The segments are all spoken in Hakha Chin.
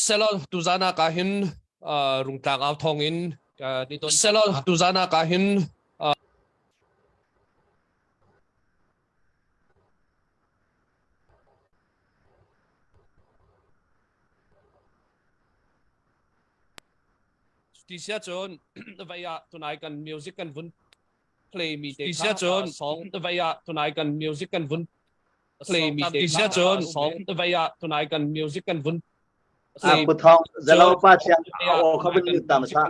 Selaw tuzan ah ka hin rungtlang au thawng in ni ton selaw tuzan ah ka hin Ti sia cun vai ah tunai kan music kan vun play mi te kha cun song vai ah tunai kan music kan vun play mi te kha cun song vai ah tunai kan music kan vun play Pu Thawng zalo pa chiang aw kha vun ta ma sa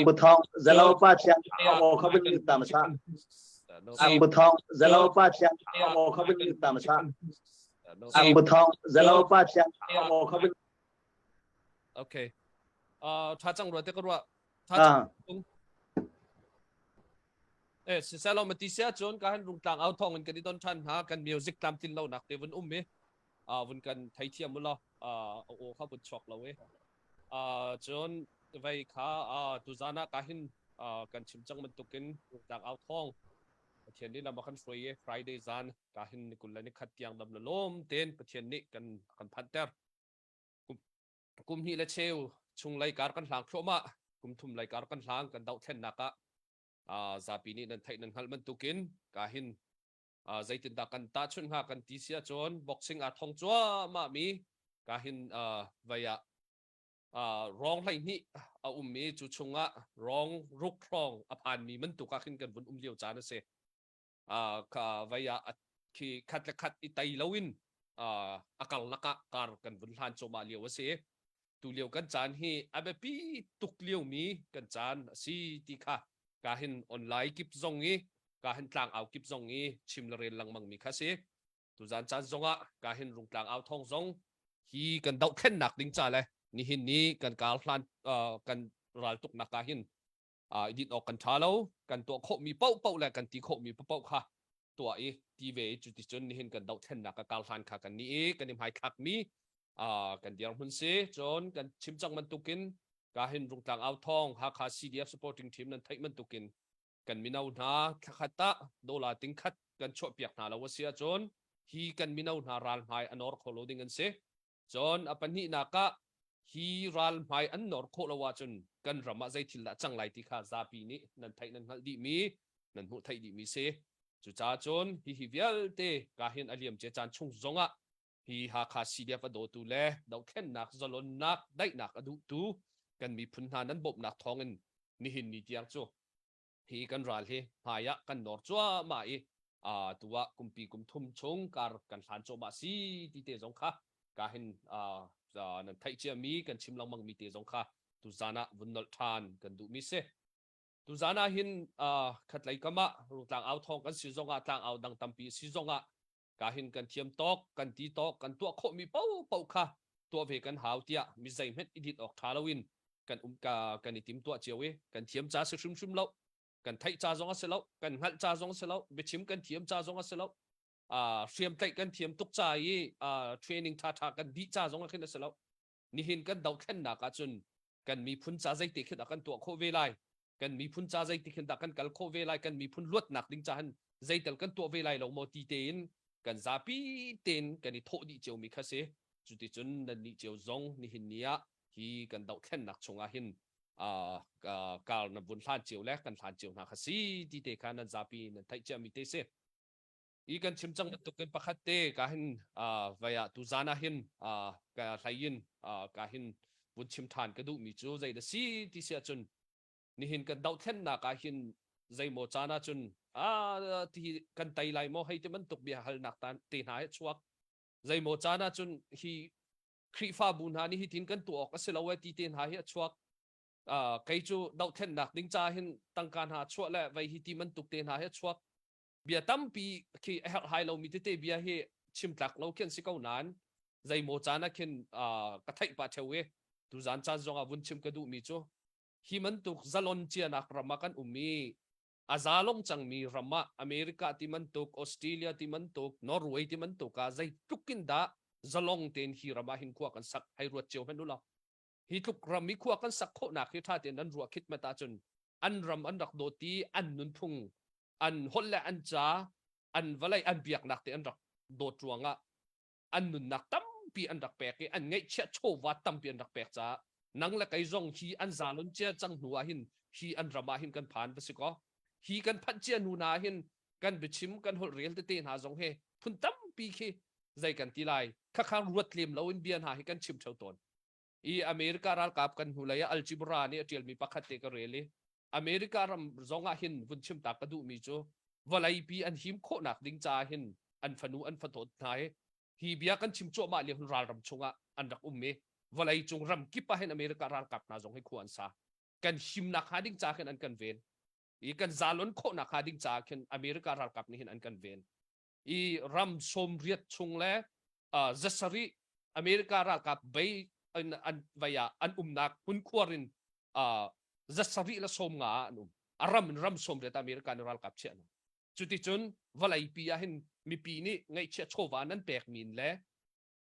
Pu Thawng zalo pa chiang aw kha vun ta ma sa Pu Thawng zalo pa chiang aw kha vun ta ma sa Pu Thawng zalo pa chiang aw kha vun Okay. Uh, tha cang rua te ka rua. Tha cang. Eh, siselo mati sia cun ka han rungtlang au thong in kan i don than ha kan music tlam tlin lo nak te vun um mi uh, vun kan thei thiam mu lo uh, o kha vun chuak lo e uh, cun vei kha uh, tu zana ka hin uh, kan chim cang bantukin rungtlang au thong Pathian nih lam a kan hruai i Friday zan ka hin ni kul le ni khat tiang dam le lawm ten Pathian nih kan kan phanter kum hnih le cheu chung lei kar kan hlang thluahmah kum thum lei kar kan hlang kan dohthlennak ah zapi nih nan theih nan hngalh bantukin ka hin zeitindah kan tahchunh hnga kan ti si ahcun boxing aa thong cuahmah mi ka hin vei ah rawng 12 a um mi cu chungah rawng ruk hrawng a phan mi bantuk ah khin kan vun um lio caan a si. Ka vei ah khi khat le khat i tei loin a karlak ah kar kan vun hlan cuahmah lio a si. Tu lio kan caan hi a biapi tuk lio mi kan caan a si ti kha ka hin online kip zong i ka hin tlangau kip zong i chim le rel lengmang mi kha si. Tuzan caan zongah ka hin rungtlang au thong zong hi kan dohthlennak ding ca le nihin ni kan kar hlan kan raltuknak ah hin i dinh awk kan ṭha lo kan tuah khawhmi paohpaoh le kan ti khawhmi paohpaoh kha tuah i ti ve i cuticun nihin kan dohthlennak ka kar hlan kha kan nih i kan i hmaithlakmi kan dirhmun si cun kan chim cang bantukin ka hin rungtlang au thong Hakha CDF supporting team nan theih bantukin kan mino hna thlakhat ah dollar ting khat kan chuahpiak hna lo a si ahcun hi kan mino hna ral hmai a nor kho lo ding an si. Cun a pahnihnak ah hi ral hmai an nor khawh lo ahcun kan ram ah zei thil dah cang lai ti kha zapi nih nan theih nan hngalh dihmi nan hmuh theih dihmi si. Cucaah cun hihi vialte ka hin a liamcia caan chung zongah hi Hakha CDF a dawtu le dohthlennak zalonnak daihnak a duhtu kan miphun hna nan bawmhnak thawngin nihin ni tiang cu hi kan ral hi hmai ah kan nawr cuahmah i tu ah kumpi kum thum chung kar kan hlan cuahmah si ti te zong kha ka hin nan theih cia mi kan chim lengmang mi te zong kha tu zan ah vun nolh ṭhan kan duh mi si. Tu zan ah hin khatlei kam ah rungtlang au thawng kan si zong ah tlang au dang tampi si zong ah ka hin kan thiam tawk kan ti tawk kan tuah khawhmi paohpaoh kha tuah ve kan hau tiah mi zeihmanh i dit awk ṭha loin kan um ka kan i tim tuah cio i kan thiam ca si hrimhrim lo kan theih ca zong a si lo kan hngalh ca zong a si lo biachim kan thiam ca zong a si lo hriam tlaih kan thiam tuk ca i training ṭhaṭha kan dih ca zong ah khin a si lo nihin kan dohthlennak ahcun kan miphun ca zeiti khin dah kan tuah khawh ve lai kan miphun ca zeiti khin dah kan kal khawh ve lai kan miphun luatnak ding ca hin zeitel kan tuah ve lai lo maw ti tein kan zapi tein kan i thawh dih ciomi kha si cuticun nan nih cio zong nihin ni ah hi kan dohthlennak chungah hin kar na vun hlan cio le kan hlan cio hna kha si ti te kha nan zapi nan theih ciami te si i kan chim cang bantukin pakhat te ka hin vai ah tu zan ah hin ka hlei in ka hin vun chim ṭhan ka duhmi cu zei da si ti si ahcun nihin kan dohthlennak ah hin zeimaw caan ah cun a ti kan tei lai maw hei ti bantuk bia halnak te hna he chuak zeimaw caan ah cun hi Khrihfabu hna nih hitin kan tuah awk a si lo e ti te hna hi a chuak kei cu dohthlennak ding ca hin tangka hna chuah le vei hi ti bantuk te hna hi a chuak bia tampi khi a herhhai lomi tete bia hi chim tlak lo khi an si ko nain zeimaw caan ah khin ka theih pah theo i tuzan caan zong ah vun chim ka duhmi cu hi bantuk zalon cianak ram ah kan um i a zalong cangmi ram ah America ti bantuk Australia ti bantuk Norway ti bantuk ah zeitluk in dah zalong tein hi ram ah hin khua kan sak hei ruat cio hmanh u law hi tluk ram i khua kan sak khawhnak hi ṭha tein an ruah khitmat ahcun an ram an rak dawt i an nunphung an holh le an ca an vawlei an biaknak te an rak dawt ruangah an nunnak tampi. tampi an rak pek i an ngeihchiah chawva tampi an rak pek caah nang le kei zong hi an zalon cia cang hnu ah hin hi an ram ah hin kan phan va si kaw hi kan phanh cia hnu hna hin kan biachim kan holh rel tete hna zong he phun tampi khi zei kan ti lai khakha ruat lem lo in bia hna hi kan chim theo tawn i America ralkap kan hnulei ah algebra nih a ṭialmi pakhat te ka rel i America ram zong ah hin vun chim ta ka duhmi cu vawleipi an him khawhnak ding caah hin an fanu an fathawt hna hi hi bia kan chim cuahmah lio hin ralram chungah an rak um i vawlei cung ram kip ah hin America ralkap hna zong hi khua an sa kan himnak hnga ding caah khin an kan ven i kan zalon khawhnak hnga ding caah khin America ralkap nih hin an kan ven i ram 80 chung le zasarih America ralkap bei an an vai ah an umnak hmun khuar in zasarih le 50 ah an um a ram in ram 80 America nih ralkap chiah hna cuticun vawleipi ah hin mipi nih ngaihchiah chawva nan pek min le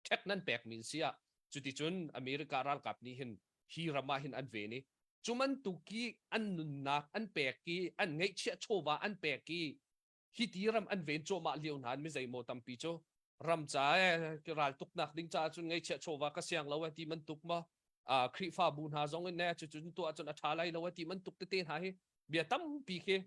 ṭhek nan pek min si ah cuticun America ralkap nih hin hi ram ah hin an ven i cu bantuk i an nunnak an pek i an ngaihchiah chawva an pek i hi ti ram an ven cuahmah lio hna mi zeimaw tampi cu ram ca e ral tuknak ding caah cun ngaihchiah chawva ka siang lo e ti bantuk ma Khrihfabu hna zong in ne cucun tuah cun a ṭha lai lo e ti bantuk tete hna hi bia tampi khi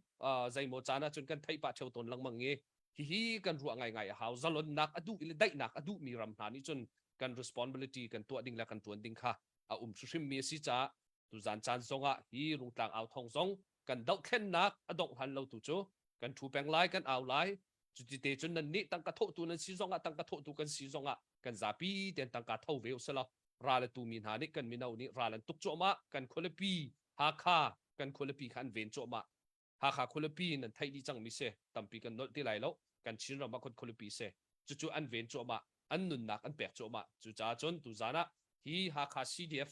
zeimaw caan ah cun kan theih pah ṭheo tawn lengmang i hihi kan ruah ngaingai a hau zalonnak a duh i daihnak a duhmi ram hna nih cun kan responsibility kan tuah ding le kan ṭuan ding kha a um hrimhrim mi a si caah tuzan caan zongah hi Rungtlang au thawng zong kan dohthlennak a dongh hlan lo tu cu kan ṭhu peng lai kan au lai cuti te cun nan nih tangka thawhtu nan si zongah tangka thawhtu kan si zongah kan zapi ten tangka tho ve usalaw ral a tumi hna nih kan mino nih ral an tuk cuahmah kan khualipi Hakha kan khualipi kha an ven cuahmah Hakha khualipi nan theih dih cangmi si tampi kan nolh ti lai lo kan Chin ram ah khon khualipi si cucu an ven cuahmah an nunnak an pek cuahmah cucaah cun tuzan ah hi Hakha CDF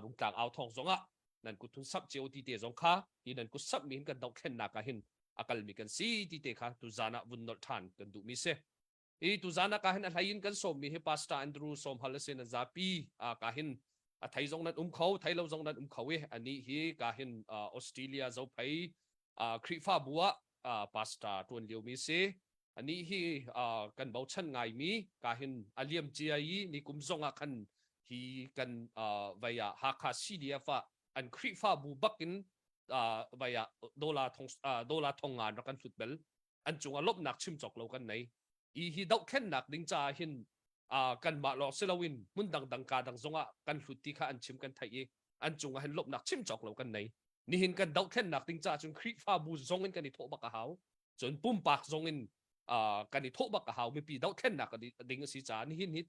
Rungtlang au thawng zongah nan kut thun samh cio ti te zong kha hi nan kut samh mi hin kan dohthlennak ah hin a kalmi kan si ti te kha tuzan ah vun nolh ṭhan kan duhmi si. I tuzan ah ka hin a hlei in kan sawmmi hi Pastor Andrew Sawmhal a si nan zapi ka hin a thei zong nan um kho thei lo zong nan um kho i ani hi ka hin Australia Zophei Khrihfabu ah pastor ṭuan liomi si. Anih hi kan bochan ngaimi ka hin a liam cia i nikum zong ah khan hi kan vei ah Hakha CDF ah an Khrihfabu bak in vei ah dollar thong dollar thong ngan rak kan hlut bel an cungah lawmhnak chim cawk lo kan nei i hi dohthlennak ding caah hin kanmah lawng si loin hmun dangdang ka dang zongah kan hlut ti kha an chim kan theih i an cungah hin lawmhnak chim cawk lo kan nei nihin kan dohthlennak ding caah cun Khrihfabu zong in kan i thawh bak a hau cun pumpak zong in kan i thawh bak a hau mipi dohthlennak ding a si caah nihin hi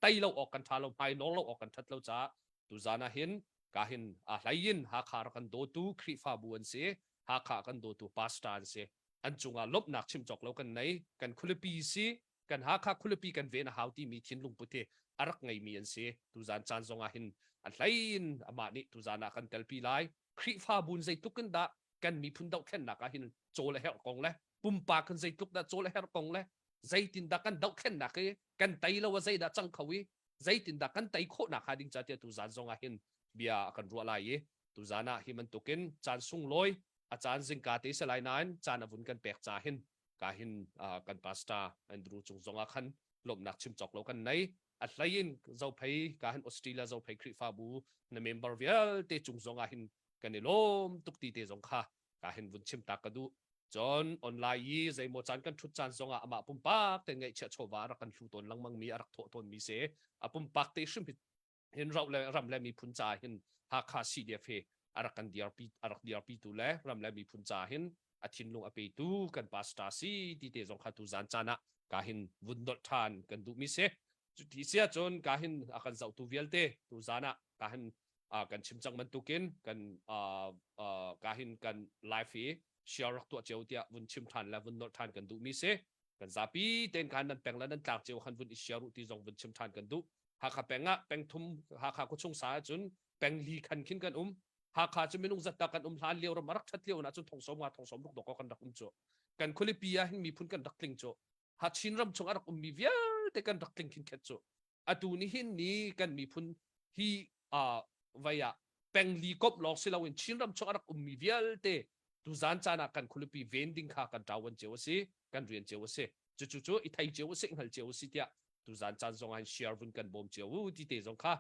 tei lo awk kan ṭha lo hmai nawr lo awk kan ṭhat lo caah tuzan ah hin ka hin a hlei in Hakha rak kan dawtu Khrihfabu an si Hakha kan dawtu pastor an si an cungah lawmhnak chim cawk lo kan nei kan khualipi si kan Hakha khualipi kan ven a hau timi thinlung put hi a rak ngeimi an si tuzan caan zongah hin a hlei in amah nih tuzan ah kan telpi lai Khrihfabu zeitluk in dah kan miphun dohthlennak ah hin cawl a herh kong le pumpak in zeitluk dah cawl a herh kong le zeitin dah kan dohthlennak hi kan tei lo a zeidah cang kho i zeitin dah kan tei khawhnak hnga ding ca tiah tuzan zongah hin bia a kan ruah lai i tuzan ah hi bantukin caan sunglawi a caan zingka te si lai nain caan a vun kan pek ca hin ka hin kan pastor Andrew cung zongah khan lawmhnak chim cawk lo kan nei a hlei in Zophei ka hin Australia Zophei Khrihfabu na member vialte cung zongah hin kan i lawm tuk ti te zong kha ka hin vun chim ta ka duh cun online i zeimaw caan kan thut caan zongah amah pumpak te ngaihchiah chawva a rak kan hlu tawn lengmang mi a rak thawh tawn mi si a pumpak te hrim hin ro le ram le miphun ca hin Hakha CDF he a rak kan dirpi a rak dirpi tu le ram le miphun ca hin a thinlung a petu kan pastor si ti te zong kha tu zan caan ah ka hin vun dolh ṭhan kan duh mi si cuti sia cun ka hin a kan zohtu vialte tu zan ah ka hin kan chim cang bantukin kan ka hin kan live hi share rak tuah cio tiah vun chim ṭhan le vun nolh ṭhan kan duh mi si kan zapi ten khan nan peng le nan tlak cio khan vun i share u ti zong vun chim ṭhan kan duh Hakha peng ah peng thum Hakha khuachung sa ahcun peng li khan khin kan um Hakha cu minung zat ta kan um hlan lio ram a rak ṭhat lio na cun thong som nga thong som ruk dok kan rak um cu kan khualipi ah hin miphun kan rak tling cu ha Chin ram chung a rak ummi vialte kan rak tling khin khet cu atu ni hin ni kan miphun hi vai ah peng li kop lawng si loin Chin ram chung a rak ummi vialte tuzan caan ah kan khualipi ven ding kha kan ṭawan cio a si kan rian cio a si cucu cu i thei cio a si hngal cio a si tiah. Tuzan caan zong ah share vun kan bawm cio u ti te zong kha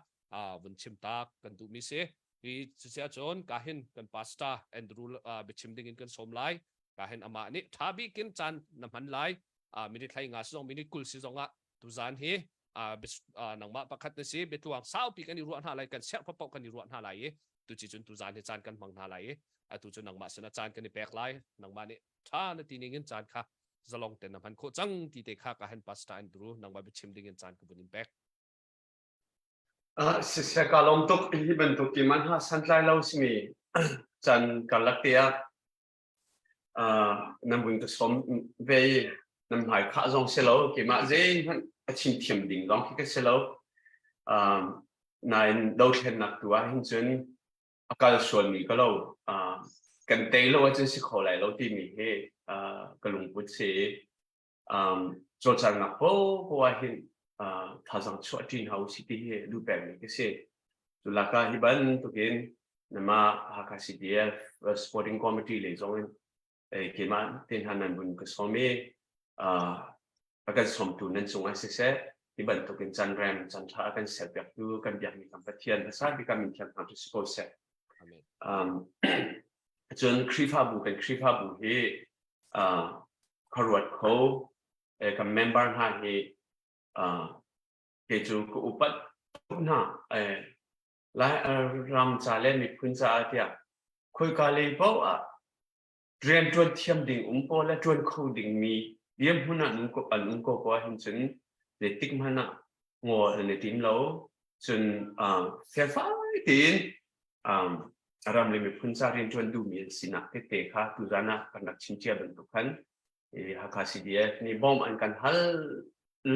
vun chim tak kan duhmi si. Hi cusia cun ka hin kan pastor Andrew biachim ding in kan sawm lai. Ka hin amah nih tha bikin caan na hman lai. Minute hlei nga si zong minute 20 si zong ah tuzan hi nangmah pakhat na si biatluang saupi kan i ruah hna lai kan serh paoh kan i ruah hna lai i tuci cun tuzan hi caan kan hmang hna lai i atu cu nangmah sinah caan kan i pek lai nangmah nih tha na ti ning in caan kha zalong ten na hman khawh cang ti te kha ka han pastor Andrew nangmah biachim ding in caan ka vun in pek. Siseh ka lawm tuk hi bantuk ti man ha santlai lo simi caan karlak te ah nan vun ka sawm ve i nan hmai khah zong si lo keimah zeihmanh a chim thiam ding zong khi ka si lo nain dothlennak tu ah hin cun a kal sualmi ka lo kan tei lo ahcun si kho lai lo timi hi ka lungput si i cawlcanghnak poah ah hin thazaang chuah ṭi hna usih ti hi duh pengmi ka si. Cu lakah hi bantukin nama Hakha CDF Sporting Committee lei zong in keimah te hna nan vun ka sawm i a kan sawmtu nan cungah siseh hi bantukin caan rem caan ṭha a kan serpiaktu kan biakmi kan Pathian hmasa bik ah min thiang hna cu si ko seh. Amen. Cun Khrihfabu kan Khrihfabu hi khuaruat kho kan member hna hi kei cu ka upat tuk hna. Lai ram ca le miphun caah tiah khoika lei paoh ah rianṭuan thiam ding um pawl le ṭuan kho dingmi dirhmun ah an um ko ko ahhin cun zeitik hmanh ah ngawl an i tim lo. Cun felfai tein ram le miphun ca rianṭuan duhmi an sinak tete kha tuzan ah kan rak chim cia bantuk khan Hakha CDF nih bawmh an kan hal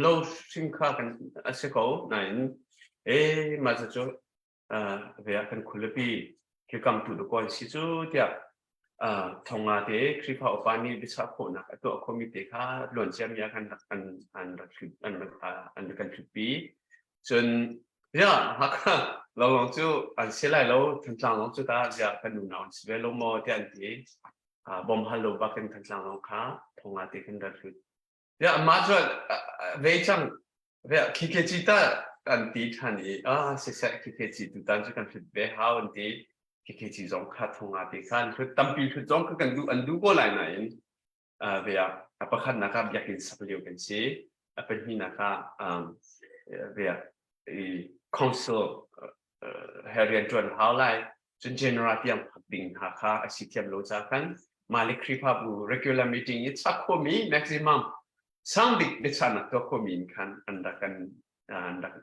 lo hrim kha kan a si ko nain e mah cu ve ah kan khualipi kilkamtu dakaw an si cu tiah thonga te Khrihfa upa nih biachah khawhnak a tuah khomi te kha luan ciami ah kan rak an an rak an rak an kan hlutpi cun ya Hakha lawnglawng cu an si lai lo Thantlang lawng cu ta ya kan unau an si ve lo maw tiah an ti bom hal lo bak in Thantlang lawng kha thonga te kan rak hlut Ya mah cu ve cang ve KKG ta an ti ṭhan i ah siseh KKG tutan cu kan hlut ve hau an ti KKG zong kha thonga te khan hlut tampi hlut zong kha kan duh an duh ko lai nain ve ah a pakhatnak ah biakinn sak lio kan si a pahnihnak ah ve ah i council he rianṭuan hau lai cun general tiang phak ding hna kha a si thiam lo ca khan mah le Khrihfabu regular meeting i chak khomi maximum sang bik biachahnak tuah khomi in khan an rak kan an rak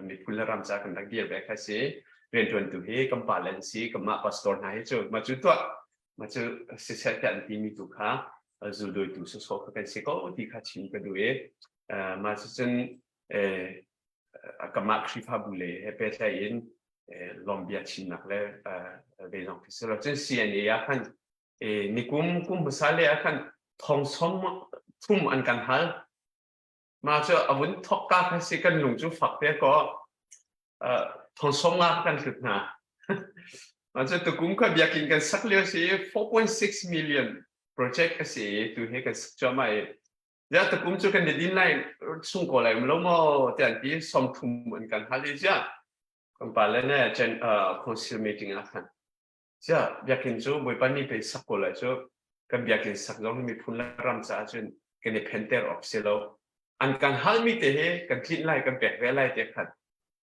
miphun le ram ca kan rak dir ve kha si rianṭuantu hi kan pa le an si kanmah pastor hna hi cu mah cu tuah mah cu siseh tiah an timi tu kha zuldawitu sawsawh kha kan si ko ti kha chim ka duh i mah cucun kamah Khrihfabu le he pehtlaih in lawmbia chimnak le ve zong khi si lo cun CNA ah khan nikum kum hmasa le ah khan thong som thum an kan hal ma cu a vun thok ka kha si kan lung cu fak te ko thong som nga kan hlut hna ma cu tukum kha biakin kan sak lio si 4.6 million project a si tu he kan sak cuahmah i Ya tukum cu kan i din lai chung ko lai um lo maw tiah an ti 30 an kan hal i ziah kan pa le ne chen council meeting ah khan ziah biakinn cu Bawipa nih pei sak ko lai cu kan biakinn sak zong hi miphun le ram caah cun kan i phenter awk si lo an kan halmi te hi kan tlinh lai kan pek ve lai te khan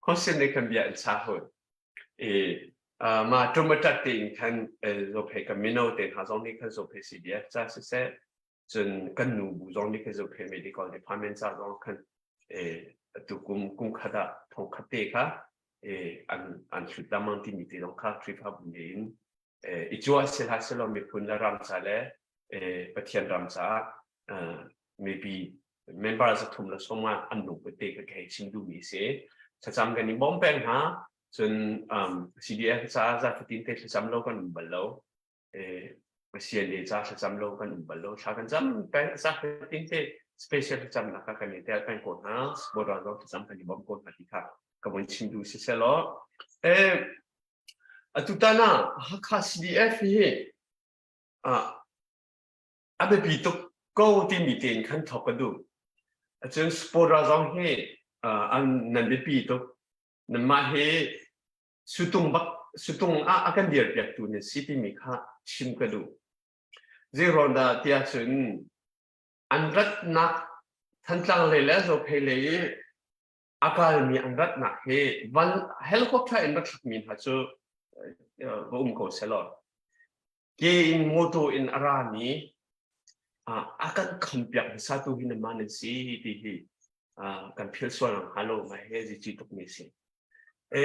council nih khan bia an chah hoi i ma tumatat tein khan zophei kan mino te hna zong nih khan zophei CDF ca siseh Cun kan nu bu zong nih khan zohkhenh medical department ca zong khan tu kum kum khat ah thong khat te kha an an hlut lamang timi te zong kha Khrihfabu nih in i cuah si hlah selaw miphun le ram ca le Pathian ram caah mipi member 300 le sawm ah an lungput te kha ka hei chim duhmi si. Thlacam kan i bawm peng hna. Cun CDF caah zafatin te thlacam lo kan um bal lo. CNA ca thlacam lo kan um bal lo thla kan cam peng sa tin te special thlacamnak kha kan i tel peng ko hna border zong thlacam kan i bawm ko hna ti kha ka von chim duh si selaw eh atutan ah Hakha CDF hi a biapi tuk ko timi tein khan thok ka duh. Cun sport zong hi an nan biapi tuk. Nanmah hi sutung bak sutung ah a kan dirpiaktu nan si timi kha chim ka duh. Zeiruang dah tiah cun an ratnak Thantlang lei le Zophei lei i a kalmi an ratnak hi van helicopter in rak thlakmi hna cu va um ko selaw ke in motor in a rami a kan khampiak hmasa tu hi nanmah nan si ti hi kan philh sual ang hnga lo ngai he zici tukmi si. E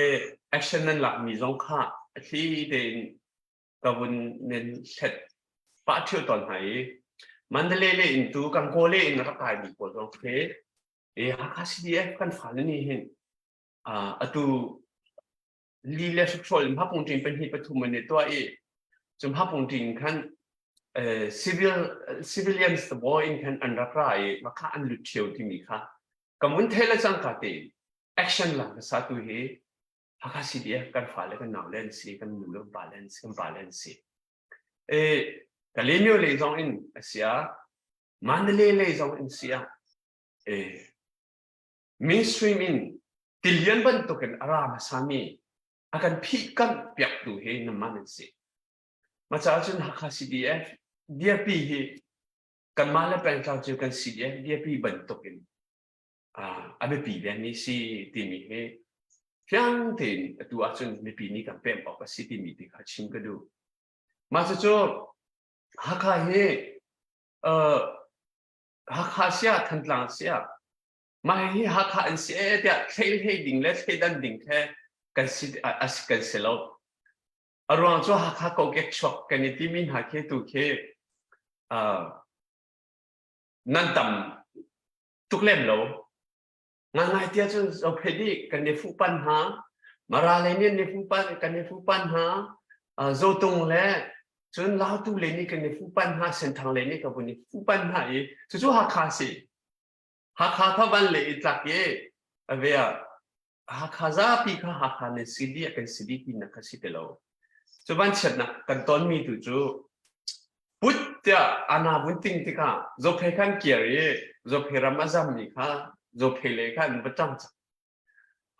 action nan lakmi zong kha a thli tein ka vun nen hlet pah ṭheo tawn hna i Mandalay le in tu Gangaw le in rak kaimi pawl zong khi e Hakha CDF kan fale nih hin atu li le hrikhrawl in hapung ṭin pahnih pathum an i tuah i cum hapung ṭin khan civil civilians the boy in khan an rak ra i makha an lut ṭheo timi kha ka mun thei le cangka te action la hmasa tu hi Hakha CDF kan fale kan nau le an si kan nu le pa le an si kan pa le an si e Kalaymyo lei zong in a sia Mandalay lei zong in sia e mainstream in tilian bantukin a ra hmasami a kan phih kan piaktu hi nanmah nan si. Maca cun Hakha CDF dirpi hi kanmah le pengtlang cu kan CDF dirpi bantukin a biapi dengmi si timi hi fiang tein atu ahcun mipi nih kan pem awk a si timi ti kha chim ka duh. Mah cucu Hakha hi Hakha siah Thantlang siah mah hi Hakha an si e tiah thlei hlei ding le thleidan ding khe kan si kan si lo. A ruang cu Hakha kokek chuak kan i timi hna khi tu khi nan tam tuk lem lo. Ngangai tiah cun zophei nih kan i fuhpan hna, Mara lei nih an i fuhpan kan i fuhpan hna, Zotung le cun Lautu lei nih kan i fuhpan hna, Senthang lei nih ka vun i fuhpan hna i cucu Hakha si. Hakha kha van le i tlak i a ve ah Hakha zapi kha Hakha nan si dih kan si dih tinak kha si ti lo. Cu vanchiatnak kan tonmi tu cu put tiah ana vun ting tikah Zophei khan kir i Zophei ram a zammi kha Zophei lei kha an va ṭang cang.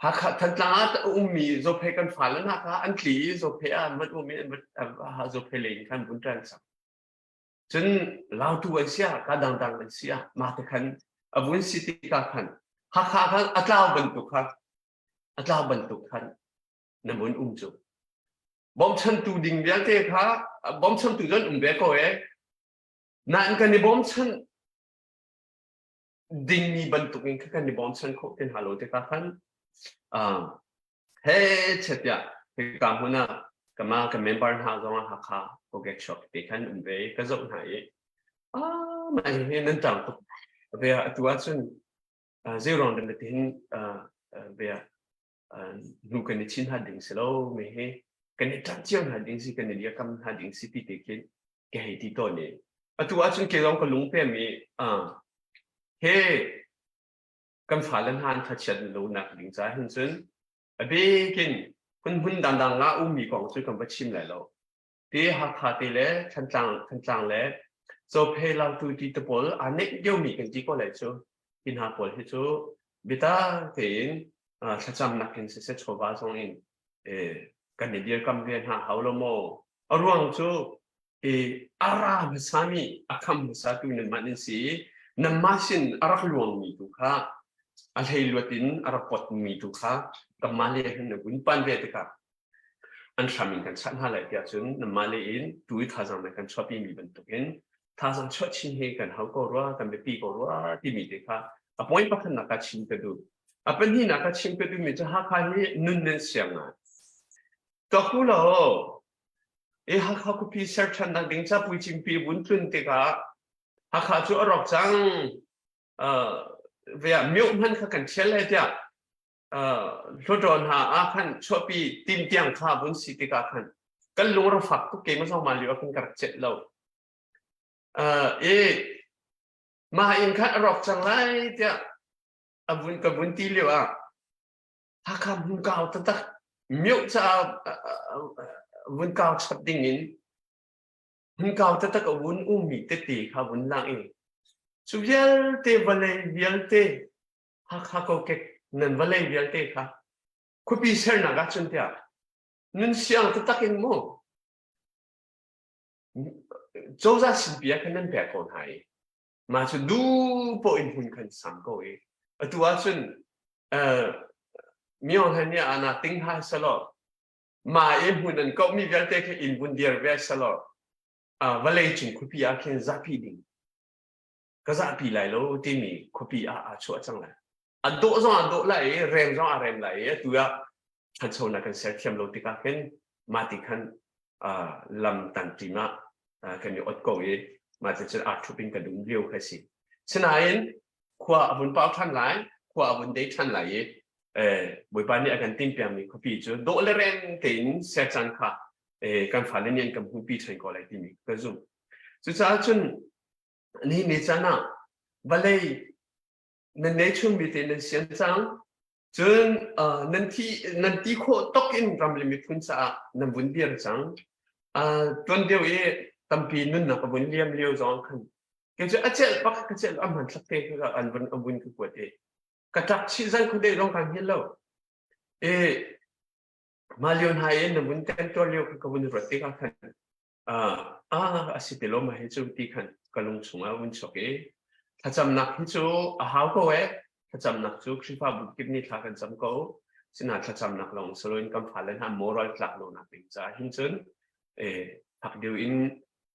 Hakha Thantlang ah a ummi Zophei kan fale hna kha an tli i Zophei ah an van um i an Zophei lei in khan vun ṭan cang. Cun Lautu an si ah, ka dangdang an si ah, mah te khan a vun si tikah khan Hakha khan a tlau bantuk kha a tlau bantuk khan na vun um cu. Bawmchantu ding vialte kha bawmchantu zon um ve ko e. Nain kan i bawmchan dingmi bantuk in kan i bawmchan khawh ti hna lo tikah khan he chet tiah hika hmun ah kama ka member hna zong ah Hakha kokek shop te khan um ve ka zoh hna i ah mah hi nan tang tuk ve atu ahcun zeiruang dah tihin ve hnu kan i chin hna ding si lo me hi kan i ṭanh cio hna ding si kan i liakam hna ding si ti te khin ka hei ti tawn i atu ahcun ke zong ka lung pem i he kan fale hna an thachiat lo nak ding ca hin cun a bikin hmun hmun dangdang ah ummi kong cu kan va chim lai lo ti Hakha te le Thantlang Thantlang le Zophei Lautu ti te pawl aa neih deuhmi kan ti ko lai cu hi hna pawl hi cu biatak tein thlacamnak in siseh chawva zong in kan i dirkam ve hna hau lo maw a ruang cu i a ra hmasami a kham hmasatu nanmah nan si i nanmah sin a rak luangmi tu kha a hleihluat in a rak potmi tu kha kanmah le hin na vun pan ve tikah an hram in kan chah hna lai tiah cun nanmah le in tu i thazaang nan kan chuahpi mi bantukin thazaang chuah chin hi kan hau ko rua kan biapi ko rua timi te kha a point pakhatnak ka chim ka duh a pahnihnak ka chim ka duhmi cu Hakha hi nun nan siang ngai Ka hu lo. I Hakha khuapi ser ṭhannak ding ca puicingpi vun tlun tikah Hakha cu a rawk cang. Uh, vea mioh hman kha kan ṭhial lai tiah uh, hluttaw hna ah khan chuahpi tim tiang kha vun si tikah khan kan lung ra fak tuk keimah zong mah lio ah khan ka rak celh lo. Uh, i mah in khan a rawk cang lai tiah a vun ka vun ti lio ah Hakha hmun kau taktak mioh caah vun kau chap ding in hmun kau taktak a vun ummi tete kha vun lang i. Cu vialte vawlei vialte Hakha kokek nan vawlei vialte kha khuapi sernak ah cun tiah nun siang taktak in mu cozah sinpi ah khan nan pek ko hna i mah cu du poh in hmun khan sang ko i atu ahcun Myo Han nih ana ting hai salo ma i hmun an koh mi vialte kha inn vun dir ve salo vawlei cung khuapi ah khin zapi ding ka zahpi lai lo timi khuapi ah aa chuah cang lai. A dawh zong a dawh lai i rem zong a rem lai i atu ah ṭhanchonak kan ser thiam lo tikah khin mah ti khan lam tanṭim ah kan i ot ko i mah ti cun aa ṭhup in kan um lio kha si. Sinain khua a vun pau ṭhan lai, khua a vun dei ṭhan lai i Bawipa nih a kan tinhpiakmi khuapi cu dawh le rem tein ser caan kha kan fale nih an kan hmuhpi ṭhan ko lai timi ka zumh. Cucaah cun Nihin ni caan ah vawlei nan nei chungmi te nan sian cang. Cun nan thi nan ti khawh tok in ram le miphun caah nan vun dir cang. Tuan deuh i tampi nunnak a vun liam lio zong khan kei cu a celh bak ka celh a hman thlak te kha an vun an vun ka kuat i ka ṭap chih zan khuadei zong kaan hngilh lo. E mah lio hna i na vun temtuar lio kha ka vun ruat tikah khan ah a si ti lo ma hi cu ti khan ka lung chungah vun chuak i thlacamnak hi cu a hau ko eh thlacamnak cu Khrihfabu kip nih thla kan cam ko sina thlacamnak lawng saloin kan fale hna moral tlak lo nak ding caah hin cun eh fak deuh in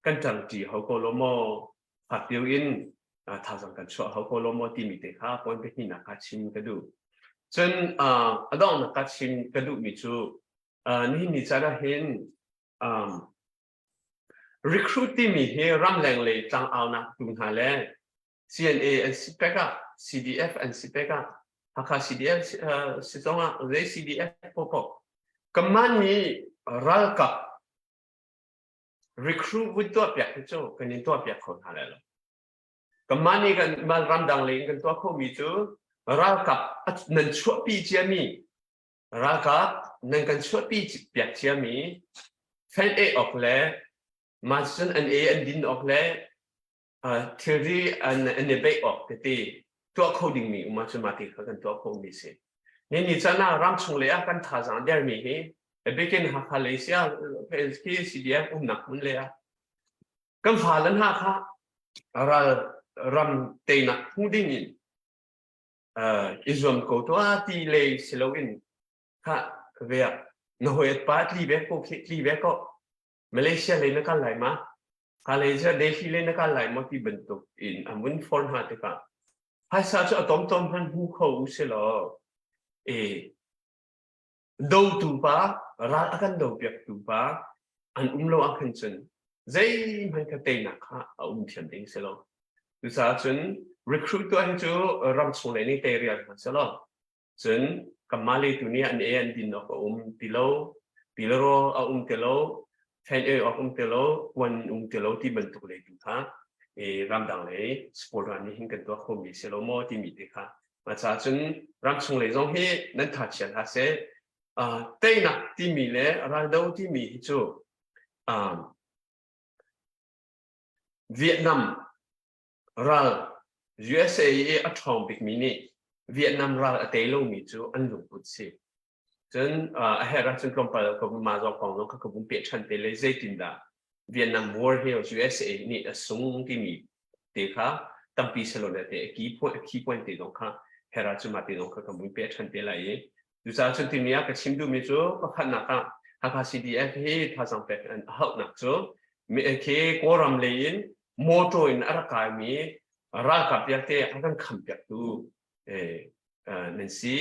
kan ṭangṭi hau ko lo maw fak deuh in thazang kan chuah hau ko lo maw timi te kha point pahnihnak kha chim ka duh cun a donghnak ka chim ka duhmi cu nihin ni caan ah hin um, recruit timi hi ramleng lei tlangaunak tu hna le CNA an si pek ah CDF an si pek ah Hakha CDF uh, si zong ah zei CDF popo kanmah nih ralkap recruit vun tuah piak hi cu kan in tuah piak kho hna lai lo kanmah nih kan ramdang lei in kan tuah khomi cu ralkap nan chuahpi ciami Ralkap nan kan chuahpi piak ciami fel eh awk le mah cun an ei an din awk le thilri an an i beih awk tete tuah kho dingmi um ahcun mah ti kha kan tuah khawhmi si. Ni ni caan ah ramchung lei ah kan thazaang dermi hi bikin Hakha lei sia khi CDF umnak hmun lei ah kan fale hna kha ral ram teinak hmu ding in i zuam ko tuah ti lei si loin kha ve ah na hawi pa tli ve ko khi tli ve ko Malaysia lei na kal lai ma ka lei cu Delhi lei na kal lai maw ti bantuk in an vun phone hna tikah phaisa cu a tom tom hman hmu kho u si law e dotu pa ral a kan do piak tu pa an um lo ah khan cun zeihmanh kha teinak kha a um thiam ding si lo cucaah cun recruit tuah hi cu ram chung lei nih teirial hna si lo cun kanmah lei tu nih an ei an din awk a um ti lo tilro a um ti lo fan ei awk um ti lo kuan um ti lo ti bantuk lei tu kha e ramdang lei sport ran nih hin kan tuah khomi si lo maw timi te kha Mah caah cun ramchung lei zong hi nan tha chia hlah seh. Uh, teinak timi le raldo timi hi cu um, Vietnam ral USA i a ṭhawng bikmi nih Vietnam ral a tei lomi cu an lungput si. Cun uh, a herh ahcun tlawmpal ka mah zong kong zong kha ka vun peh ṭhan te le zeitindah Vietnam War hi USA nih a sung timi te kha tampi salon te a key point a key point te zong kha herh ahcun mah te zong kha ka vun peh ṭhan te lai i cucaah cun timi ah ka chim duhmi cu pakhatnak ah Hakha CDF hi thazaang pek an hauhnak cu khi Kawlram lei in motor in a rak kaimi ralkap vialte a kan khampiaktu nan si.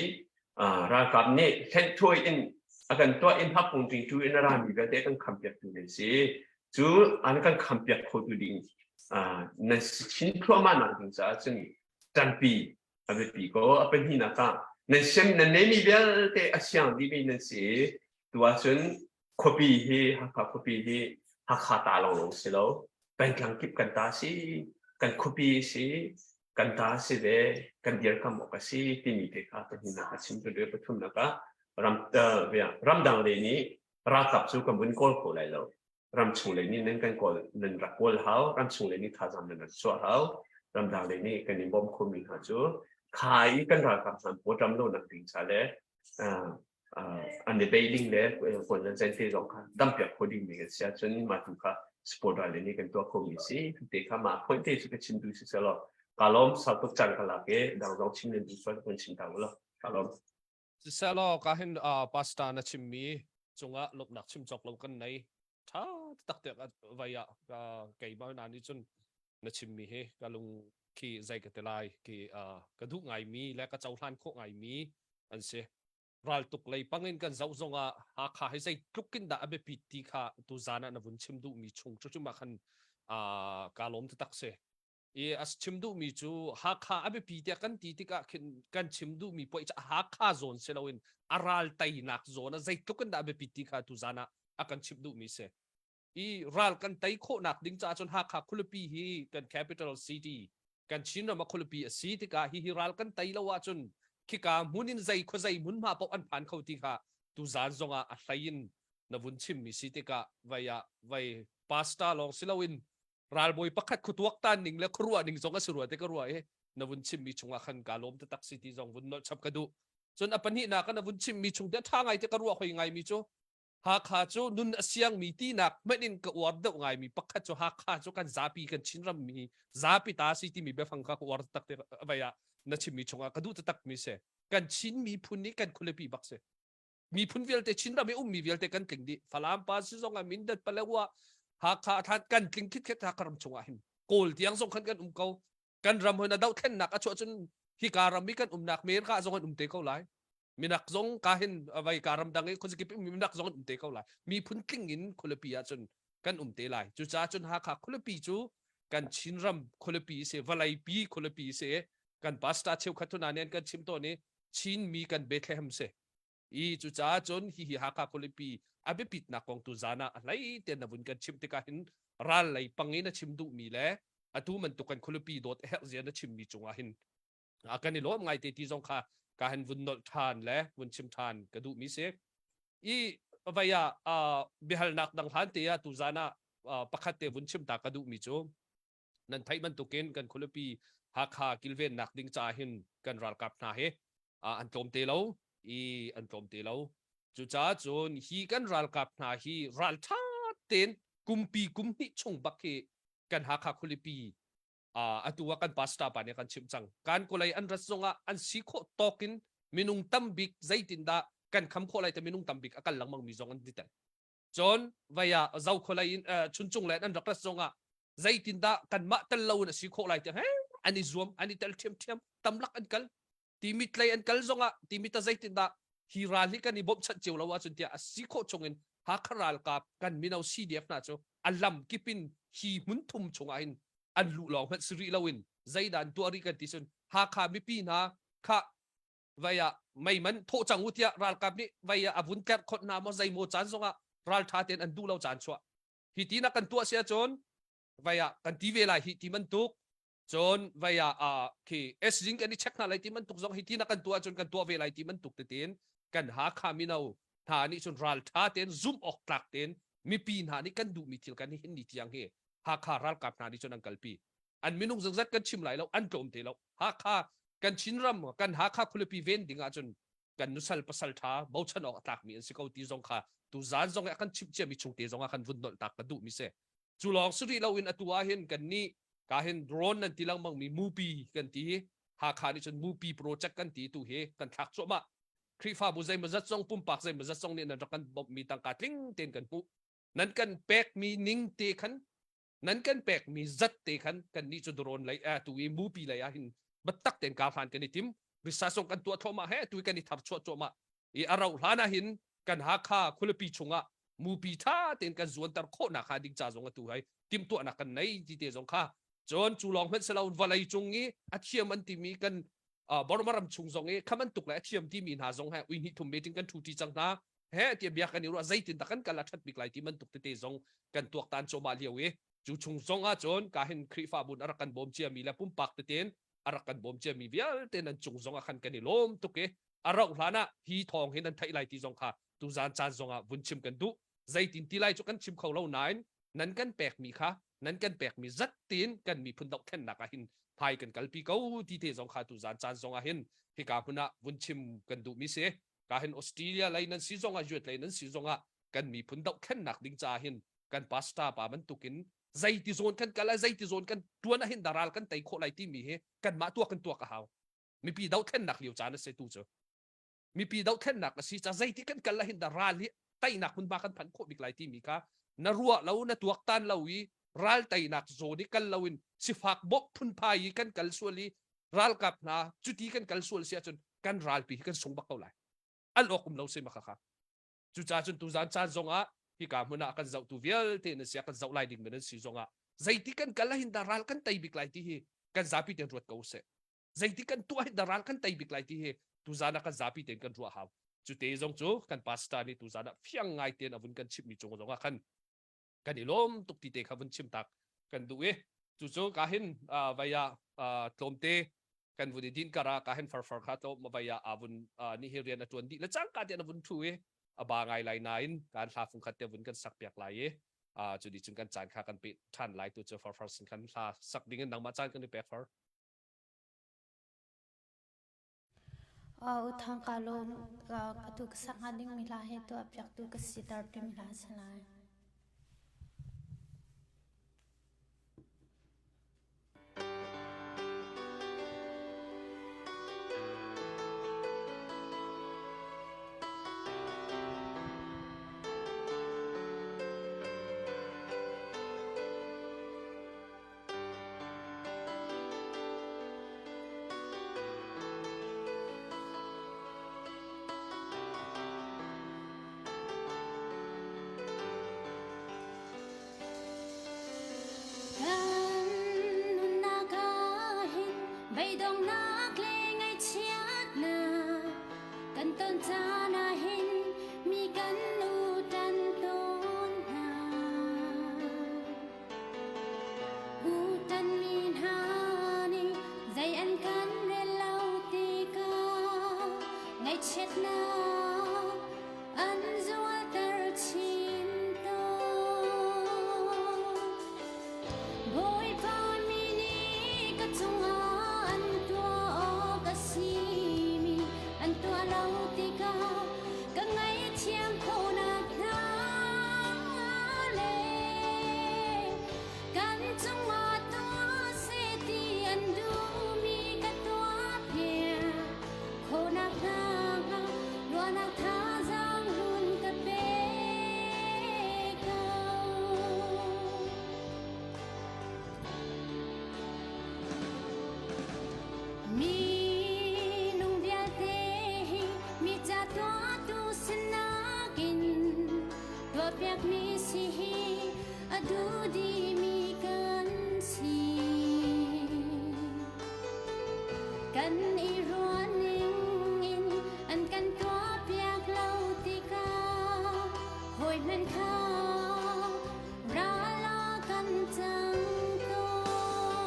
Ralkap nih hlenhthuai in a kan tuah in hapung tingtu in a rami vialte kan khampiaktu nan si. Cu an kan khampiak khotu ding nan si chin thluahmah nak ding caah cun ṭanpi a biapi ko. A pahnihnak ah nan sem nan neimi vialte a siang dihmi nan si. Tu ahcun khuapi hi Hakha khuapi hi Hakha ta lawnglawng si lo. Pengtlang kip kan ta si, kan khuapi si, kan ta si ve kan dirkam awk a si timi te kha pahnihnak a chim tu pathumnak ah ram ramdang lei nih ralkap cu kan vun kawl kho lai lo ramchung lei nih nan kan kawl nan rak kawl hau ramchung lei nih thazaang nan rak chuah hau. Ramdang lei nih kan in bawm khomi hna cu kha i kan ralkap hna pawṭam lonak ding ca le an i bei ding le kawl nan zen te zong kha dampiak kho ding mi kan si ahcun mah tu kha sport ral nih kan tuah khomi si te kha mah point te cu ka chim duh si selaw ka lawm sau tuk caan ka lak i dang zong chim len duh sual kan chim ta u law ka lawm. Siselaw ka hin pastor na chimmi cungah lawmhnak chim cawk lo kan nei. Tha tak te vai ah keimah na nih cun na chimmi hi ka lung khi zei ka ti lai khi ka duh ngaimi le ka cohlan khawh ngaimi an si. Raltuk lei pangin kan zoh zongah Hakha hi zeitluk in dah a biapit ti kha tu zan ah na vun chim duhmi chung cu mah khan kaa lawm taktak si. I a chim duhmi cu Hakha a biapi tiah kan ti tikah khin kan chim duhmi puai cu Hakha zawn si loin a ral teinak zawn ah zeitluk in dah a biapit ti kha tu zan ah a kan chimh duhmi si. I ral kan tei khawhnak ding caah cun Hakha khualipi hi kan capital city kan Chinram a khualipi a si tikah hihi ral kan tei lo ahcun khika hmun in zei khuazei hmunhma paoh an phan kho ti kha tuzan zongah a hlei in na vun chimmi si tikah vai ah vai pastor lawng si loin ralbawi pakhat khuatuak tan ning le khuaruah ning zong a si rua te ka ruah i na vun chimmi chungah khan ka lawm taktak si ti zong vun nolh chap ka duh cun a pahnihnak na vun chimmi chung te ṭha ngai te ka ruah hoi ngaimi cu Hakha cu nun a siangmi tinak hmanh in ka uar deuh ngaimi pakhat cu Hakha cu kan zapi kan Chinram mi zapi ta si timi biafang kha ka uar taktak te vai ah na chimmi chungah ka duh taktak mi si kan Chin miphun nih kan khualipi bak si miphun vialte Chinram i ummi vialte kan tling dih Falam pa si zong ah Mindat Palewa Hakha than kan tling khit khet Hakha ram chungah hin Kawl tiang zong khan kan um ko kan ram hon a dohthlennak a chuah cun hika ram i kan umnak America zong an um te ko lai minak zong ka hin vai ka ram dang i khuazakip minak zong an um te ko lai miphun tling in khualipi ah cun kan um te lai cucaah cun Hakha khualipi cu kan Chinram khualipi si vawleipi khualipi si kan pastor cheukhat huna nih an kan chim tawn i Chinmi kan Bethlehem si i cucaah cun hihi Hakha khualipi a biapitnak kong tu zan ah a hlei te na vun kan chimh tikah hin ral lei pang in a chim duhmi le atu bantuk kan khualipi dawt a herh zia na chimmi cungah hin kan i lawm ngai te ti zong kha ka han vun nolh ṭhan le vun chim ṭhan ka duhmi si i vai ah biahalnak dang hlan te ah tuzan ah pakhat te vun chim ta ka duhmi cu nan theih bantukin kan khualipi Hakha kilvennak ding caah hin kan ralkap hna hi an tlawm te lo i an tlawm te lo cucaah cun hi kan ralkap hna hi ralṭha tein kumpi kum hnih chung bak hi kan Hakha khualipi atu ah kan pastor pa nih kan chimh cang kan kulei an rat zongah an si khawh tawk in minung tambik zeitindah kan kham khawh lai te minung tambik a kal lengmang mi zong an ti tel cun vai ah zo khualei in chuncung le an rak rat zongah zeitindah kanmah tel lo in a si khawh lai te he an i zuam an i tel ṭhiamṭhiam tamlak an kal timit lei an kal zongah timit a zeitindah hi ral hi kan i bawmhchanh cio lo ahcun tiah a si khawh chungin Hakha ralkap kan mino CDF hna cu a lam kip in hi hmun thum chungah hin an luh lawng hmanh si rih loin zeidah an tuah rih kan ti cun Hakha mipi hna kha vai ah mei man thawh cang u tiah ralkap nih vai ah a vun tlerh khawt hna maw zeimaw caan zongah ralṭha tein an duh lo caan chuah hi ti na kan tuah si ahcun vai ah kan ti ve lai hi ti bantuk cun vai ah khi S-zing kan i check hna lai ti bantuk zong hi ti na kan tuah ahcun kan tuah ve lai ti bantuk tein kan Hakha mino hna nih cun ralṭha tein zumh awk tlak tein mipi hna nih kan duhmi thil kan hin ni tiang hi Hakha ralkap hna nih cun an kalpi an minung zingzat kan chim lai lo an tlawm te lo Hakha kan Chinram kan Hakha khualipi ven ding ahcun kan nusal pasal tha bochan awk a tlakmi an si ko ti zong kha tu zan zong ah kan chimh ciami chung te zong ah kan vun nolh tak ka duh mi si cu lawng si rih lo in atu ah hin kan nih ka hin drone nan ti lengmang mi mupi kan ti Hakha nih cun mupi project kan ti tu hi kan thlak cuahmah Khrihfabu zeimawzat zong pumpak zeimawzat zong nih nan rak kan bawmhmi tangka tling tein kan hmuh nan kan pekmi ning te khan nan kan pekmi zat te khan kan nih cu drone lei eh tu i mupi lei ah hin biatak tein ka hlan kan i tim risa song kan tuah thluahmah he tu kan i thar chuah cuahmah i a rauh hlan ah hin kan Hakha khualipi chungah mupi tha tein kan zuanter khawhnak hnga ding ca zong atu hai timhtuahnak kan nei ti te zong kha cun cu lawng hmanh silo vawlei cung i a thiam an timi kan Burma ram chung zong i khaman tuk le a thiam timi hna zong he ui hnih thum meeting kan thu ti cang hna he tiah bia kan i ruah zeitin dah kan kal a ṭhat bik lai ti bantuk tete zong kan tuaktan cuahmah lio i cu chung zong ah cun ka hin Khrihfabu a rak kan bawm ciami le pumpak tetein a rak kan bawm ciami vialte nan cung zong ah khan kan i lawm tuk i a rauh hlan ah hi thawng hi nan theih lai ti zong kha tuzan caan zong ah vun chim kan duh zeitin ti lai cu kan chim kho lo nain nan kan pekmi kha nan kan pekmi zat tein kan miphun dohthlennak ah hin Hmai kan kalpi ko ti te zong kha tu zan caan zong ah hin hika hmun ah vun chim kan duh mi si. Ka hin Australia lei nan si zong ah US lei nan si zong ah kan miphun dohthlennak ding ca hin kan pastor pa bantukin zeiti zawn kan kal ah zeiti zawn kan tuan ah hin daral kan tei khawh lai timi hi kanmah tuak kan tuak a hau. Mipi dohthlennak lio caan a si tu cu. Mipi dohthlennak a si ca zeiti kan kal ah hin dah ral hi teinak hmunhma kan phanh khawh bik lai timi kha na ruah lo na tuaktan lo i ral teinak zawn i kal lo in sifak bawmh phunphai i kan kal sual i ralkap hna cuti kan kal sual si ahcun kan ralpi hi kan sung bak ko lai. Al awk um lo si ma kha kha. Cucaah cun tuzan caan zongah hika hmun ah kan zohtu vialte nan si ah kan zoh lai ding nan si zongah zeiti kan kal ah hin dah ral kan tei bik lai ti hi kan zapi tein ruat ko usih. Zeiti kan tuah hin dah ral kan tei bik lai ti hi tuzan ah kan zapi tein kan ruah hau. Cu te zong cu kan pastor nih tuzan ah fiang ngai tein a vun kan chimhmi cung zongah khan kan i lawm tuk ti te kha vun chim tak kan duh i cucu ka hin vai ah tlawmte kan vun i din kar ah ka hin farfar kha tlawm vai ah vun ni hi rian a tuan dih le cangka te na vun thu i a ba ngai lai nain kan hla fung khat te vun kan sak piak lai i cu di cun kan caan kha kan pe than lai tu cu farfar sin khan hla sak ding in nangmah caan kan i pek far. U Thang ka lawm. Atu ka sak hnga dingmi hla hi tuahpiaktu ka siter timi hla a si lai. Kan nunnak ah hin beidonghnak le ngaihchiatnak kan ton caan ah hin mi kan utan tawn hna. Utanmi hna nih zei an kan rel lo tikah ngaihchiatnak an zualter chin tawn. Bawipa mi nih ka cungah an tuah awk a simi an tuah lo tikah ka ngaihthiam khawhnak hna le kan cungah tuah seh ti an duhmi ka tuah piak khawhnak hna hnga ruahnak thazaang hun ka pe ko. Minung vialte hi mi ca tuahtu sinak in tuahpiakmi si hi a duh dihmi kan si. Kan i ruahning in an kan tuahpiak lo tikah hawi hmanh kha ral ah kan cang tawn.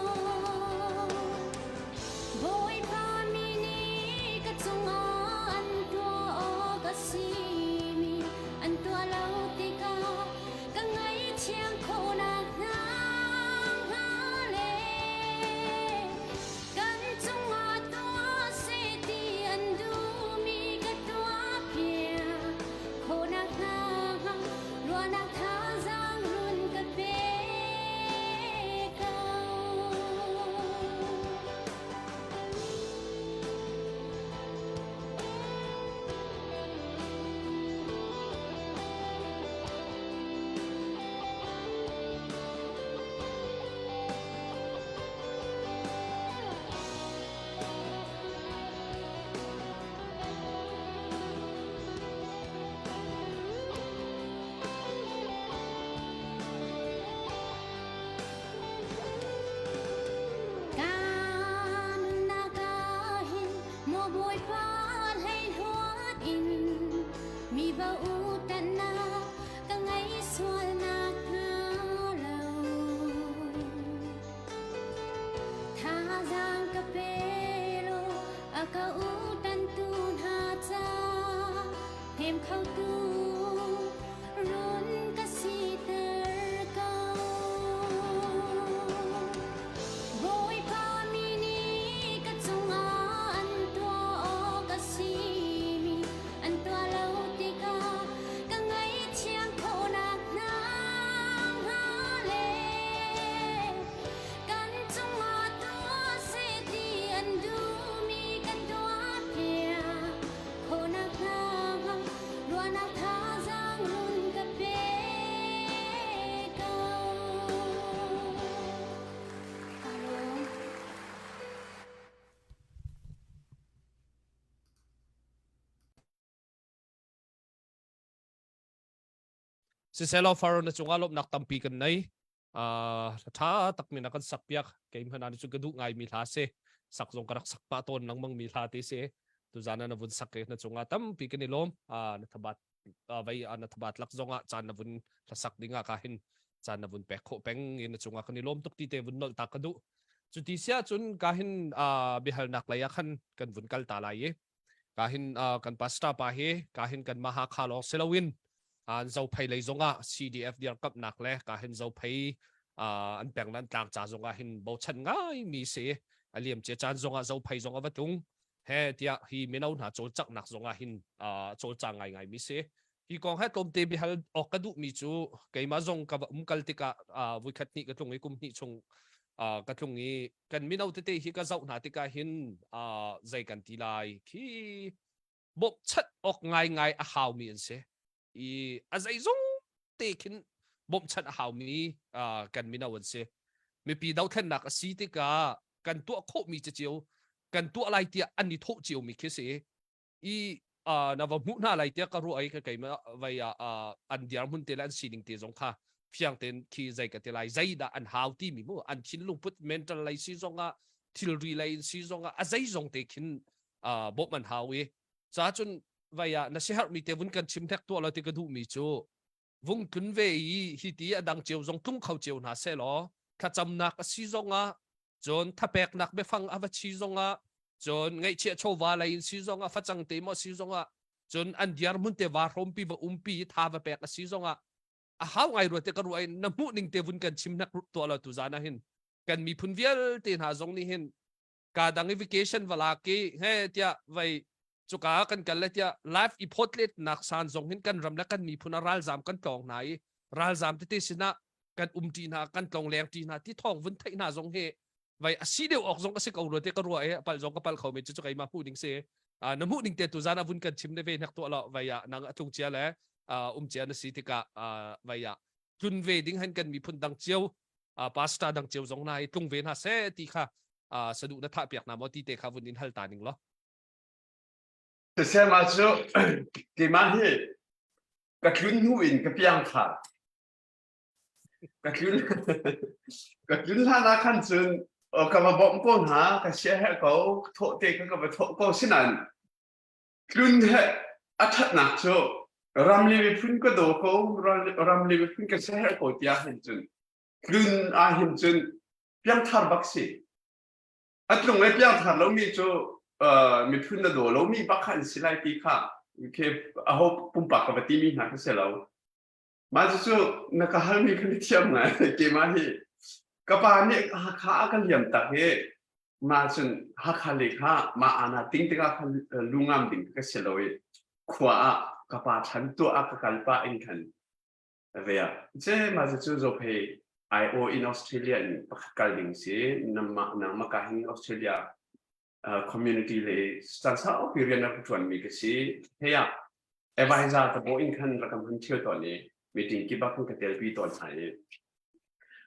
Bawipa mi nih ka cungah an tuah awk a simi an tuah lo tikah ka ngaithiam khawhnak hna hnga le kan cungah tuah seh ti an duhmi ka tuahpiak khawhnak hna hnga ruahnak thazaang run ka pe ko. Ka nunnak ah hin maw Bawipa hleihluat in mi va utannak ka ngei sualnak hnga lo. Thazaang ka pe law a ka utantu hna ca hnem khotu run ka siter ko. Bawipa mi Siselaw Faro na cungah lawmhnak tampi kan nei. Uh, tha tak mi na kan sak piak. Kei hmana ni cu ka duh ngai mi hla si. Sak zong ka rak sak pah tawn lengmang mi hla te si. Tuzan na vun sak na cungah tampi kan i lawm. Uh, na thabat uh, vai uh, na thabat lak zongah caan na vun hlasak dingah ka hin caan na vun pek khawh peng i na cungah kan i lawm tuk ti te vun nolh ta ka duh. Cuti sia cun ka hin uh, biahalnak lei ah khan kan vun kal ta lai i ka hin uh, kan pastor pa hi ka hin kan maha kha lawng siloin an zophei lei zongah CDF dirkamnak le ka hin zophei uh, an peng lan tlang ca zongah hin bochan ngai mi si a liam che caan zongah zophei zong a va tlung he tiah hi mino hna cawlcanghnak zongah hin uh, cawlcang ngai ngai mi si hi kong he tlawmte bihal awk ka duh mi cu keimah zong ka va um kal tikah uh, vuikhat hnih ka tlung i kum hnih chung uh, ka tlung i kan mino tete hi ka zoh hna tikah hin uh, zei kan ti lai khi bawmhchanh awk ngaingai a haumi an si i a zeizong te khin bawmhchanh a haumi uh, kan mino an si mipi dothlennak a si tikah kan tuah khawhmi cio kan tuah lai tiah an i thawh ciomi khi si i uh, na va hmuh hna lai tiah ka ruah i ka keimah vai ah an dirhmun te le an sining te zong kha fiang tein khi zei ka ti lai zei dah an hau ti mi mu an thinlung put mental lei si zong ah thilri lei in si zong ah a zei zong te khin uh, bawmh an hau i ca cun vai ah na siherh mi te vun kan chim thek tuah lo ti ka duh mi cu vung tlun ve i hi ti a dang cio zong tlung kho cio hna se law thlacamnak a si zong ah cun thapeknak biafang a va chi zongah cun ngaihchiah chawva lei in si zongah facang te maw si zongah cun an diar hmun te va hrawmpi va umpi tha va pek a si zongah a hau ngai rua te ka ruah in na hmuh ning te vun kan chim hnak tuah lo tu zan ah hin kan miphun vialte hna zong nih hin ka dang i vacation va lak i he tiah vai cuka kan kal le tiah life i phawtlet nak san zong hin kan ram le kan miphun a ralzam kan tlawng hna i ralzam tete sinah kan umṭi hna kan tlongleng ṭi hna ti thawng vun theih hna zong hi vai a si deuh awk zong a si ko rua te ka ruah i pal zong ka pal kho mi cu cu keimah hmuh ding si na hmuh ning te tu zan a vun kan chim ne ve hnek tuah lo vai ah nang a tlung cia le um cia na si tikah vai ah tlun ve ding han kan miphun dang cio pastor dang cio zong na i tlung ve hna se ti kha saduh na thah piak na maw ti te kha vun in hal ta ning lo Sema cu keimah hi ka tlun hnu in ka piang thar Ka tlun ka tlun hlan ah khan cun ka va bawmh ko hna, ka siaherh ko, thawh te kha ka va thawh ko. Sinain tlun he a ṭhatnak cu ram le miphun ka daw ko, ram le miphun ka siaherh ko tiah hin cun tlun ah hin cun piangthar bak si. A tlung le piangthar lomi cu miphun na daw lomi bak kha an si lai ti kha khi aho pumpak ka va timi hna ka si lo. Mah cucu na ka halmi kha na thiam ngai. Keimah hi ka pa nih Hakha a ka liam tak i mah cun Hakha lei kha mah ana ting tikah khan lungam ding ka si lo i khua ah ka pa thlan tuah ah ka kal pah in khan ve ah ce mah cucu zophei IO in Australia in pakhat kal ding si nangmah nangmah ka hin Australia uh, community le caan saupi rian rak ṭuanmi ka si. Hei ah advisor ka bo in khan rak kan hun ṭhial tawn i meeting kip ah khan ka telpi tawn hna i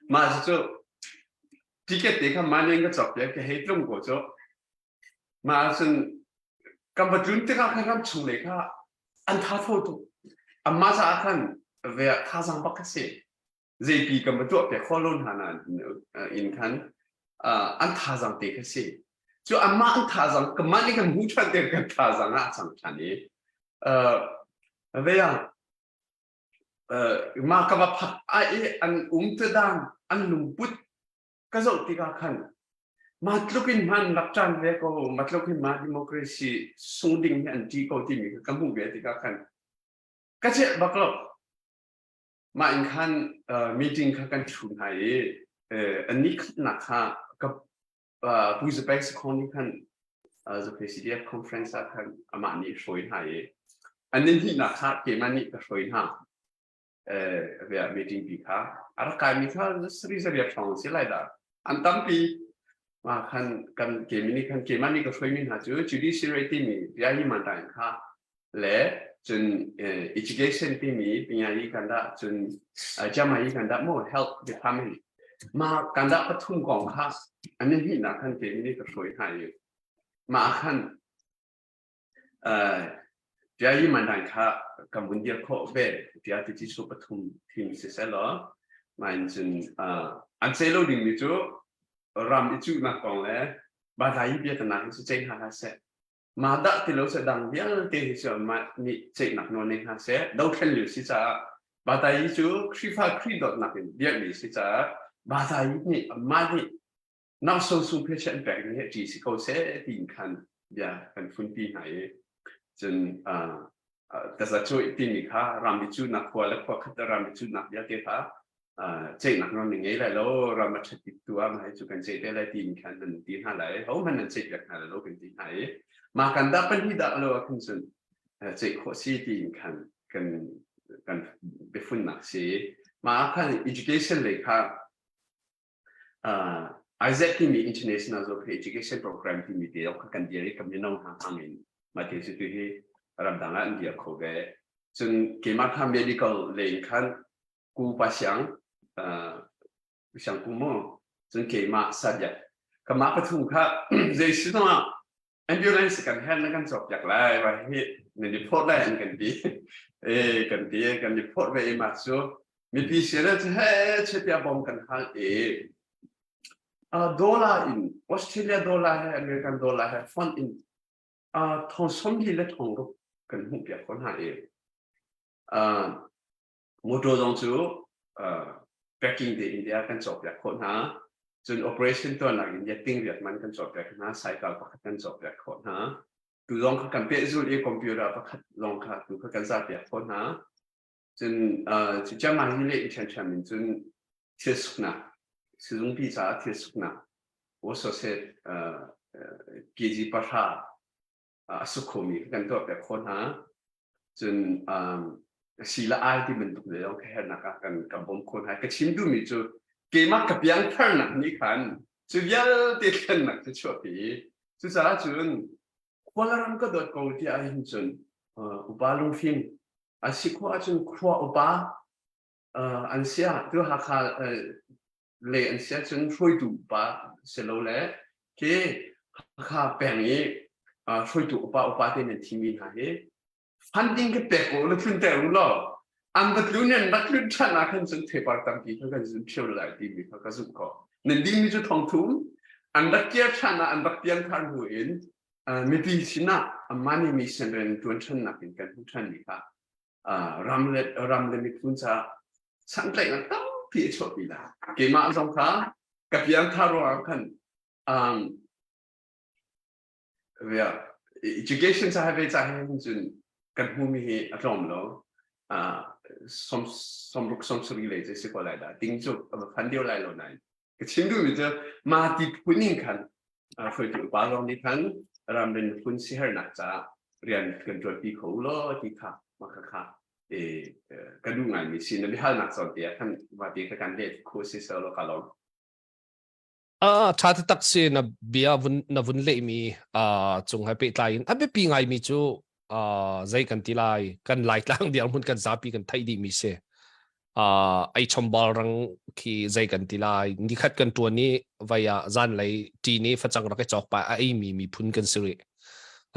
mah cu ticket te kha mah in ka cawk piak ka hei tlung ko cu mah cun kan va tlun tikah khan ram chung lei kha an tha tho tuk amma caah khan ve thazang bak ka si zeipi kan va tuah piak kho lo hna na in khan an thazang te kha si cu anmah an thazang kanmah nih kan hmu ṭhan te kan thazang ah a cang ṭhan i ve ah mah ka va phak a i an um te dan an lungput ka zoh tikah khan ma tluk in hman rak ṭan ve ko ma tluk in ma democracy sung ding hi an ṭi ko timi ka hmuh ve tikah khan ka celh bak lo Mah in khan meeting kha kan ṭhu hna i an ni khatnak kha ka Pu Zapek Sakhong nih khan Zaphei CDF conference ah khan amah nih hruai hna i an ni hnihnak kha keimah nih ka hruai hna. Meeting pi kha a rak kaimi kha sari zariat hrawng si lai dah an tampi mah khan kan keimah nih khan keimah nih ka hruaimi hna cu judiciary timi bia hi man kha le cun education timi pingayi kan dah cun jamayi kan dah mo health department ma kan dah pathum kong kha an hi na khan te ni ka hruai hna i ma khan piayi man dan kha kan vun dir khawh ve tiah ti ci su pathum thim si seh law nain cun an cei lo dingmi cu ram i cuhnak kong le Badai biaknak hi cu ceih hna hlah seh. Mah dah ti lo seh dang vialte hi cu anmah nih ceihnak nawl nei hna seh. Dothlen lio si caah Badai cu Khrihfa Khrih dawtnak in biakmi si caah Badai nih anmah nih Nangso sung phe an pek ni hi ṭi si ko seh tiin khan bia kan funpi hna i cun tazacuai timi kha ram i cunak khua le khua khat ram i cunak vialte kha ceihnak nawl na ngei lai lo ram a ṭhat bik tu ah mah hi cu kan ceih te lai tiin khan nan ti hna lai hohmanh nan ceih piak hna lai lo kan ti hna i mah kan dah pahnih dah lo ah khan cun ceih khawh si tiin khan kan kan biafunnak si mah ah khan education lei kha uh, Isaac timi International Zophei Education Program timi te kha kan dir i kan mino hna hmang in mah te cu tu hi ramdang ah an dir kho ve cun keimah kha medical lei in khan ku pa siang uh, siang ku mu cun keimah sabiak kamah pathum kha zei si zongah ambulance kan hen na kan cawk piak lai va hi nan i phawt lai an kan ti e kan ti kan i phawt ve i mah cu mipi sin ah he chetia bom kan hal i dollar in Australia dollar he American dollar he font in thong som li le thong ruk kan hmuh piak ko hna i Motor zong cu packing te India kan cawkpiak khawh hna. Cun operation tuahnak India tingriat man kan cawkpiak hna, cycle pakhat kan cawkpiak khawh hna. Tu zong kha kan pehzulh i computer pakhat zong kha tu kha kan zahpiak khawh hna. Cun cu chiangmai hi leh ṭhiamṭhiam in cun thil suknak, sizungpi caah thil suknak, wasose kg pahra a suk khomi kan tuahpiak khawh hna. Cun si le ai ti bantuk le zong ka herhnak ah kan ka bawm khawh hna. Ka chim duhmi cu keimah ka piangtharnak nih khan cu vialte thlennak cu chuahpi i cucaah cun khualram ka dawt ko tiah hin cun upa lungfim a si khawh ahcun khua upa an sia tu Hakha le an si ahcun hruaitu upa si lo le khi Hakha peng i hruaitu upa upa te nan thimi hna hi funding ka pek u la tlun ter u law an va tlun in rak tlun ṭhan ah khan cun theipar tampi kha kan zum ṭheo lai timi kha ka zumh ko nan dingmi cu thong thum an rak kir ṭhan ah an rak pian thar hnu in mipi sinah money mission rian ṭuan ṭhannak in kan hmu ṭhan mi kha ram le ram le miphun caah santlaihnak tampi a chuahpi lai keimah zong kha ka piangthar ruangah khan um, education ca ve ca he cun kan hmumi hi a tlawm lo som somruk somsari lei cu si ko lai dah ting cu a va phan dio lai lo nain ka chim duhmi cu ma ti phun in khan hruaitu upa zong nih khan ramrin phun sihernak caah rian kan ṭuanpi kho law ti kha mah kha kha ka duh ngaimi si na biahalnak zawn te ah khan va ti kha kan let khu si seh law ka lawm. Ah, ṭha taktak si na bia vun na vun lehmi cung he pehtlai in a biapi ngaimi cu zei kan ti lai kan laitlang dirhmun kan zapi kan theih dihmi si. Ei chombal rang khi zei kan ti lai nikhat kan ṭuan i vai ah zanlei ṭi nih facang rak i cawk pa a eimi miphun kan si rih.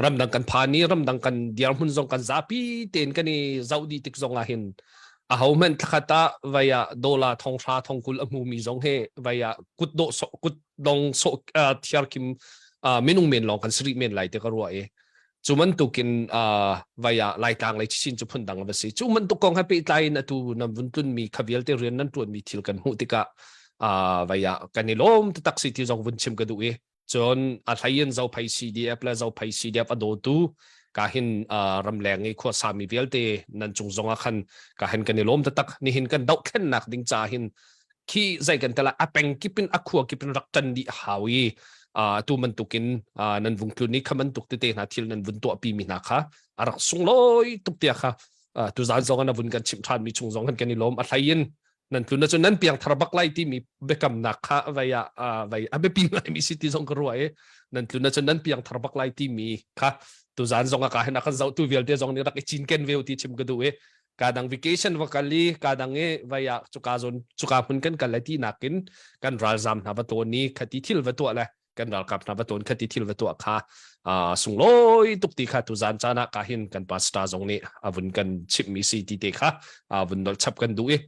Ramdang kan phan i ramdang kan dirhmun zong kan zapi tein kan i zoh dih tik zong ah hin ahohmanh thlakhat ah vai ah dollar thong hra thong 20 a hmumi zong hi vai ah kut dawh kut dong sawh thiar kim minung men lawng kan si rih men lai ti ka ruah i cu bantukin vai ah laitlang lei chin cu phun dang a va si cu bantuk kong he pehtlai in atu nan vun tlunmi kha vialte rian nan ṭuanmi thil kan hmuh tikah vai ah kan i lawm taktak si ti zong vun chim ka duh i Cun a hlei in Zophei CDF le Zophei CDF a dawtu ka hin ramleng i khuasami vialte nan cung zong ah khan ka hin kan i lawm taktak. Nihin kan dohthlennak ding ca hin khi zei kan tela a peng kip in a khua kip in rak ṭan dih hau i atu bantukin nan vung tlun i kha bantuk tete hna thil nan vun tuahpi mi hna kha a rak sunglawi tuk tia kha tuzaan zong ah na vun kan chimh ṭhan mi chung zong kan kan i lawm a hlei in nan tlun ahcun nan piangthar bak lai timi biakamnak kha vai ah vai a biapi ngaimi si ti zong ka ruah i nan tlun ahcun nan piangthar bak lai timi kha tuzaan zong ah ka hin a kan zohtu vialte zong nih rak i cinken ve ti chim ka duh i ka dang vacation va kal i ka dang i vai ah cuka zawn cuka hmun kan kal lai ti nakin kan ralzam hna va tawn i khati thil va tuah le. Kan ralkap hna va tawn kha ti thil va tuah kha sunglawi tuk ti kha tu zan caan ah ka hin kan pastor zong nih a vun kan chimh mi si ti te kha vun nolh chap kan duh i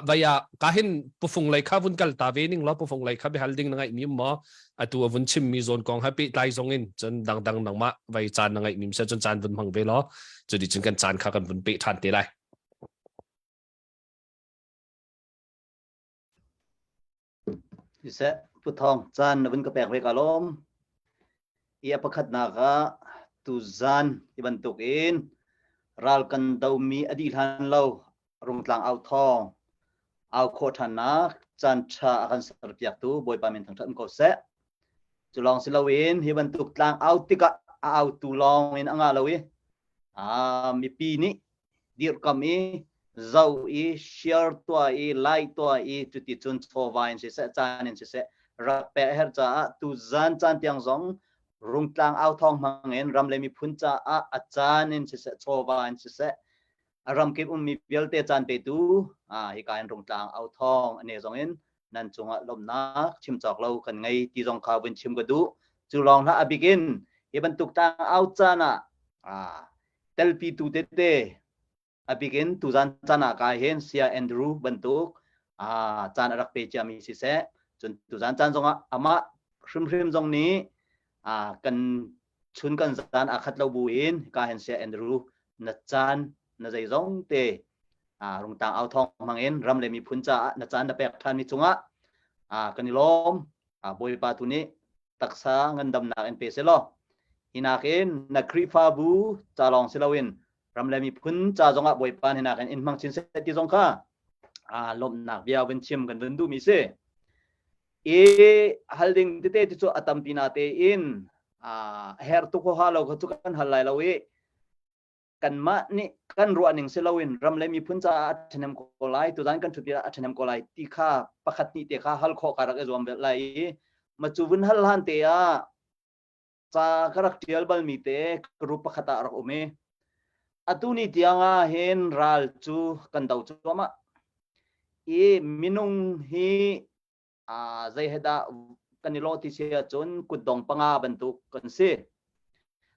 vaya ka hin pufung lei kha vun kal ta ve ning lo pufung lei kha bihal ding na ngai mi maw atu a vun chim mi zawn kong ha pe tlai zong in cun dangdang nangmah vai caan na ngai mi se cun caan vun hmang ve lo cu cun kan caan kha kan vun pe than te lai. Siseh, Pu Thawng, caan na vun ka pek ve ka lawm. I a pakhatnak ah tuzan hi bantuk in ral kan domi a dih hlan lo Rungtlang au thawng au khawh ṭhannak caan ṭha a kan serpiaktu Bawipa min thangṭhat um ko seh. Cu lawng si loin hi bantuk tlang au tikah a autu lawng in a ngah lo i mipi nih dirhkamh i zoh i share tuah i like tuah i cuticun chawva in siseh caan in siseh rak pek a herh caah tuzan caan tiang zong Rungtlang au thawng hmang in ram le miphun caah a caan in siseh chawva in siseh a ramkip ummi vialte caan petu hika in Rungtlang au thawng ane zong in nan cungah lawmhnak chim cawk lo kan ngei ti zong kha vun chim ka duh. Cu lawng hlah, a bik in hi bantuk tlang au caan ah telpitu tete, a bik in tuzan caan ah ka hin Sia Andrew bantuk caan a rak pe ciami siseh, cun tuzan caan zongah amah hrimhrim zong nih kan chun kan zan a khat lo bu in ka hin Sia Andrew na caan na zeizong te Rungtang au thawng hmang in ram le miphun caah na caan na pek ṭhan mi cungah kan i lawm. Bawipa tu nih taksa ngandamnak in pe selaw hinak in na Khrihfabu ca lawng si loin ram le miphun ca zongah Bawipa hinak in in hmang chin seh ti zong kha lawmhnak bia vun chim kan vun duhmi si. I hal ding tete ti cu a tampi na tein a herh tuk huaha lo kha cu kan hal lai lo i kanmah nih kan ruah ning si loin ram le miphun caah a ṭhahnem ko lai, tuzan kan ṭhut a ṭhahnem ko lai ti kha pakhat hnih te kha hal khawh ka rak i zuam vel lai i ma cu vun hal hlan te ah ca ka rak ṭial balmi te group pakhat ah rak um i atu ni tiang ah hin ral cu kan do cuahmah i minung hi zei he dah kan i lawh ti si ahcun kutdong panga bantuk kan si.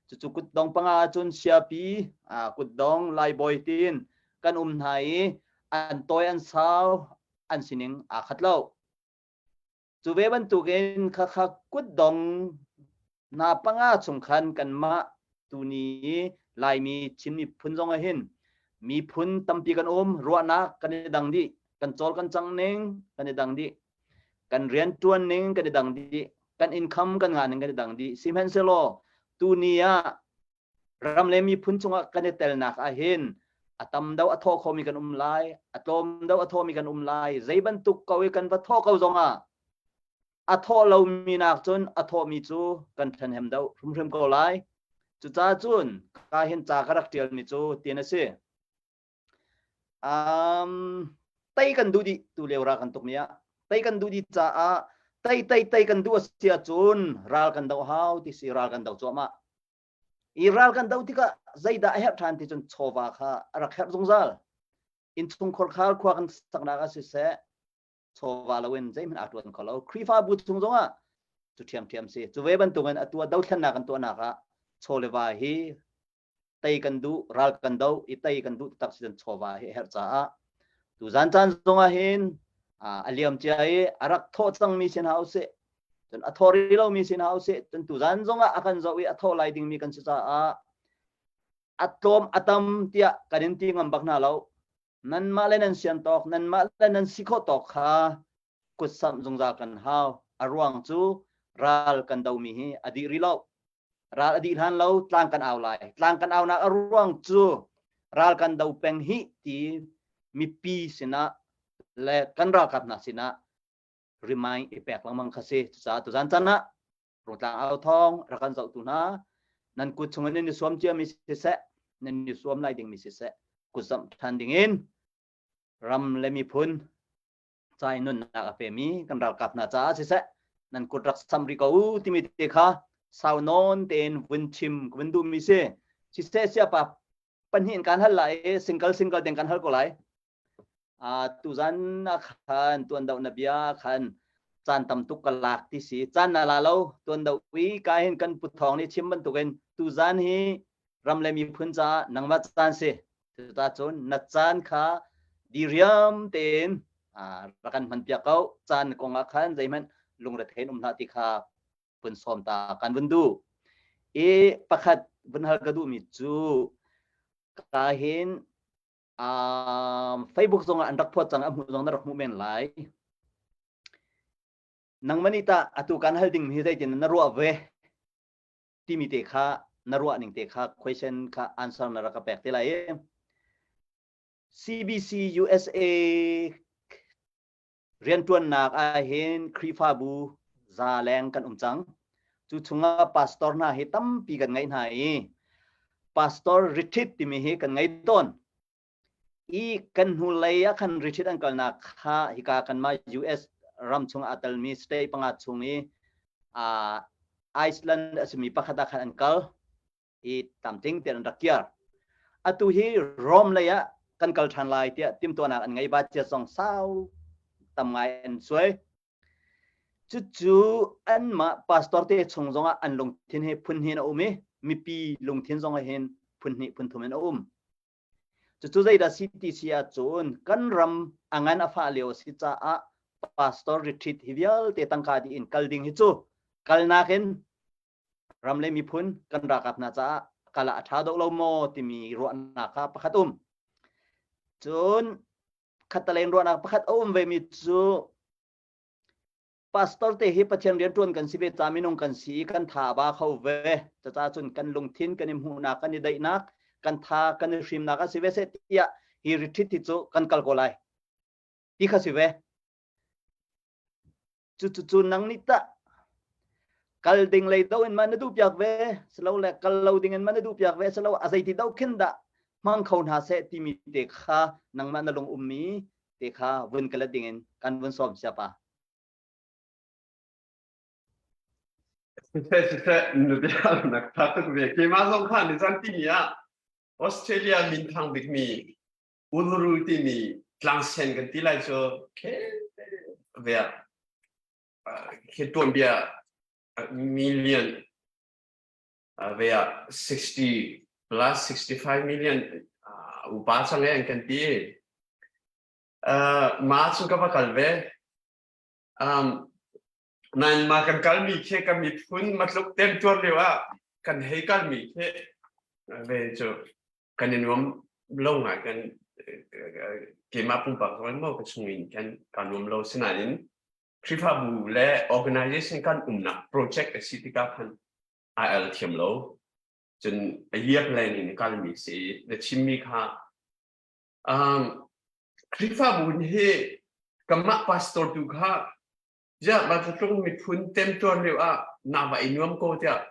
Cucu kutdong panga ahcun siapi, kutdong laibawi tiin kan um hna i an tawi an sau an sining aa khat lo. Cu ve bantukin khakha kutdong hna panga chung khan kanmah tuni Laimi Chin miphun zong ah hin miphun tampi kan um, ruahnak kan i dang dih, kan cawl kan cang ning kan i dang dih, kan rian tuan ning kan i dang dih, kan income kan ngah ning kan i dang dih. Sihmanhsehlaw tuni ah ram le miphun cungah kan i telnak ah hin a tam deuh a thawh khomi kan um lai, a tlawm deuh a thawmi kan um lai. Zei bantuk ko i kan va thawh ko zongah a thawh lomi nak cun a thawhmi cu kan ṭhenhem deuh hrimhrim ko lai. Cucaah cun ka hin ca ka rak ṭialmi cu tin a si. Um, tei kan duh dih tu lio ral kan tuk mi ah tei kan duh dih caah tei tei tei kan duh a si ahcun ral kan doh hau ti si ral kan doh cuahmah. I ral kan doh tikah zeidah a herh ṭhan ti cun chawva kha a rak herh zungzal. Innchungkhar khar khua kan saknak ah siseh, chawva loin zeihmanh aa ṭuan kho lo. Khrihfabu chung zongah cu ṭhiamṭhiam si. Cu ve bantukin atu ah dothlennak kan tuahnak ah chaw le va hi tei kan duh, ral kan do i tei kan duh taktak si cun chawva hi a herh caah tuzan caan zongah hin a liam cia i a rak thawh cangmi si hna usih, cun a thawh rih lomi si hna usih, cun tuzan zongah a kan zoh i a thawh lai dingmi kan si caah a tlawm a tam tiah kan in ti ngam bak hna lo. Nanmah le nan sian tawk, nanmah le nan si khawh tawk kha kutsamh zungzal kan hau. A ruang cu ral kan domi hi a dih rih lo. Ral a dih hlan lo tlang kan au lai. Tlang kan aunak a ruang cu ral kan do peng hi ti mipi sinah le kan ralkap hna sinah remind i pek lengmang kha si. Cucaah tuzan chan ah Rungtlang au thawng rak kan zohtu hna nan kut chungin nan i suam ciami siseh, nan i suam lai dingmi siseh, kutzamh ṭhan dingin ram le miphun ca i nunnak a pemi kan ralkap hna caah siseh nan kut rak sam rih ko u timi te kha sau nawn tein vun chim ka vun duhmi si. Siseh siapa pahnih in kan hal lai i single single ten kan hal ko lai. Tuzan ah khan tuan doh na bia khan. Caan tam tuk ka lak ti si. Caan na la lo tuan do i ka hin kan pu thawng nih chim bantukin tuzan hi ram le miphun caah nangmah caan si. Cuta cun na caan kha diriam tein rak kan hman piak ko. Caan kong ah khan zeihmanh lungrethein um hlah ti kha vun sawm ta kan vun duh. I pakhat vun hal ka duhmi cu ka hin um, Facebook zong ah an rak phuat cang a hmuh zong na rak hmuh men lai. Nangmah nih tah atu kan hal ding hi zeitin na ruah ve timi te kha na ruah ning te kha question kha answer na rak ka pek te lai. CBC USA Rianṭuannak ahhin Khrihfabu za leng kan um cang. Cu chungah pastor hna hi tampi kan ngeih hna i pastor retreat timi hi kan ngei tawn. I kan hnulei ah khan retreat an kalnak kha hika kanmah US ram chung aa telmi state panga chung i uh, Iceland a simi pakhat ah khan an kal. I tlamtling tein an rak kiar. Atu hi Rome lei ah kan kal ṭhan lai tiah timhtuahnak an ngei ba cia zong sau tam ngai an suai. Cucu anmah pastor te chung zongah an lungthin hi phun hin a um i mipi lungthin zong hin phun hnih phun thum in a um. Cucu zeidah si ti si ahcun kan ram a ngan a fah lio a si caah pastor retreat hi vialte tangka dih in kal ding hi cu kalnak in ram le miphun kan ralkap hna caah kal ah a ṭha deuh lo maw timi ruahnak kha pakhat um. Cun khattalein ruahnak pakhat a um vemi cu pastor te hi Pathian rianṭuan kan si ve ca minung kan si i kan tha a ba kho ve. Cucaah cun kan lungthin kan i hmuhnak kan i daihnak kan tha kan i hrimnak a si ve seh tiah hi retreat hi cu kan kal ko lai ti kha si ve. Cucu nang nih tah kal ding lei do in ma na duh piak ve silo le kal lo ding in ma na duh piak ve silo a zeiti do khin dah hmang kho hna seh timi te kha nangmah na lung ummi te kha vun ka let ding in kan vun sawm sia pa. Siseh siseh nu bia nak tha tuk ve keimah zong kha ni zan timi ah Australia minthang bikmi Uluru timi tlangsen kan ti lai cu khe ve ah khi tuanbia million ve ah 60 plus 65 million upa cang e an kan ti. Ma cu ka va kal ve. Um, nain ma kan kalmi khi kan miphun matluk temtuar lio ah kan hei kalmi khi ve cu kan i nuam lo ngai kan keimah pumpak zong maw ka chung in kan ka nuam lo sinain Khrihfabu le organization kan umnak project a si tikah khan ai al thiam lo cun a year plan in kalmi si na chimmi kha um, Khrihfabu hi kanmah pastor tu kha ziah ma tlung miphun temtuar lio ah na va i nuam ko tiah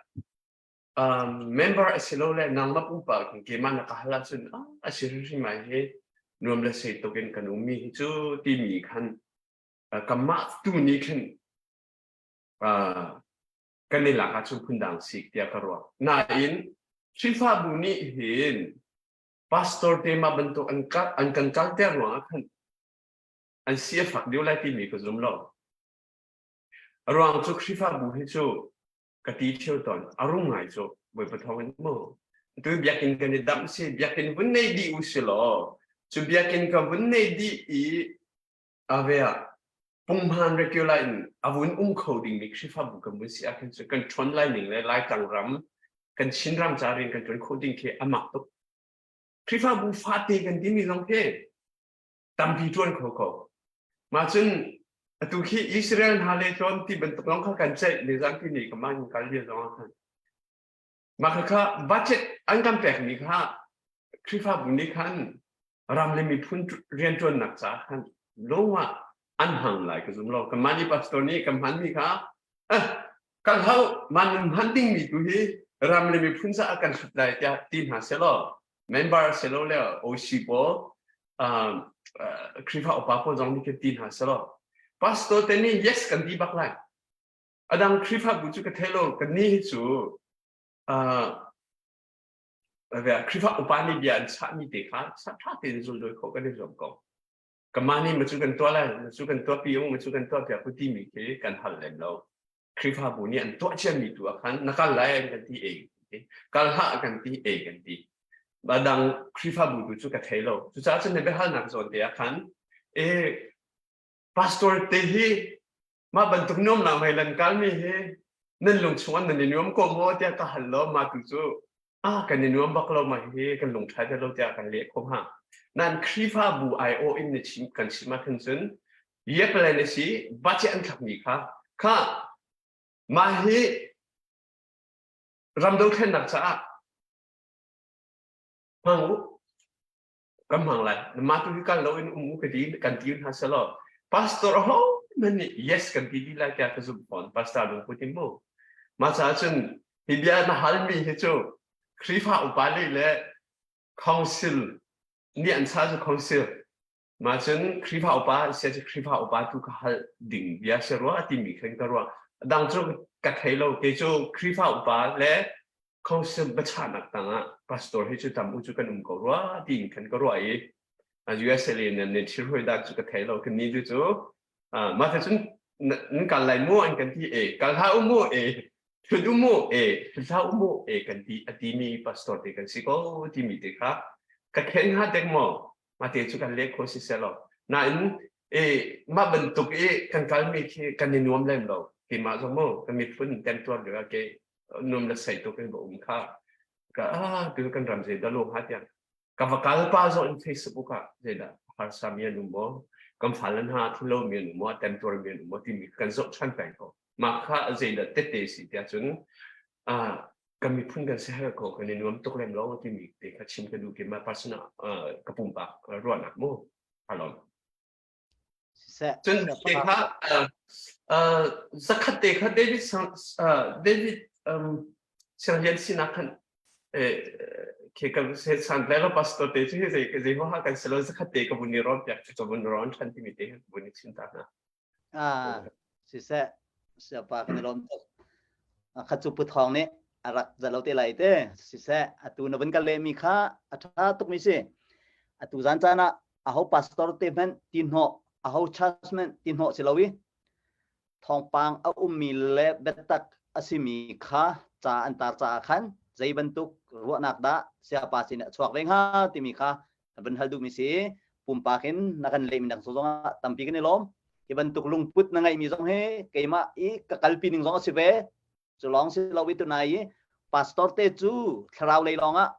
um, member a si lo le nangmah pumpak in keimah na ka hal ahcun ah, a si hrimhrim ai hi nuam le sei tuk in kan ummi hi cu timi khan uh, kanmah tu nih khin uh, kan i lak ahcun phundang sik tiah ka ruah. Nain Khrihfabu nih hin pastor te mah bantuk an ka an kan kalter ruangah khan an si a fak deuh lai timi ka zum lo. A ruang cu Khrihfabu hi cu ka ti ṭheo tawn a rum ngai cu Bawipa thawng in mu tu biakinn kan i damh si biakinn vun nei dih u si law cu biakinn ka vun nei dih i ave ah punghman regular in a vun um kho ding mi Khrihfabu kan vun si ahkhin cu kan ṭhawn lai ning le Laitlang ram kan Chin ram ca rian kan ṭuan khawh ding khi a mak tuk Khrihfabu fate kan timi zong khi tampi ṭuan kho ko. Mah cun atu khi Israel hna le tlawn ti bantuk lawng kha kan ceih nizan ti ni ka man kal bia zong ah khan. Mah kha kha budget an kan pekmi kha Khrihfabu nih khan ram le miphun rianṭuannak caah khan lung ah an hmang lai ka zum lo. Kanmah nih pastor nih kan hmanmi kha eh kan hau man nan hman dingmi tu hi ram le miphun caah kan hlut lai tiah ti hna selaw member selo le OC pawl um, uh, Khrihfa upa pawl zong nih kan ti hna selaw pastor te nih yes kan ti bak lai adang Khrihfabu cu ka thei lo kan ni hi cu uh, Khrihfa upa nih bia an chahmi te kha ṭha tein zul doi khawh kan i zuam ko. Kamah nih macu kan tuah lai, macu kan tuah pi ung, macu kan tuah piak u timi khi kan hal lem lo. Khrihfabu nih an tuah ciami tu ah khan na kal lai an kan ti ei kal hlah kan ti ei kan ti. Dang Khrihfabu tu cu ka thei lo. Cucaah cun na biahalnak zawn te ah khan e pastor te hi mah bantuk nuamnak mei lan kalmi hi nan lung chungah nan i nuam ko maw tiah ka hal lo mah tu cu ah kan i nuam bak lo mah hi kan lung ṭha lo tiah kan leh kho hnga. Nan Khrihfabu aiawh in na chim kan chim ah khan cun yep le na si bache an thlakmi kha kha mah hi ram dothlennak caah hmang u kan hmang lai mah tu hi kal lo in um u ka ti kan ti hna selaw pastor ho man nih yes kan ti di lai tiah ka zumh fawn pastor lungput in mu mah caah cun hi bia na halmi hi cu Khrihfa upa lei le council nih an sa cu council Mah cun Khrihfa upa sia cu Khrihfa upa tu ka hal ding bia si rua timi khan ka ruah. Dang cu ka thei lo. Kei cu Khrihfa upa le council biachahnak tangah pastor hi cu tam u cu kan um ko rua tiin khan ka ruah i USA le nan ne thil dah cu ka thei lo. Kan ni cu cu mah cun nan kal lai mu an kan ti e kal hlah u mu e thut u mu e thut hlah u mu e kan ti a timi pastor te kan si ko timi te kha ka khen hnga dek maw mate cu kan leh kho si selaw nain e mah bantuk i kan kalmi khi kan i nuam lem lo keimah zong mu kan miphun temtuar lio ah ke nuam le sei tuk in va um kha ka ah tu kan ram zei dah lo ha tiang ka va kal pa zong in Facebook ah zeidah harsa mi an um maw kan fale hna thilo mi an um maw temtuar mi an um maw timi kan zoh than peng ko mah kha zeidah tete si tiah cun kan miphun kan si her ko kan i nuam tuk lem lo timi te kha chim ka duh ki ma personal ka pumpak ruahnak mu alom cun te kha zakhat te kha David David sianglian sinak khan ke kan se san le lo pastor te chu zei zei ho ha kan selo zakhat te ka bun ni ron piak chu bun ron than timi te bun ni chim ta na Ah, siseh, siapa kan i lawm tuk. Khat cu Pu Thawng nih a rak zalo te lai te. Siseh, atu na vun ka lehmi kha a ṭha tukmi si. Atu zan caan ah aho pastor te hmanh ti hnawh, aho church hmanh ti hnawh si lo i thawngpang a ummi le biatak a simi kha ca an tar caah khan zei bantuk ruahnak dah siapa sin a chuak ve hnga timi kha van hal duhmi si pumpak in na kan lehmi nak zong ah tampi kan i lawm hi bantuk lungput na ngeihmi zong hi keimah i ka kalpi ning zong a si ve cu lawng si lo i tunai i pastor te cu thlarau lei lawng ah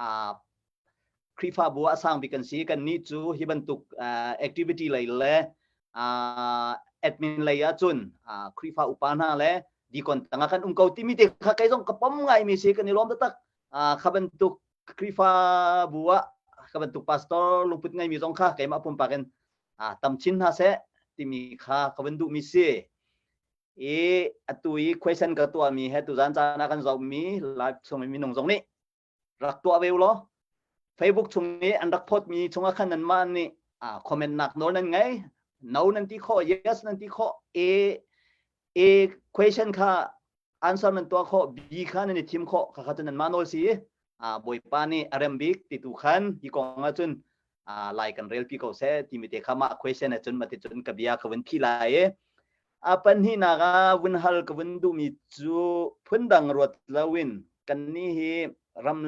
a Khrihfabu ah sang bik kan si kan nih cu hi bantuk activity lei le admin lei ah cun Khrihfa upa hna le dikon tangah kan um ko timi te kha kei zong ka pom ngaimi si kan i lawm taktak kha bantuk Khrihfabu ah ka bantuk pastor lungput ngeimi zong kha keimah pumpak in tam chin hna seh timi kha ka vun duhmi si. I atu i question ka tuahmi he tuzan caan ah kan zohmi live chung i minung zong nih rak tuah ve u law Facebook chung i an rak phawtmi chungah khan nanmah nih comment nak nawl nan ngei no nan ti khawh yes nan ti khawh a a question kha answer nan tuah khawh B kha nan i thim khawh kha kha cu nanmah nawl si a Bawipa nih a rem bik ti tu khan hi kong ah cun lai kan relpi ko seh timi te kha mah question ah cun mati cun ka bia ka vun phi lai i a pahnihnak ah vun hal ka vun duhmi cu phundang ruat loin kannih hi ram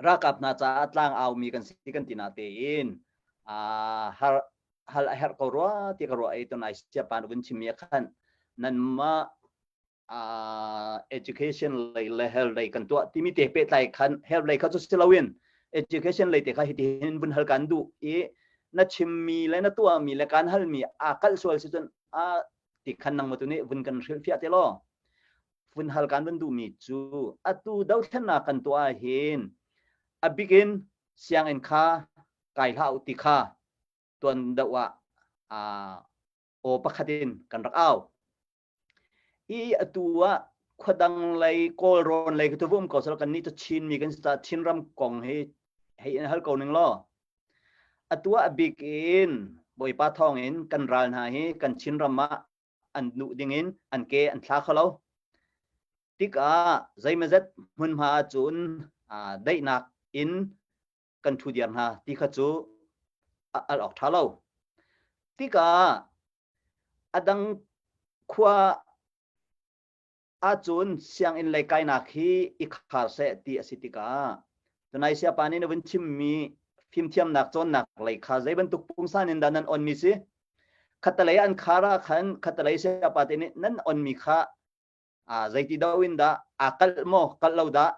ralkap hna caah tlang aumi kan si kan ti na tein har hal a herh ko rua ti ka ruah i tunai siapan vun chimmi a khan nanmah education lei le health lei kan tuah timi te pehtlai khan health lei kha cu si loin education lei te kha hitihin vun hal kan duh i na chimmi le na tuahmi le kan halmi aa kalh sual si cun a ti khan nang tu nih vun kan hrilhfiah te law vun hal kan vun duhmi cu atu dothlennak kan tuah hin a bikin sianginn kha kai hlah u ti kha tuan deuh ah aw pakhat in kan rak au i atu ah khuadang lei kawlrawn lei ka tu um ko sal kan nih cu Chin mi kan si caah Chinram kong hi hei in hal ko ning law atu ah a bik in Bawipa thawng in kan ral hna hi kan Chinram ah an nuh ding in an ke an thla kho lo tikah zeimazet hmunhma ahcun daihnak in kan ṭhu diar hna ti kha cu al awk ṭha lo. Tikah a dang khua ahcun sianginn lei kainak hi i khar seh ti a si tikah tunai siapa nih na vun chimmi fimthiamnak cawnnak lei kha zei bantuk pungsan in dah nan onmi si? Khattalei an khar ah khan khattalei siapa te nih nan onmi kha zeiti do in dah aa kalh maw kalh lo dah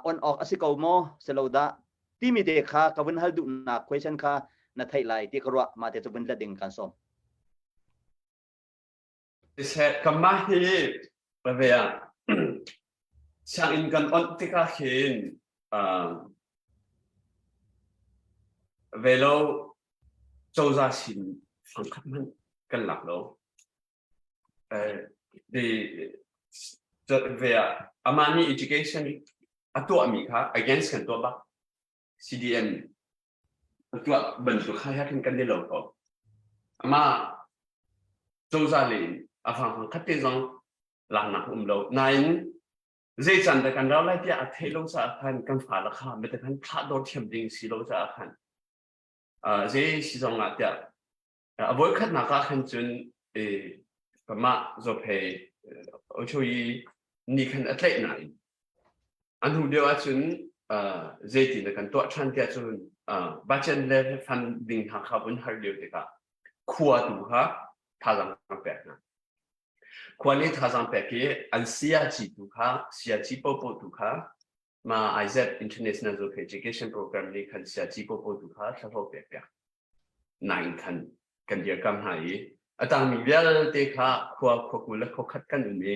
on awk a si ko maw si lo dah timi te kha ka vun hal duhnak question kha na theih lai ti ka ruah mah te cu vun let ding kan sawm. Siseh kanmah hi ve ah sianginn kan onh tikah khin ve lo cozah sin fangkhat hmanh kan lak lo. Ve ah amah nih education a tuahmi kha against kan tuah bak. CDM a tuah bantuk kha he khin kan i lo ko. Amah cozah lei in a fangfang khat te zong laknak um lo. Nain zei can dah kan rau lai tiah a theih lo caah khan kan fale kha mete khan thlah dawr thiam ding si lo caah khan zei si zong ah tiah A voikhatnak ah khan cun mah Zophei Ochoyi nih khan a tlaih nain a hnu deuh ahcun zeitin dah kan tuah ṭhan tiah cun budget le funding hna kha vun har lio tikah khua tu kha thazaang kan pek hna. Khua nih thazaang pek i an siaci tu kha siaci paohpaoh tu kha ma IZEP International Zophei Education Program nih khan siaci paohpaoh tu kha thlahlawh pek piak. Nain khan kan dirkam hna i a tangmi vialte kha khua khua 20 le khua khat kan um i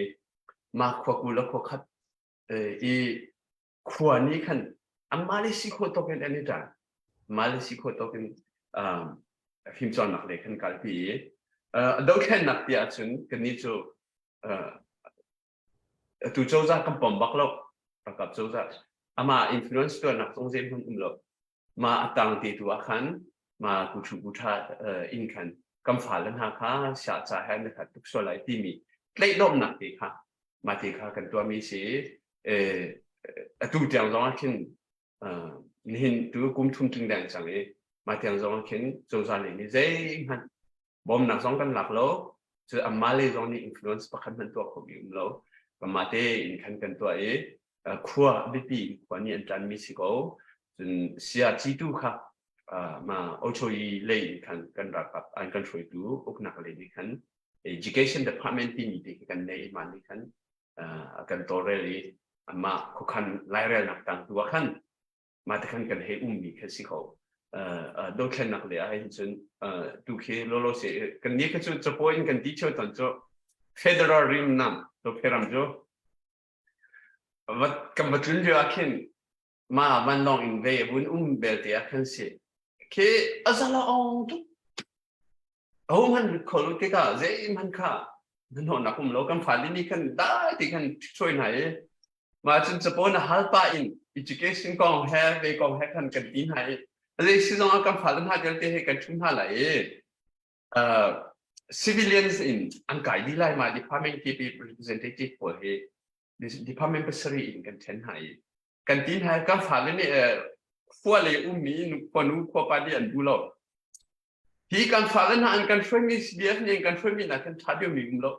mah khua 20 le khua khat i khua nih khan anmah le si khawh tawk in an i ṭan. Mah le si khawh tawk in fimcawnnak lei khan kalpi i dothlennak ti ahcun kannih cu atu cozah kan pom bak lo. Ralkap cozah amah influence tuahnak zong zeihmanh um lo. Mah a tang te tu ah khan ma kuṭhu kuṭha in khan kan fale hna kha sia ca he na khat tuk sual lai timi tlaih-dawmnak te kha mah te kha kan tuahmi si atu tiang zong ah khin nihin tu kum thum tling deng cang i mah tiang zong ah khin cozah lei nih zeihmanh bawmnak zong kan lak lo cu anmah lei zong nih influence pakhat hmanh tuah khomi um lo kanmah te in khan kan tuah i khua biapi in khua nih an ṭanmi si ko cun sia citu kha ma ochoyi lei in khan kan ralkap an kan hruaitu uknak lei nih khan education department timi te khi kan nei i mah nih khan kan tawlrel i amah khuakhan lairelnak tang tu ah khan mah te khan kan hei ummi kha si ko dothlennak le ah hin cun tu khi lolo se kan ni kha cu capo in kan ti cheu ton cu federal rim nam to pheram cu kan va tlun lio ah khin ma vanlawng in ve vun um belte ah khan si khi azala ong tuk Ahohmanh lut kho lo tikah zeihmanh kha hnahnawhnak um lo kan fale nih khan dai ti khan ṭhitṭhuai hna i mah cun capo na hal pah in education kong he ve kong he khan kan ti hna i zei si zong ah kan fale hna vialte he kan ṭhum hna lai i uh, civilians in an kai dih lai ma department kip representative pawl hi department pasarih in kan ṭhen hna i kan ti hna kan fale nih khua lei ummi khuanu khuapa nih an duh lo Hi kan fale hna an kan hruaimi CDF nih an kan hruaimi hna kan ṭha deuhmi um lo.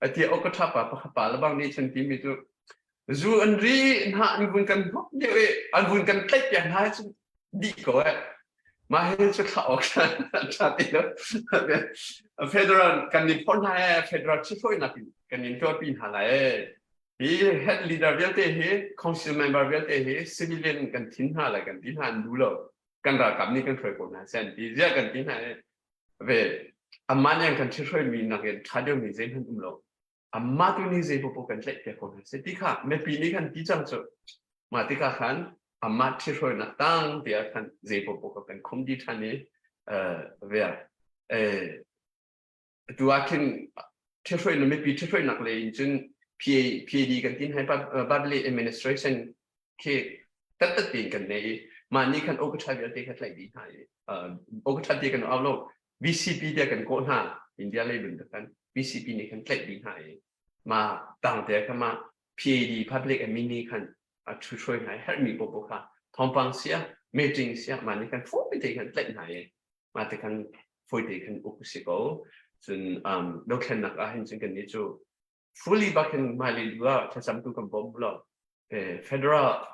Ati awk ka ṭha pa pakhat pa lebang nih cun timi cu zu an ri hna an vun kan hnok deuh i an vun kan tlaih piak hna hi cu dih ko eh. Mah hi cu thlah awk ṭha ti lo. Federal kan nin phorh hna ee federal ṭhihruainak in kan nin tuahpi hna lai ee. Hi head leader vialte hi council member vialte hi civilian kan thin hna lai kan ti hna an duh lo. Kan ralkap nih kan hruai ko hna sen ti ziah kan ti hna i ve amah nih an kan ṭhihruai mi nakin ṭha deuhmi zeihmanh um lo amah tu nih zei popo kan tlaih piak ko hna seh ti kha mipi nih khan ti cang cu mah tikah khan amah ṭhihruainak tang tiah khan zei popo ka kan khum di ṭhan i ve atu ah khin ṭhihruainak mipi ṭhihruainak lei in cun PA, PAD kan tin hai public administration khi tattat tein kan nei i mah nih khan okatha vialte kha tlaih dih hna i okatha te kan au lo VCP te kan kawh hna India lei lun kan VCP nih khan tlaih dih hna i mah tang te kha mah PAD public admin nih khan a thu hruai hna i herhmi popo kha thawngpang sia meeting sia mah nih khan fawi te khan tlaih hna i mah te khan Fawite khan uk si ko. Cun um, dothlennak ah hin cun kan nih cu fully bakin hmailei du ah thlacam tu kan bawm lo. Federal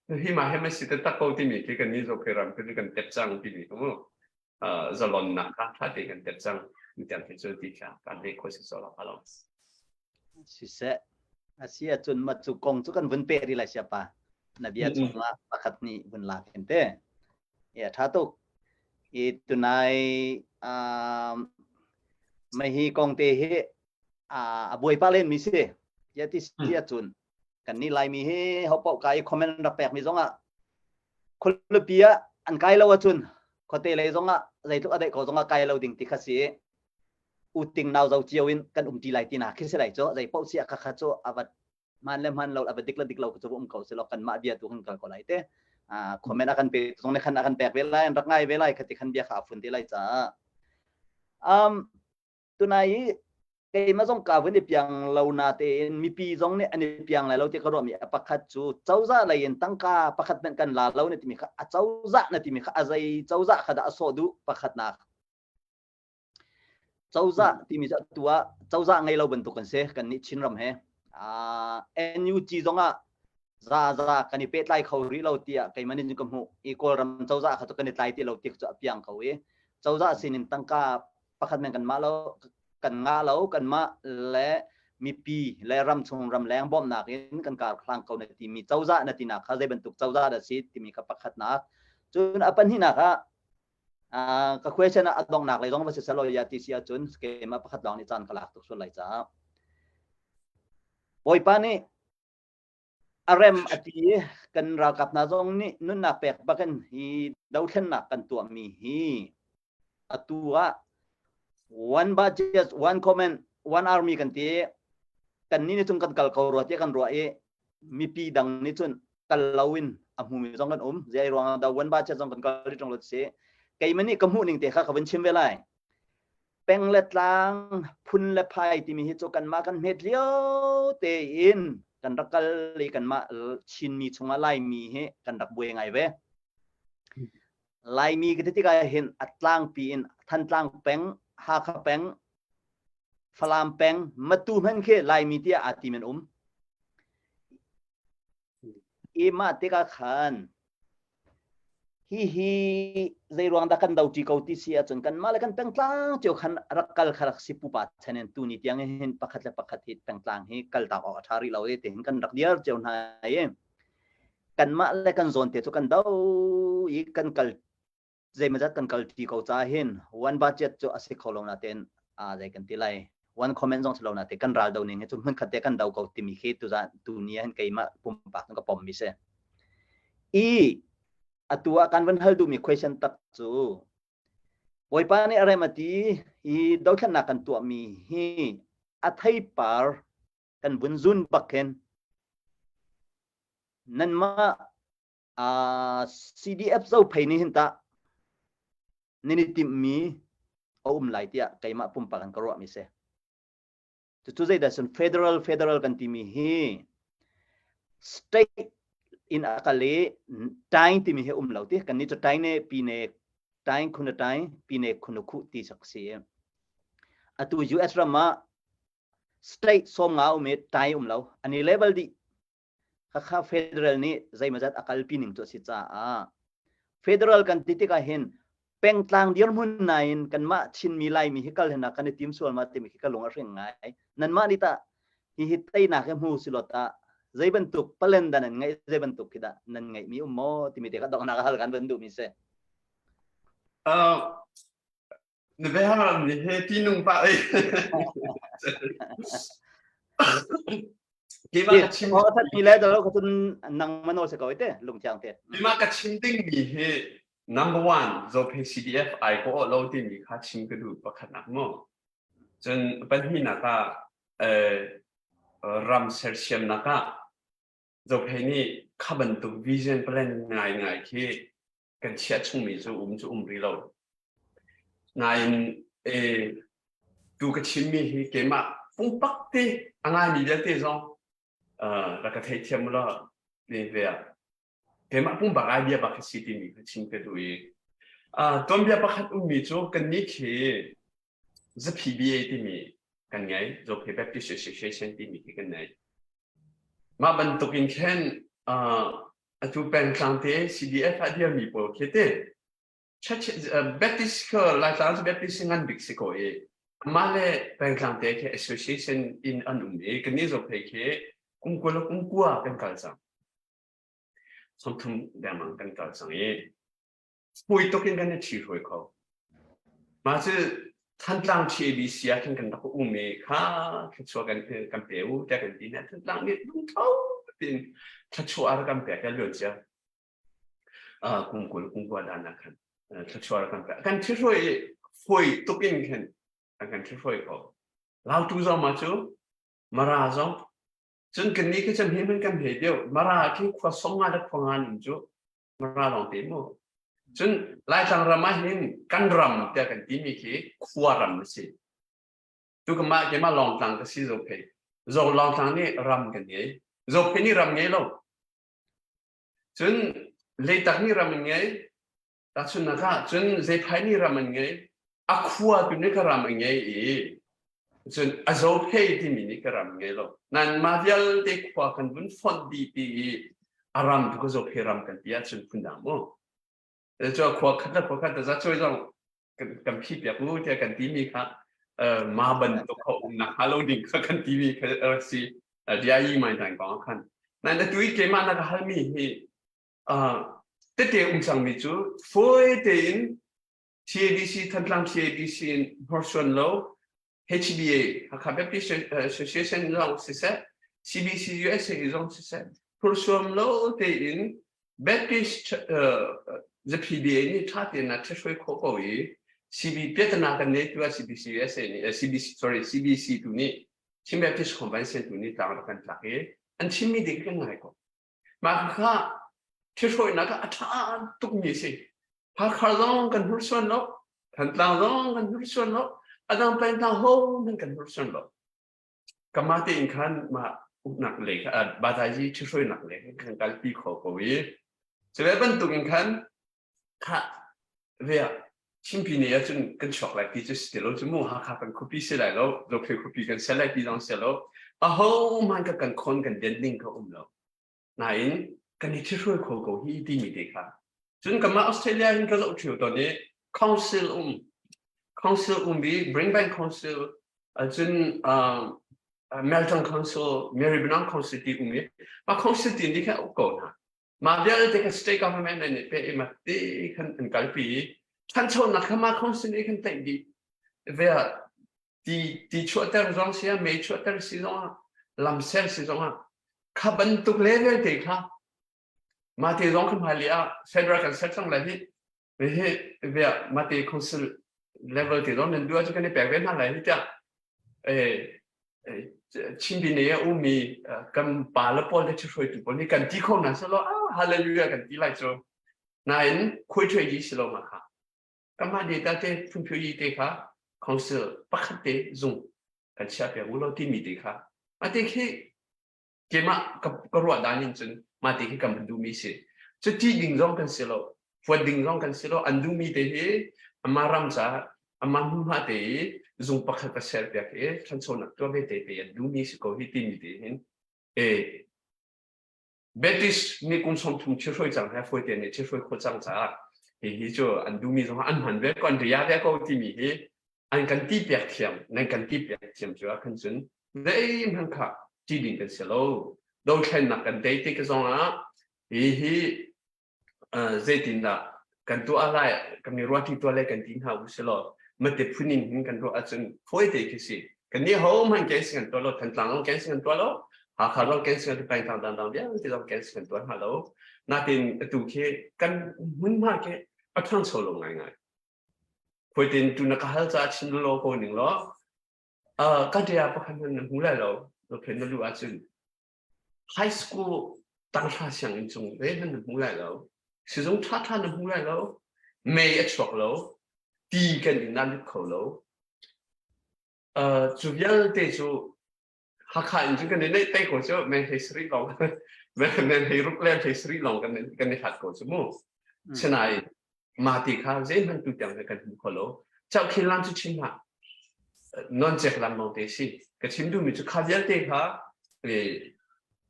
hi ma he ma si taktak ko timi khi kan nih Zophei ram khi kan tep cang timi ka mu. Zalonnak kha tha te kan tep cang. Tiang khi cu ti kha kan le kho si so la lo. Siseh, a si ahcun ma cu kong cu kan vun peh rih lai siapa. Na bia chungah pakhat nih vun lak in te. Ya tha tuk. I tunai um, mai hi kong te hi a buai pa len mi si. Ya ti si ahcun kan ni Laimi hi ho paoh ka i comment rak pek mi zongah khualipi ah an kai lo ahcun khuate lei zongah zeitluk a daih ko zongah kai lo ding ti kha si uting nau zo cio in kan um ti lai ti na khi si lai cu zei paoh si kha kha cu avat man le man lo avat dik le dik lo cu um ko si lo kan mah bia tu kan kal ko lai te comment a kan pe zong ne khan a kan pek ve lai an rak ngai ve lai khati khan bia kha a fun te lai ca um tunai i keimah zong ka vun i piang lo na tein mipi zong nih an i piang lai lo ti ka ruahmi a pakhat cu cozah lei in tangka pakhat hmanh kan la lo na timi kha a cozah na timi kha a zei cozah kha dah a sawh duh pakhatnak Cozah timi cu atu ah cozah ngei lo bantuk kan si kan nih Chinram he. Uh, NUG zong ah za za kan i pehtlai kho rih lo tiah keimah nih ka hmuh. I Kawlram cozah kha cu kan i tlai ti lo ti cu a piang ko i cozah sinin tangka pakhat men kan mah lo kan ngah lo kanmah le mipi le ramchung ramleng bawmhnak in kan kar hlang ko na timi cozah na tinak kha zei bantuk cozah dah si timi kha pakhatnak cun a pahnihnak ah ka question a donghnak lei zong va si selaw ya ti si ahcun keimah pakhat lawng nih caan ka lak tuk sual lai caah Bawipa nih a rem a ti i kan ralkap hna zong nih nunnak pek bakin hi dothlennak kan tuahmi hi atu ah one budget one comment one army kan ti kan ni nih cun kan kal ko rua tiah kan ruah i mipi dang nih cun kal loin a hmumi zong kan um zei ruang dah one budget zong kan kal rih lo si keimah nih ka hmuh ning te kha ka vun chim ve lai peng le tlang phun le phai timi hi cu kanmah kan hmet lio tein kan rak kal i kanmah Chinmi chungah Laimi hi kan rak buai ngai ve. Laimi ka ti tikah hin a tlangpi in Thantlang peng, Hakha peng, Falam peng, Matu hmanh khi Laimi tiah aa ti men um. I mah tikah khan hihi zeiruang dah kan doṭi ko ti si ahcun kanmah le kan pengtlang cio khan rak kal kha rak si pupa chan in tuni tiang hin pakhat le pakhat hi pengtlang hi kaltak awk a ṭha rih lo i tihin kan rak diar cio hna i kanmah le kan zawn te cu kan do i kan kal zeimawzat kan kal ṭi ko caah hin one budget cu a si kho lo natein aa zei kan ti lai one comment zong si lo natein kan ral do ning hi cu hmunkhat te kan do ko timi khi tuzan tuni ah hin keimah pumpak ka pom mi si i atu ah kan van hal duhmi question tak cu Bawipa nih a rem a ti i dothlennak kan tuahmi hi a theipar kan vun zun bak hin nanmah Uh, CDF Zophei nih hin tah nan i timhmi a um lai tiah keimah pumpak in ka ruahmi si. Cucu zeidah sun federal federal kan timi hi state in a kal i tain timi hi um lo ti kan nih cu tain ne pine tain khuna tain pine khuna khu ti sak si. Atu US ram ah state som nga um i tain um lo ani level dih Khakha federal nih zeimawzat a kalpi ning cu a si caah federal kan ti tikah hin pengtlang dirhmun nain kanmah Chinmi Laimi hi kal hin kan i tim sual ma timi khi ka lung a hring ngai. Nanmah nih tah hihi teinak hi hmu silaw tah zei bantuk palen dah nan ngeih zei bantuk khi dah nan ngeihmi um maw timi te kha donghnak hal kan van duhmi si. Uh, Na biahalmi hi tinung pah ei. Keimah ka chim Oh, that pi le dalo ka cun nang mano se ko ite lungthiang te. Keimah ka chim ding mi hi number one Zophei CDF ai ko lo timi kha chim ka duh pakhatnak mu. Cun pahnihnak ah eh, ram sersiamnak ah Zophei nih kha bantuk vision plan ngai ngai khi kan chiah chungmi cu um cu um rih lo. Nain eh, tu ka chimmi hi keimah pumpak te a ngaimi vialte zong uh, rak ka theithiam ulaw ti ve ah keimah pumpak idea bak hi si timi kha chim ka duh i. Tuanbia pakhat ummi cu kannih khi ZPBA timi kan ngei, Zophei Baptist Association timi khi kan ngei. Mah bantuk in khin atu pengtlang te CDF ah dirmi pawl khi te church Baptist kha Laitlang cu Baptist ngan bik si ko i amah le pengtlang te khi association in an um i kannih Zophei khi kum kul kum kua kan kal cang. 30 dengmang kan kal cang i fawi tuk in kan i ṭhi-hruai kho. Mah cu Thantlang TABC ah khan kan rak um i kha thluachuah kan kan pe u tiah kan ti hna. Thantlang nih lungtho tein thluachuah a kan pek a luan cia. Kum 20 kum kua dan ah khan thluachuah a kan pek. Kan ṭhihruai i fawi tuk in khan an kan ṭhihruai kho. Lautu zong mah cu Mara zong cun kannih khi cun hi hmun kan hei deuh. Mara khi khua 50 le khua nga ning cu Mara lawng te mu. Cun Laitlang ram ah hin kan ram tiah kan timi khi khua ram a si. Tu ka mah keimah Lawngtlang ka si Zophei. Zo Lawngtlang nih ram kan ngei. Zophei nih ram ngei lo. Cun Leitak nih ram an ngei. Tahchunhnak ah cun Zeiphai nih ram an ngei. A khua tu nih ka ram a ngei i cun a Zophei timi nih ka ram ngei lo. Nan mah vialte khua kan vun fonh dih ti i a ram tu ka Zophei ram kan ti ahcun phundang mu. Cu khua khat le khua khat za cawi zong kan phi piak u tiah kan timi kha ma bantuk kha um nak hnga lo ding kha kan timi kha rak si DIE mai dan kong khan. Nan atu i keimah na ka halmi hi tete um cangmi cu fawi tein TABC Thantlang TABC in hnorsuan lo HBA Hakha Baptist Association zong siseh CBC USA zong siseh hnorsuam lo tein Baptist the PBA nih ṭha tein a ṭhehruai khawh ko i CB piatana kan nei tu ah CBC USA nih CBC sorry CBC tu nih Chin Baptist Convention tu nih tlang rak kan tlak i an chimmi ding kan ngai ko. Mah kha ṭhihruainak ah a ṭha tukmi a si. Hakha zong kan hnursuan lo, Thantlang zong kan hnursuan lo, a dang pengtlang hohmanh kan hnursuan lo. Kamah tein khan mah uknak lei kha Batazi ṭhihruainak lei khan kan kalpi kho ko i cu ve bantuk in khan khah ve ah Chinpi ne ahcun kan chuak lai ti cu si ti lo cu mu Hakha kan khuapi si lai lo Zophei khuapi kan ser lai ti zong si lo ahohmanh ka kan khon kan den ding kha um lo nain kan i ṭhihruai kho ko hi timi te kha cun kanmah Australia hin ka zoh ṭheo tawn i council um council um i Brimbank Council cun Melton Council Maribyrnong Council ti um i mah council ti nih khan a uk ko hna Mah vialte kha state government nih pe i mah ti khan an kalpi i ṭhanchonak kha mah council nih khan tlaih dih. Ve ah ti ti chuahter zong si ah mei chuahter si zong ah lam ser si zong ah kha bantuk level te kha mah te zong kha hmailei ah federal kan ser cang lai hi hi ve ah mah te council level te zong nan duh ahcun kan i pek ve hna lai hi tiah Chin Pine a ummi kan pa le pawl le ṭhihruaitu pawl nih kan ti kho hna selaw ah hallelujah kan ti lai cu. Nain khuai ṭhuai di si lo ma kha. Kanmah data te phunphio yi te kha council pakhat te zung kan chiah piak u law timi te kha. Mah te khi keimah ka ruah dan in cun mah te khi kan van duhmi si. Cu ṭih ding zong kan si lo. Huat ding zong kan si lo. An duhmi te hi amah ram caah amah hmunhma te i zung pakhat va ser piak i ṭhanchonak tuah ve te te an duhmi si ko hi timi te hin e Baptist nih kum 30 ṭhihruai cang he fawi te nih ṭhihruai khawh cang caah hihi cu an duhmi zong an hman ve ko an ria ve ko timi hi an kan ti piak thiam nan kan ti piak thiam cu ah khan cun zeihmanh kha ṭih ding kan si lo dothlennak kan tei tik zong ah hihi zeitindah kan tuah lai kan i ruahṭi tuah le kan ti hna u si law mate phun in hin kan ruah ahcun fawi te khi si kan nih ho hmanh cancel kan tuah lo Thantlang zong cancel kan tuah lo Hakha zong cancel kan tuah pengtlang dangdang vialte zong cancel kan tuah hna lo natin atu khi kan hmunhma khi a ṭhangcho lo ngaingai Khuaitin tu na ka hal caah chim law ko ning law ka ṭia pakhat hmanh na hmu lai lo na na luh ahcun High school tanghra sianginn cung ve hmanh na hmu lai lo. Sizung ṭhaṭha na hmu lai lo. Mei a chuak lo. Ti kan inn ah lut kho lo. Uh, cu vialte cu Hakha in cun kan i neih te ko cu men hlei sarih lawng men hlei ruk le hlei sarih lawng kan kan i hlat ko cu mu. Sinain. Mah ti kha zeihmanh tu tiang kan hmu kho lo. Chauhkhin lam cu chim hlah. Non cek lam lawng te si. Ka chim duhmi cu kha vialte kha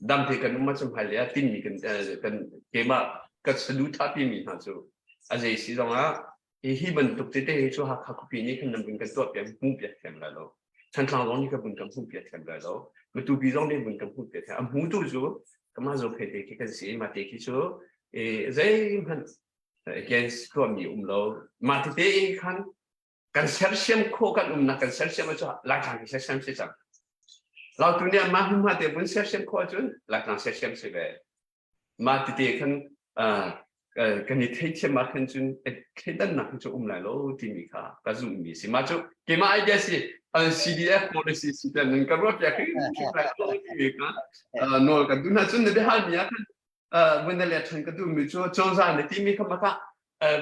damte kan um ahcun hmailei ah tinmi kan kan keimah ka saduhthah pimi hna cu a zei si zongah hi hi bantuk tete hi cu Hakha khuapi nih khan nan vun kan tuah piak hmu piak thiam lai lo. Thantlang zong nih ka vun kan hmu piak thiam lai lo. Matupi zong nih vun kan hmu piak thiam. A hmutu cu kamah zophei te khi kan si. Mah te khi cu zeihmanh against tuahmi um lo. Mah tete in khan kan sersiam khawh kan umnak kan sersiam ahcun Laitlang hi sersiam si cang. Lautu nih mah hmunhma te vun sersiam khawh ahcun Laitlang sersiam si ve. Mah tete khan kan i theithiam ah khan cun thleidannak cu um lai lo timi kha ka zumhmi si. Mah cu keimah idea si CDF policy si te nan ka ruah piak hi lai lo timi kha nawl kan duh hna cun na biahalmi ah khan vun le ṭhan ka duhmi cu cozah na timi kha maka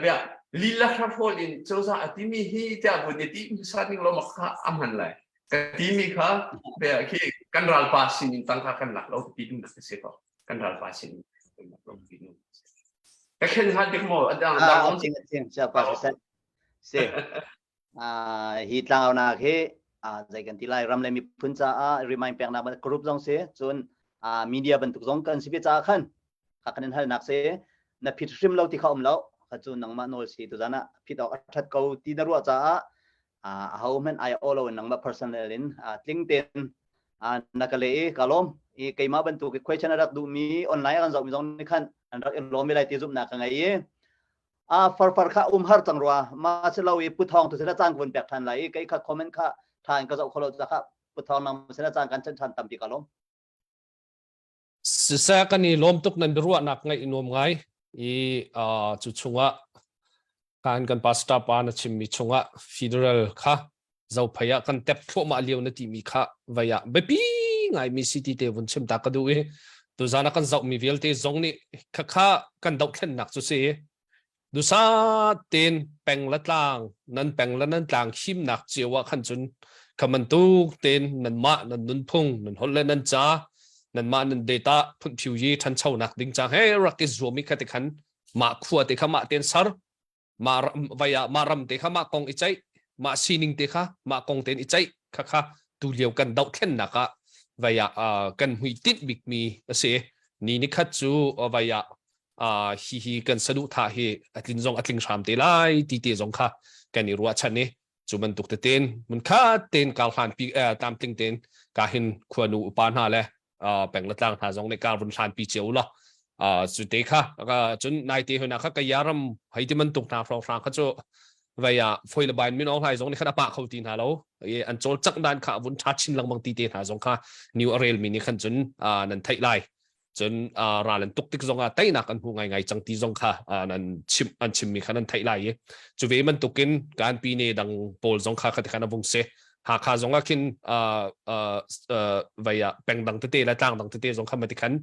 bia lila hrawl in cozah a timi hi tiah vun i ti hmasa ning lo mak kha a hman lai ka timi kha bia khi kan ralpa sin in tangka kan lak lo ti duhnak ka si ko kan ralpa sin in lak lo ti duhnak ka khen ha dik maw adang dang sia pa si si hi tlangaunak hi zei kan ti lai ram le miphun caah remind peknak group zong si cun media bantuk zong kan si ve caah khan kha kan in halnak si na phit hrim lo ti kha um lo kha cu nangmah nawl si tu zan ah phit awk a that ko ti na ruah caah aho hmanh ai aw lo in nangmah personal in tling tein na ka le i ka lawm i keimah bantuk i question a rak duhmi online a kan zohmi zong nih khan an rak i lawm ve lai ti zumhnak ka ngei i a farfar kha um har cang rua ma si lo i puthong tu sina caan kun pek than lai i kei kha comment kha tha in ka zoh kholo ca kha puthong nang sina caan kan chan than tampi ka lawm Siseh kan i lawm tuk nan biaruahnak ngaih nuam ngai i cu chungah kan kan pastor pa na chimmi chungah federal kha zophei ah kan tep thluahmah lio na timi kha vei ah biapi ngaimi city te vun chim ta ka duh i tuzan ah kan zohmi vialte zong nih khakha kan dohthlennak cu si dusa ten peng la tlang nan peng la nan tlang himnak cio ah khan cun khamantuk ten nan mah nan nunphung nan holh le nan ca nan mah nan data phunphiu yi ṭhanchonak ding ca he rak i zuam i kha te khan mah khua te kha mah ten sar mah vai ah mah ram te kha mah kong i ceih mah sining te kha mah kong tein i ceih kha kha tu lio kan dohthlennak ah vai ah kan hmuitinh bikmi a si ni ni khat cu vai ah hi hi kan saduhthah hi a tlin zong a tling hram te lai ti te zong kha kan i ruahchan i cu bantuk teten mun khat ten kar hlan pi tlamtling ten ka hin khuanu upa hna le peng le tlang hna zong nih kar vun hlan pi cio la cu te kha cun nai te hona kha ka yaram hei ti man tuk hna hrawng hrang kha cu vei ah foi le bain min ong hlai zong nih khan a pah kho ti hna lo an cawl cak dan kha vun tha chin lengmang ti te hna zong kha new a rel mi nih khan cun nan theih lai cun ral an tuk tik zongah teinak an hmu ngaingai cang ti zong kha nan chim an chimmi kha nan theih lai i cu ve bantukin kan pi ne dang pawl zong kha khati khan a vung si Hakha zong ah khin vei ah peng dang tete le tlang dang tete zong kha mati khan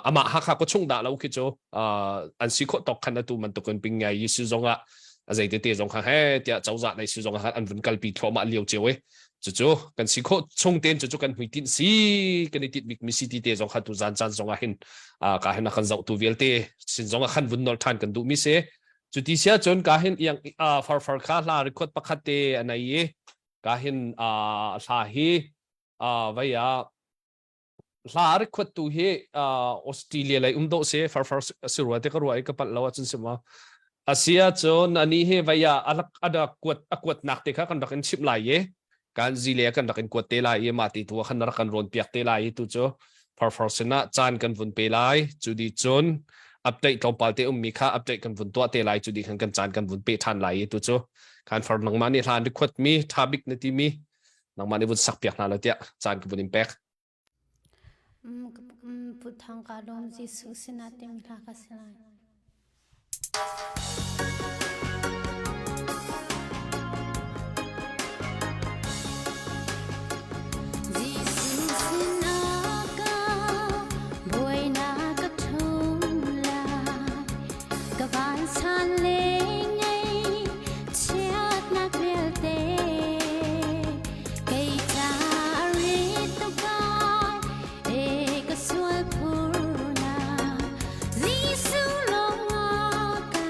amah Hakha ko chung dah lo khi cu an si khawh tawk khan atu bantukin ping ngai yi si zong ah a zei tete zong kha he tiah cozah nei si zong ah an vun kalpi thluahmah lio cio i cucu kan si khawh chung tein cucu kan hmuitinh si kan i tinh bikmi si ti te zong kha tu zan caan zong ah hin ka hin a kan zohtu vialte sin zong ah khan vun nol ṭhan kan duhmi si cu ti sia cun ka hin iang farfar kha hla record pakhat te a nei i ka hin hla hi vei ah hla a record tu hi Australia lei um dawh si farfar si rua te ka rua i ka palh lo ahcun si ma asia cun ani hi vei ah a rak kuat a kuatnak te kha kan rak in chimh lai i kan zile kan rak in kuat te lai i mah ti tu ah khan rak kan rawn piak te lai i tu cu farfar sinah caan kan vun pe lai cu di cun update tlawmpal te ummi kha update kan vun tuah te lai cu di khan kan caan kan vun pe ṭhan lai i tu cu khan far nangmah nih hlan record mi ṭha bik na ti mi nangmah nih vun sak piak hna lo tiah caan ka vun in pek. Pu Thang ka lawm Jesuh sinah timi hla ka si lai. Jesuh sinah ka buainak ka ṭhum lai. Ka vansan le ngei chiatnak vialte kei ca rit tuk ai e ka sual phurnak Jesuh lawngah ka.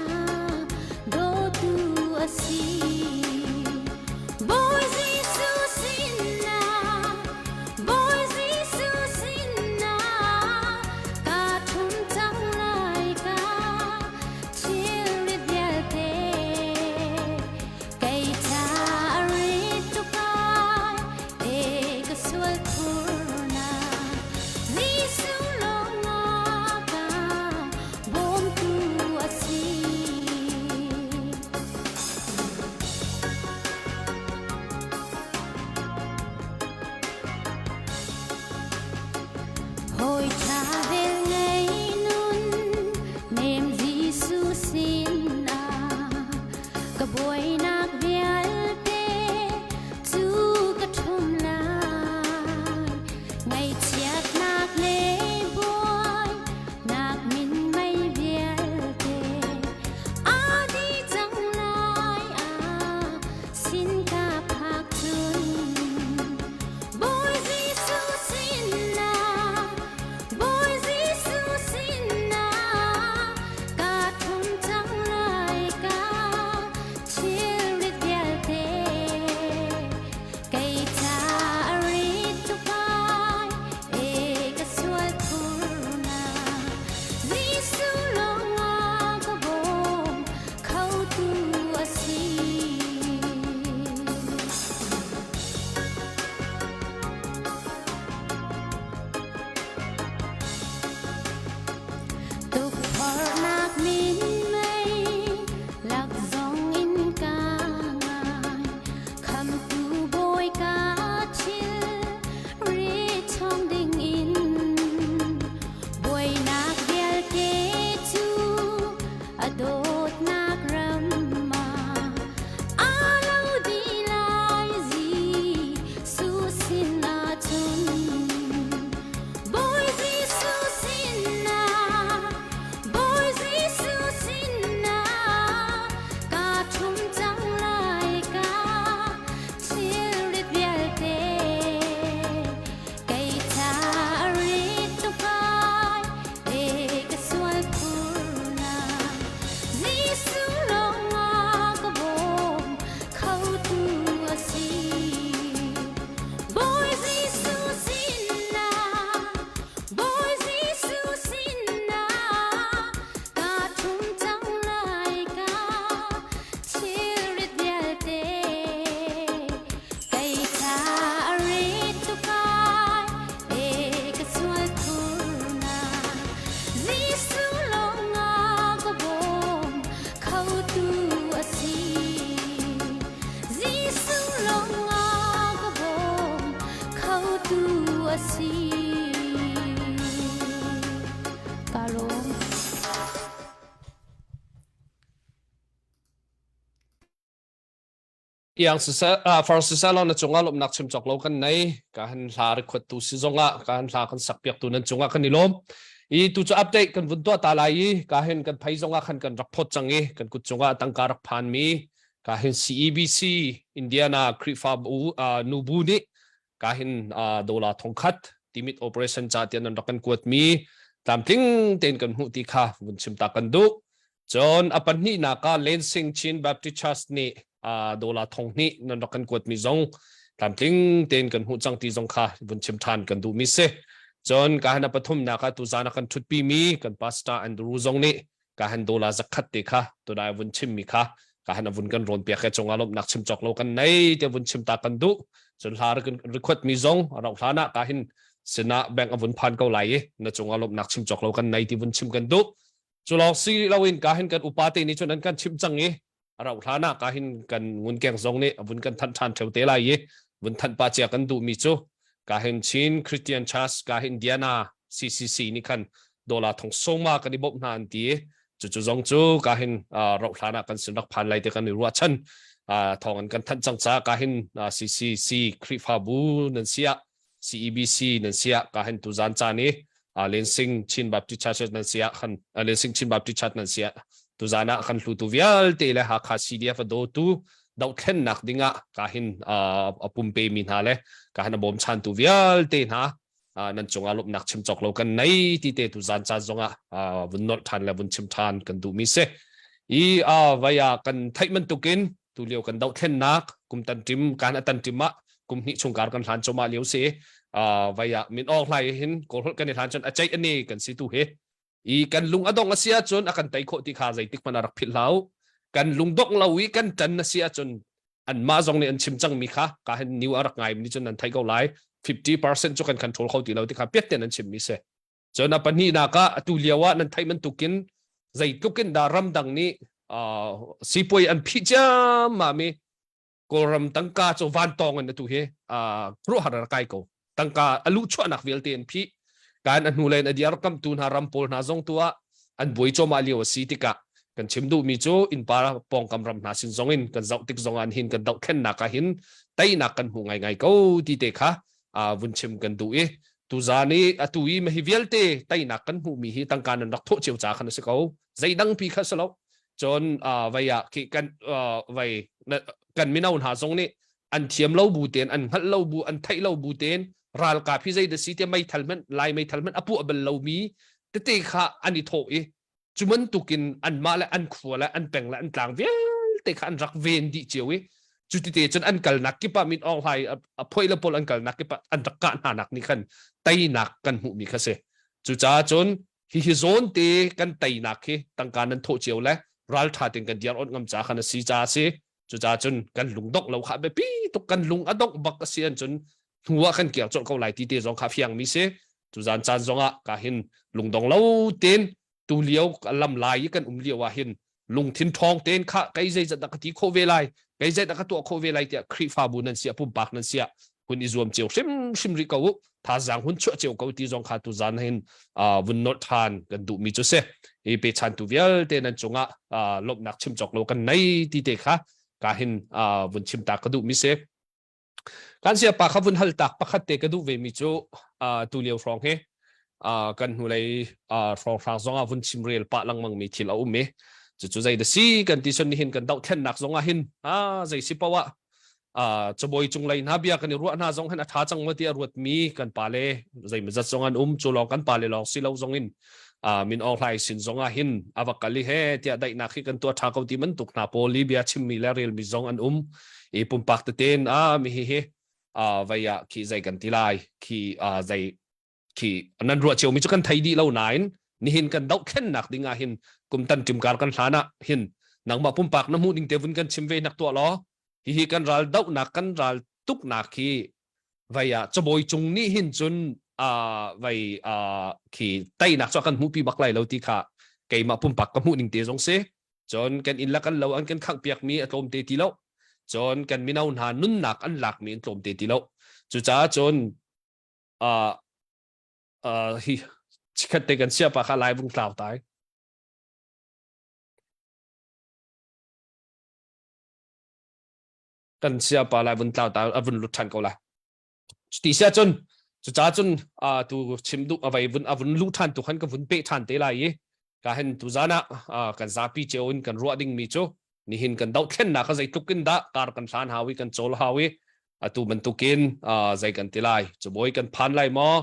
a si. Ka lawm. Iang siseh far siseh law na cungah lawmhnak chim cawk lo kan nei ka han hla record tu si zongah ka han hla kan sak piak tu nan cungah kan i lawm i tu cu update kan vun tuah ta lai i ka hin kan phei zongah khan kan rak phot cang i kan kut cungah tangka rak phan mi ka hin CEBC Indiana Khrihfabu nubu nih ka hin dollar thongkhat timit operation ca tian nan rak kan kuat mi tlamtling tein kan hmuh ti kha vun chim ta kan duh Cun a pahnihnak ah Lansing Chin Baptist Church nih dollar 2000 nan rak kan kuatmi zong tlamtling tein kan hmuh cang ti zong kha vun chim ṭhan kan duhmi si. Cun ka han a pathumnak ah tuzaan a kan ṭhutpimi kan pastor Andrew zong nih ka han dollar zakhat te kha tunai vun chimmi kha ka han a vun kan rawn piak he cungah lawmhnak chim cawk lo kan nei te vun chim ta kan duh. Cun hla record mi zong a rauh hlan ah ka hin sinah bank a vun phan ko lai i na cungah lawmhnak chim cawk lo kan nei ti vun chim kan duh. Cu lawng si loin ka hin kan upa te nih cun an kan chimh cang i a rauh hlan ah ka hin kan ngunkeng zong nih vun kan thanh ṭhan ṭheo te lai i vun thanh pa cia kan duhmi cu ka hin Chin Christian Church ka hin Indiana CCC nih khan dollar thong soma kan i bawmh hna an ti i cucu zong cu ka hin rauh hlan ah kan sin rak phan lai te kan i ruahchan thawng an kan thanh cang caah ka hin CCC Khrihfabu nan siah CEBC nan siah ka hen tuzan caan i Lensing Chin Baptist Church nan siah khan Lensing Chin Baptist Church nan siah tuzan ah kan hlutu vialte le Hakha CDF a dawtu dohthlennak dingah ka hin a pumpe mi hna le ka hin a bawmchantu vialte hna nan cungah lawmhnak chim cawk lo kan nei ti te tuzan caan zongah vun nolh ṭhan le vun chim ṭhan kan duhmi si i vaya kan theih bantukin tulio kan dohthlennak kum tanṭim kan a tanṭim ah kum hnih chung kar kan hlan choma lio si vai ah min awng hlai hin kawlholh kan i hlan cun a ceih ani kan si tu hi i kan lung a dong a si ahcun a kan tei khawh ti kha zeitik hmanh a rak philh hlau kan lung dong lo i kan ṭan a si ahcun anmah zong nih an chim cang mi kha ka hin new a rak ngai mi cun nan thei ko lai 50% cu kan control kho ti lo ti kha piat ten an chim mi si Cun a pahnihnak ah atu lio ah nan theih bantukin zeitluk in dah ramdang nih sipuai an phih ciammam i Kawlram tangka cu vantawng in atu hi khuaruahhar a kai ko. Tangka a luhchuahnak vialte an phih. Kan a hnulei in a diarkamtu hna ram pawl hna zong tu ah an buai cuahmah lio a si tikah kan chim duhmi cu innpa pawngkam ram hna sin zong in kan zoh tik zong ah hin kan dohthlennak ah hin teinak kan hmu ngaingai ko ti te kha vun chim kan duh i tuzaan i atu i mahi vialte teinak kan hmuhmi hi tangka nan rak thawh cio ca khan a si ko zeidang pi kha si lo cun vai ah khi kan vai kan mino hna zong nih an thiam lo bu ten an hngalh lo bu an theih lo bu ten ralkap hi zei da si te meithal hmanh lai meithal hmanh a puah bal lomi tete kha an i thawh i cu bantukin anmah le an khua le an peng le an tlang vialte kha an rak ven dih cio i cu tite cun an kalnak kip ah Min Aung Hlaing a phoih le pawl an kalnak kip ah an rak kah hna nak nih khan teinak kan hmuhmi kha si cucaah cun hihi zawn te kan teinak hi tangka nan thawh cio le ralṭha tein kan diar awt ngam ca khan a si caah a si cucaah cun kan lung dongh lo kha biapi tuk kan lung a dongh bak a si an cun hnu ah kan kir colh ko lai ti te zong kha fiang mi si tuzan caan zong ah ka hin lungdong lo tein tu lio lam lai i kan um lio ah hin lungthin ṭhawng tein kha kei zeizat dah ka ti khawh ve lai kei zei dah ka tuah khawh ve lai tiah Khrihfabu nan siah pumpak nan siah hun i zuam cio hrimhrim rih ko u thazaang hun chuah cio ko ti zong kha tuzan hin vun nolh ṭhan kan duhmi cu si hi pechantu vialte nan cungah lawmhnak chim cawk lo kan nei ti te kha ka hin vun chim ta ka duhmi si Kan siapa kha vun hal tak pakhat te ka duh ve mi cu tu lio hrawng hi kan hnulei hrawnghrang zong ah vun chimrel pah lengmang mi thil a um i cucu zei da si kan ti sun nihin kan dohthlennak zong ah hin zei si poah ah cabawi cunglei hna bia kan i ruah hna zong hin a tha cang maw ti a ruat mi kan pale zeimawzat zong an um cu lawng kan pale lawng si lo zong in Min Aung Hlaing sin zong ah hin a va kal i he tiah daihnak hi kan tuah ṭha ko ti bantuk hna pawl i bia chimmi le relmi zong an um i pumpak teten a mi hi hi vai ah khi zei kan ti lai khi zei khi nan ruah cio mi cu kan thei dih lo nain nihin kan dohthlennak ding ah hin kum tan ṭim kar kan hlan ah hin nangmah pumpak na hmuh ning te vun kan chim ve nak tuah law hihi kan ral dohnak kan ral tuknak hi vai ah cabawi cung nih hin cun vai khi teinak cu kan hmuhpi bak lai lo ti kha keimah pumpak ka hmuh ning te zong si cun kan inn le kan lo an kan khangh piak mi a tlawm te ti lo cun kan mino hna nunnak an lak mi an tlawm te ti lo cucaah cun. Uh, uh, hi chikhat te kan sia pa kha lai vung tlau tai. Kan sia pa lai vun tlau ta a vun lut than ko lai. Ti sia cun cuca cun uh, tu chim duh avai vun avun lu than tu khan ka vun pe than te lai i ka hen tu zana uh, kan zapi cheu in kan ruah ding mi cu nihin kan dohthlennak kha zeitluk in dah kar kan hlan hau i kan cawl hau i atu bantukin uh, zei kan ti lai cabawi kan phan lai maw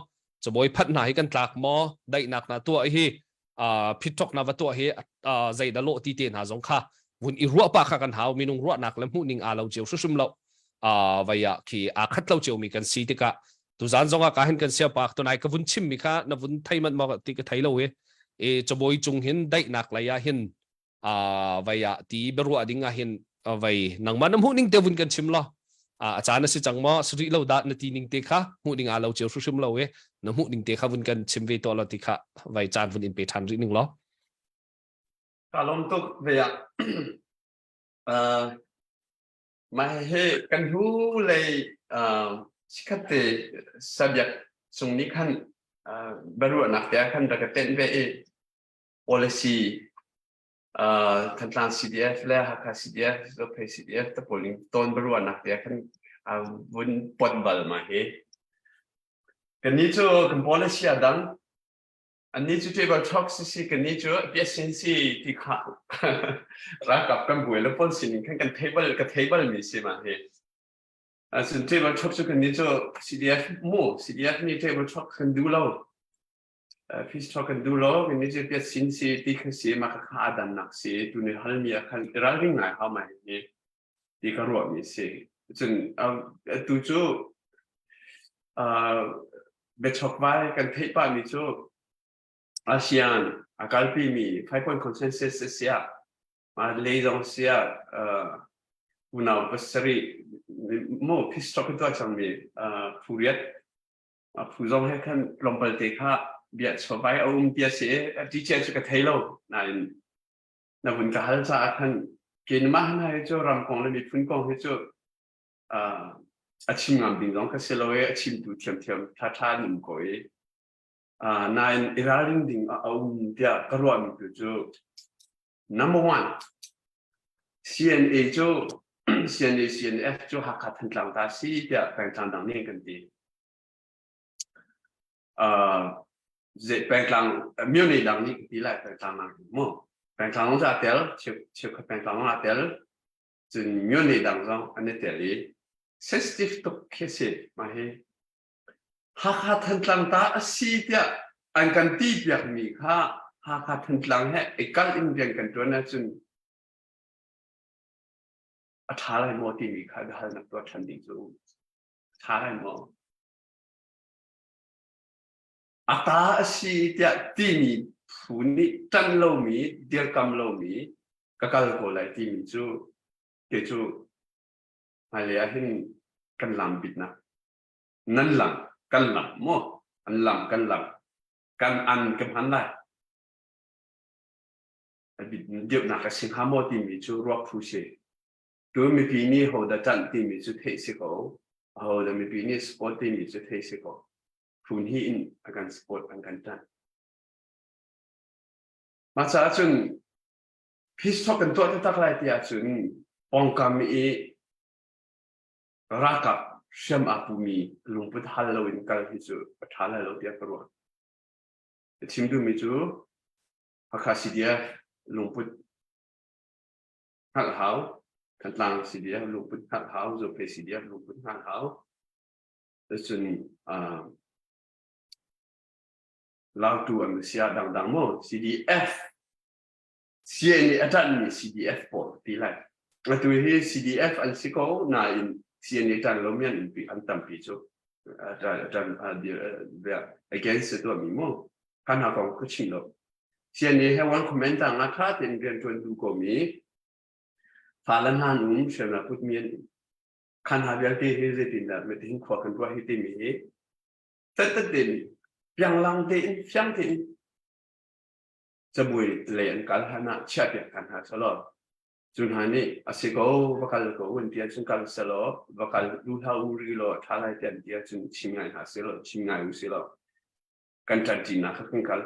cabawi phat hna hi kan tlak maw daihnak na tuah hi uh, phitthok na va tuah hi uh, zei dah lawh ti te hna zong kha vun i ruah pa kha kan hau minung ruahnak le hmuh ning aa lo cio hrimhrim lo uh, vai ah khi aa khat lo cio mi kan si tikah tuzan zong ah ka hin kan sia pak tunai ka vun chim mi kha na vun thei man maw ti ka thei lo i e cabawi cung hin daihnak lei ah hin vai ah ti biaruah ding ah hin vai nangmah na hmuh ning te vun kan chim lo a caan a si cang maw sri lo dah na ti ning te kha hmuh ding aa lo cio hrim lo e na hmuh ning te kha vun kan chim ve to lo ti kha vai caan vun in pe than rih ning lo ka lom tuk ve ah mah he kan hnu lei sikhat te sabiak sung nih khan baruahnak te khan rak ka tenh ve i policy uh, Thantlang CDF le Hakha CDF, Zophei CDF te pawl in tawn biaruahnak te khan vun pot bal ma hi. Kannih cu kan policy a dang. Annih cu table talk si si kannih cu biasin si ti kha ralkap kan buai le policy ning khan kan thei bal ka thei bal mi si ma hi. Asun table talk cu kannih cu CDF mu CDF nih table talk kan duh lo. Peace talk kan duh lo kan ni piat sin si ti kha si ma kha a dannak si tu ni halmi ah khan ralring ngai hau mai hi ti ka ruah mi si cun tu cu biachok vai kan theih pah mi cu ASEAN a kalpi mi 5 point consensus sia ma lei zong sia unau pasarih mo peace talk tuah cang mi phu riat A phu zong he khan tlawmpal te kha bia chawvai a um ti a si i a teacher cu ka thei lo nain na vun ka hal caah khan keimah hna hi cu ram kong le miphun kong hi cu a chim ngam ding zong ka si lo i a chimtu thiamthiam ṭhaṭha an um ko i nain i ralring ding a um tiah ka ruahmi tu cu number one CNA cu CNA CNF cu Hakha Thantlang ta si tiah pengtlang dang nih kan ti. Pengtlang myone dang nih ti lai pengtlang nang mu pengtlang zong a tel cheukhat pengtlang zong a tel cun myone dang zong an i tel i sensitive tuk khi si mah hi Hakha Thantlang ta a si tiah an kan ti piak mi kha Hakha Thantlang he i kal in rian kan tuan ahcun a ṭha lai maw timi kha biahalnak tuah ṭhan ding cu ṭha lai maw? A ta a si tiah timi phu nih ṭanh lomi, dirkam lomi ka kal ko lai timi cu kei cu hmailei ah hin kan lam bitnak nan lam kan lam maw an lam kan lam kan an ka hman lai deuhnak a si hnga maw timi cu ruak phu si tu mipi nih hodah ṭanh timi cu theih si ko ahodah mipi nih support timi cu theih si ko phun hi in a kan support an kan ṭanh mah caah cun peace talk kan tuah taktak lai ti ahcun pawngkam i ralkap hriam aa pumi lungput hal loin kal hi cu a ṭha lai lo tiah ka ruah. Ka chim duhmi cu Hakha CDF lungput hngalh hau, Thantlang CDF lungput hngalh hau, Zophei CDF lungput hngalh hau. Cun uh, Lautu an si ah dangdang maw CDF CA nih a ṭanhmi CDF pawl ti lai. Atu hi CDF an si ko nain CNA ṭan lomi an an tampi cu ṭan against a tuahmi mu. Kha hna kong ka chim lo. CNA he one comment nga ṭha tein rian ṭuan duh komi fale hna nung hriamnam putmi an um. Kha hna vialte hi zeitindah metihin khua kan ruah hi timi hi tat tein pianglang tein fiang tein cabuai lei an kal hlan ah chiahpiak ṭhan hna selaw. Cu hna nih a si ko va kal ko an ti ahcun kal selaw va kal duh hlah u ri law ṭha lai ti an ti ahcun chim ngai hna selaw chim ngai u silaw kan ṭanṭinak kha kan kal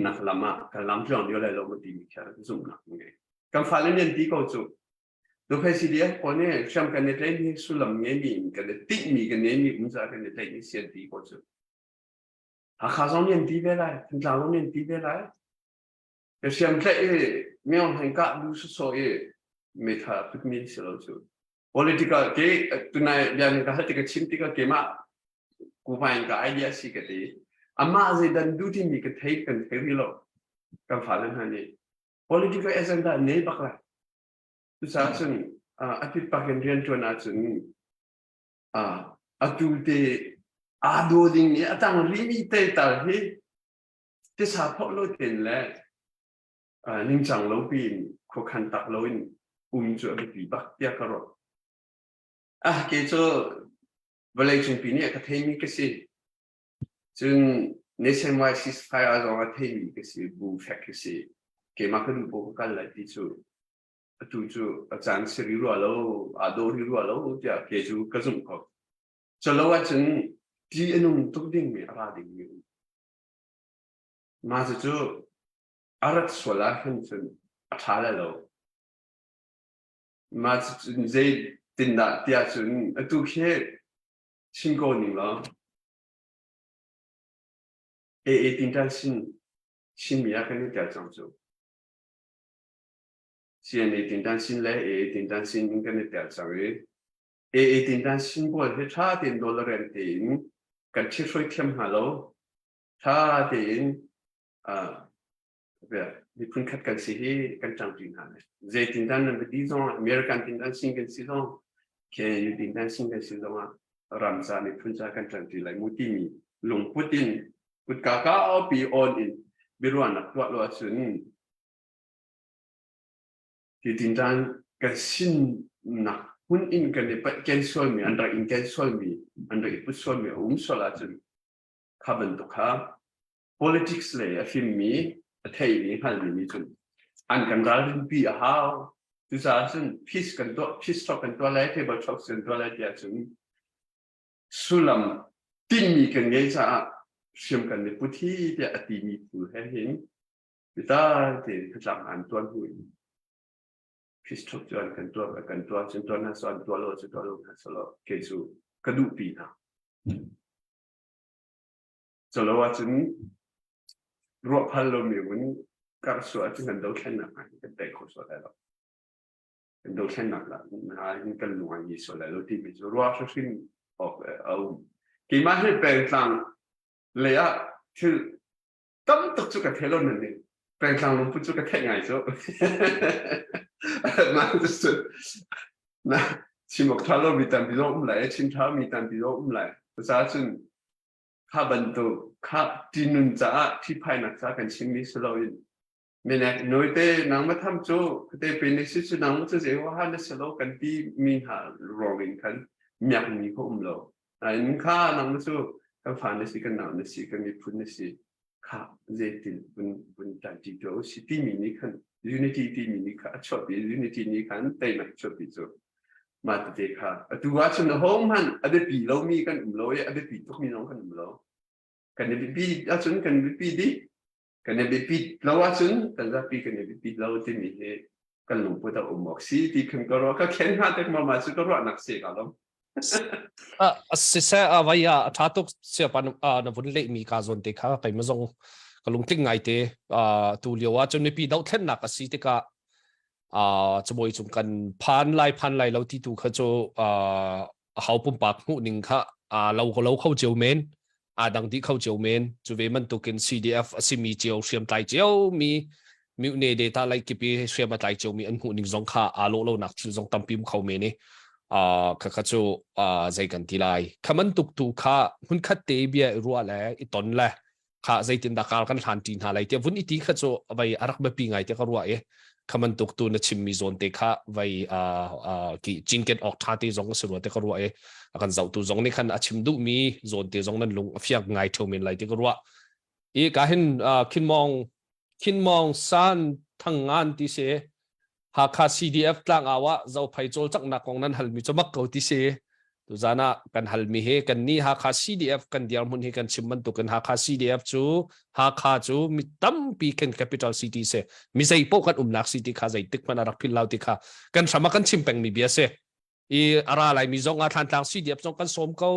nak lam ah kan lam tluang lio lai lo ma timi kha zumhnak ngei. Kan fale nih an ti ko cu. Duphei CDF pawl nih hriam kan i tlaih mi sullam ngeimi in kan i tinhmi kan ngeimi um caah kan i tlaih mi si an ti ko cu. Hakha zong nih an ti ve lai, Thantlang zong nih an ti ve lai. Hriam tlaih i Myo Hlaing kah duh sawsawh i meitha putmi si lo cu. Political ke tunai bia ka hal tik ka chim tikah keimah kuvain ka idea si ka ti. Amah zeidan duh timi ka thei kan thei rih lo. Kan fale hna nih political agenda nei bak lai. Cucaah cun a pit pak in rian ṭuan ahcun atu te aa daw ding i a tang rihmi te tal hi tisa phoh lo tein le ningcang lo piin khuakhan tak loin um cu a biapi bak tiah ka ruah. Ah ke cu vawlei cungpi nih a ka theimi ka si. Cun nationwide ceasefire zong a theimi ka si, bu fek ka si. Keimah ka duh paoh ka kal lai ti cu atu cu a caan si ri rua lo, aa dawh ri rua lo tiah ke cu ka zumh ko. Colo ahcun ti a nung tuk dingmi a ra dingmi um. Mah cucu a rat sual ahhin cun a ṭha lai lo. Mah cucun zeitindah tiah cun atu khi chim ko ning law AA tinṭan sin Chinmi ah kan i tel cang cu. CNA tinṭan sin le AA tinṭan sin in kan i tel cang i AA tinṭan sin pawl hi ṭha tein dollar tein kan ṭhithruai thiam hna lo. Ṭha tein miphun khat kan si hi kan ṭangṭi hna lai. Zei tintan nan va ti zong ah American tintan sin kan si zong KNU tintan sin kan si zong ah ram ca miphun ca kan ṭangṭi lai mu timi lungput in kutka kaupi on in biaruahnak tuah lo ahcun hi tintan kan sinnak hmun in kan i paih ken sualmi an rak in ken sualmi an rak i put sualmi a um sual ahcun kha bantuk kha politics lei a fimmi a theimi hngalmi nih cun an kan ralrinpi a hau cucaah cun peace kan tuah peace talk kan tuah lai table talk kan tuah lai tiah cun sullam tinhmi kan ngei caah hriam kan i put hi tiah a timi phu he hin biatak tein thlacam an tuan hnu in peace talk cu an kan tuah kan tuah cun tuah hna so an tuah lo cu tuah lo hna selaw kei cu ka duhpi hna Colo ahcun ruah phal lomi vun karh suah ahcun kan dothlennak hna hi kan tei kho sual lai lo. Kan dothlennak lah hna hin kan lung a ngi sual lai lo timi cu ruah hrimhrim awk a um. Keimah hi pengtlang lei ah thil tam tuk cu ka thei lo nan nih pengtlang lungput cu ka theih ngai cu. Mah cu na chim awk ṭha lomi tampi zong um lai, chim ṭha mi tampi zong um lai. Cucaah cun kha bantuk kha ṭihnun caah ṭhihphainak caah kan chimmi si loin minek noite nangmah tham cu khuate pe ni si cu nangmah cu zei huaha na si lo kan ti mi hna ruang in khan miakmi kha um lo. Nain kha nangmah cu kan fa na si kan nau na si kan miphun na si kha zeitin vun vun ṭanṭi tuah u si timi nih khan unity timi nih kha a chuahpi unity nih khan teinak a chuahpi cu mah tete kha atu ahcun ahohmanh a biapi lomi kan um lo i a biapi tukmi zong kan um lo kan i biapi ahcun kan biapi dih kan i biapi lo ahcun kan zapi kan i biapi lo timi hi kan lungput a um awk si ti khan ka ruah ka khen hnga tek ma ma cu ka ruahnak si ka lom Siseh vai ah a ṭha tuk siapa na vun lehmi ka zawn te kha keimah zong ka lungtling ngai te tu lio ah cun mipi dohthlennak a si tikah cabuai cung kan phan lai phan lai lo ti tu kha cu a hau pumpak hmuh ning kha aa lo ko lo kho cio men aa dang dih kho cio men cu ve bantukin CDF a simi cio hriamtlai cio mi mune data lai kip i hriam a tlai cio mi an hmuh ning zong kha aa lawh lonak thil zong tampi um kho men i kha kha cu zei kan ti lai kha bantuk tu kha hmunkhat te bia i ruah le i ton le kha zeitindah kar kan hlan ṭi hna lai tiah vun i ti kha cu vai a rak biapi ngai tiah ka ruah i kha bantuk tu na chimmi zawn te kha vai ki cinken awk ṭha te zong a si rua te ka ruah i a kan zohtu zong nih khan a chim duhmi zawn te zong nan lung a fiang ngai ṭheo men lai ti ka ruah i ka hin khin mong khin mong san thang ngan ti si. Hakha CDF tlangau ah Zophei cawlcanghnak kong nan halmi cu mak ko ti si. Tuzan ah kan halmi hi kan nih Hakha CDF kan dirhmun hi kan chim bantukin Hakha CDF cu Hakha cu mi tampi kan capital city si. Mi zei paoh kan umnak city kha zeitik hmanh a rak philh lo ti kha kan hram ah kan chim pengmi bia si. I a ra laimi zong ah Thlantlang CDF zong kan sawm ko.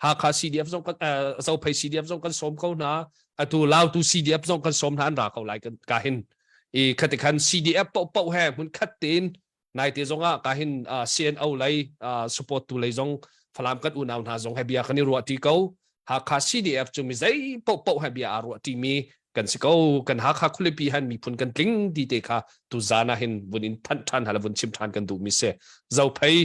Hakha CDF zong kan Zophei CDF zong kan sawm ko hna. Atu Lautu CDF zong kan sawm hna an ra ko lai ka hin. I khati khan CDF paohpaoh he hmun khat tein naite zong ah ka hin CNO lei support tu lei zong Falam kan unau hna zong he bia kan i ruah ti ko. Hakha CDF cu mi zei paohpaoh he bia aa ruah ti mi kan si ko. Kan Hakha khualipi han miphun kan tling ti te kha tu zan ah hin vun in thanh ṭhan hala vun chim ṭhan kan duh mi si. Zophei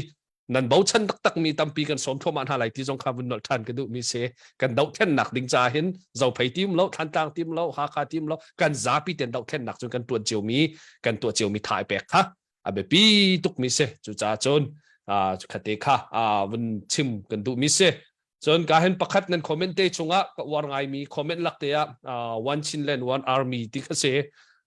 nan bochan taktak mi tampi kan sawm thluahmah hna lai ti zong kha vun nolh ṭhan ka duh mi si. Kan dohthlennak ding ca hin Zophei tim lo, Thlantlang tim lo, Hakha tim lo, kan zapi ten dohthlennak cu kan tuan cio mi kan tuah cio mi tha i pek kha a biapi tuk mi si. Cucaah cun khate kha vun chim kan duh mi si. Cun ka hin pakhat nan comment te chungah ka uar ngaimi comment lak te ah One Chinland One Army ti kha si.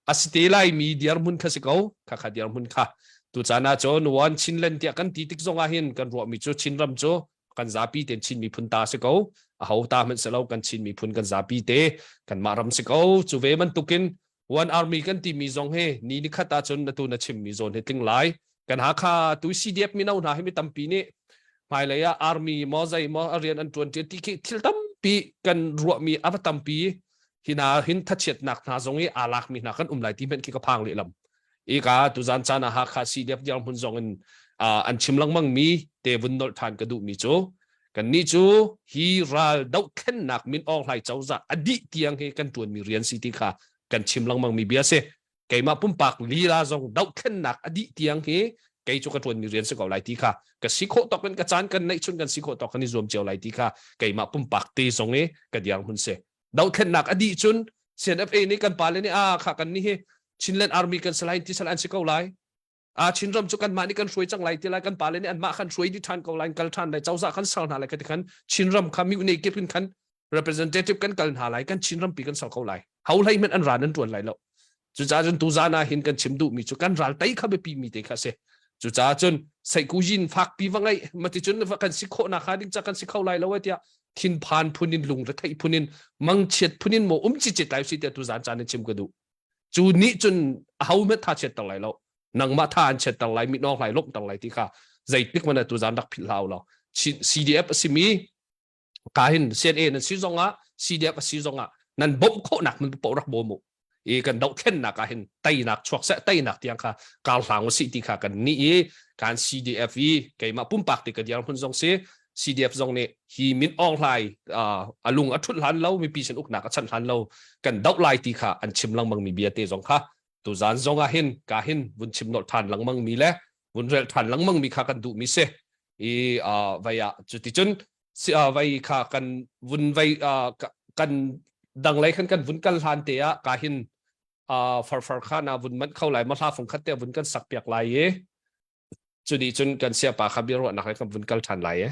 A si te lai mi dirhmun kha si ko. Kha kha dirhmun kha. Tu caan ah cun One Chinland tiah kan ti tik zong ah hin kan ruahmi cu Chinram cu kan zapi ten Chin miphun ta si ko. A ho ta hmanh si lo kan Chin miphun kan zapi te kanmah ram si ko. Cu ve bantukin One Army kan timi zong hi ni ni khat ahcun atu na chimmi zawn hi tling lai. Kan Hakha tu CDF mino hna hi mi tampi nih hmailei ah army maw zei maw a rian an ṭuan ṭi ti khi thil tampi kan ruahmi a va tampi hi hna hin thachiatnak hna zong i aa lakmi hna kan um lai ti hmanh khi ka phang lehlam. Ika tuzan caan ah Hakha CDF dirhmun zong in an chim lengmang mi te vun nolh ṭhan ka duhmi cu kannih cu hi ral dohthlennak Min Aung Hlaing cozah a dih tiang hi kan ṭuanmi rian si ti kha kan chim lengmang mi bia si. Keimah pumpak lila zong dohthlennak a dih tiang hi kei cu ka ṭuanmi rian si ko lai ti kha ka si khawh tawk in ka caan kan neih chun kan si khawh tawk kan i zuam cio lai ti kha keimah pumpak te zong i ka dirhmun si. Dohthlennak a dih cun CNFA nih kan pale nih a kha kan nih hi Chinland Army kan si lai ti sal an si ko lai. A Chinram cu kanmah nih kan hruai cang lai ti lai kan pale nih anmah khan hruai dih ṭhan ko lai kal ṭhan lai cozah kan ser hna lai kha ti khan Chinram kha mihne kip in khan representative kan kal hna lai kan Chinram pi kan ser ko lai. Ho hlei hmanh an ran an ṭuan lai lo. Cucaah cun tuzan ah hin kan chim duhmi cu kan ral tei kha biapi mi te kha a si. Cucaah cun seihkuzin fakpi va ngeih mati cun kan si khawhnak hnga ding ca kan si kho lai lo tiah thinphan phun in lungretheih phun in mangchiat phun in maw um cicit lai si tiah tuzan caan in chim ka duh. Cu nih cun aho hmanh tha chiatter lai lo. Nangmah tha an chiatter lai, mit nawng lai lawmhter lai ti kha zeitik hmanh ah tuzan rak philh hlah u law. CDF a simi ka hin CNA nan si zong ah CDF a si zong ah nan bawmh khawhnak man paoh rak bawm u. I kan dohthlennak ah hin teinak chuak seh teinak tiang kha kar hlang usih ti kha kan ni i kan CDF i keimah pumpak ti ka dir hmun zong si CDF zong nih hi Min Aung Hlaing a lung a thut hlan lo mipi sin uknak a chan hlan lo kan doh lai ti kha an chim lengmang mi bia te zong kha tuzan zong ah hin ka hin vun chim nolh than lengmang mi le vun rel than lengmang mi kha kan duh mi si i vai ah cuticun vai kha kan vun vai kan dang lei khan kan vun kal hlan te ah ka hin farfar kha na vun manh kho lai ma hla fung khat te vun kan sak piak lai i cu nih cun kan siapa kha biaruahnak he kan vun kal ṭhan lai e.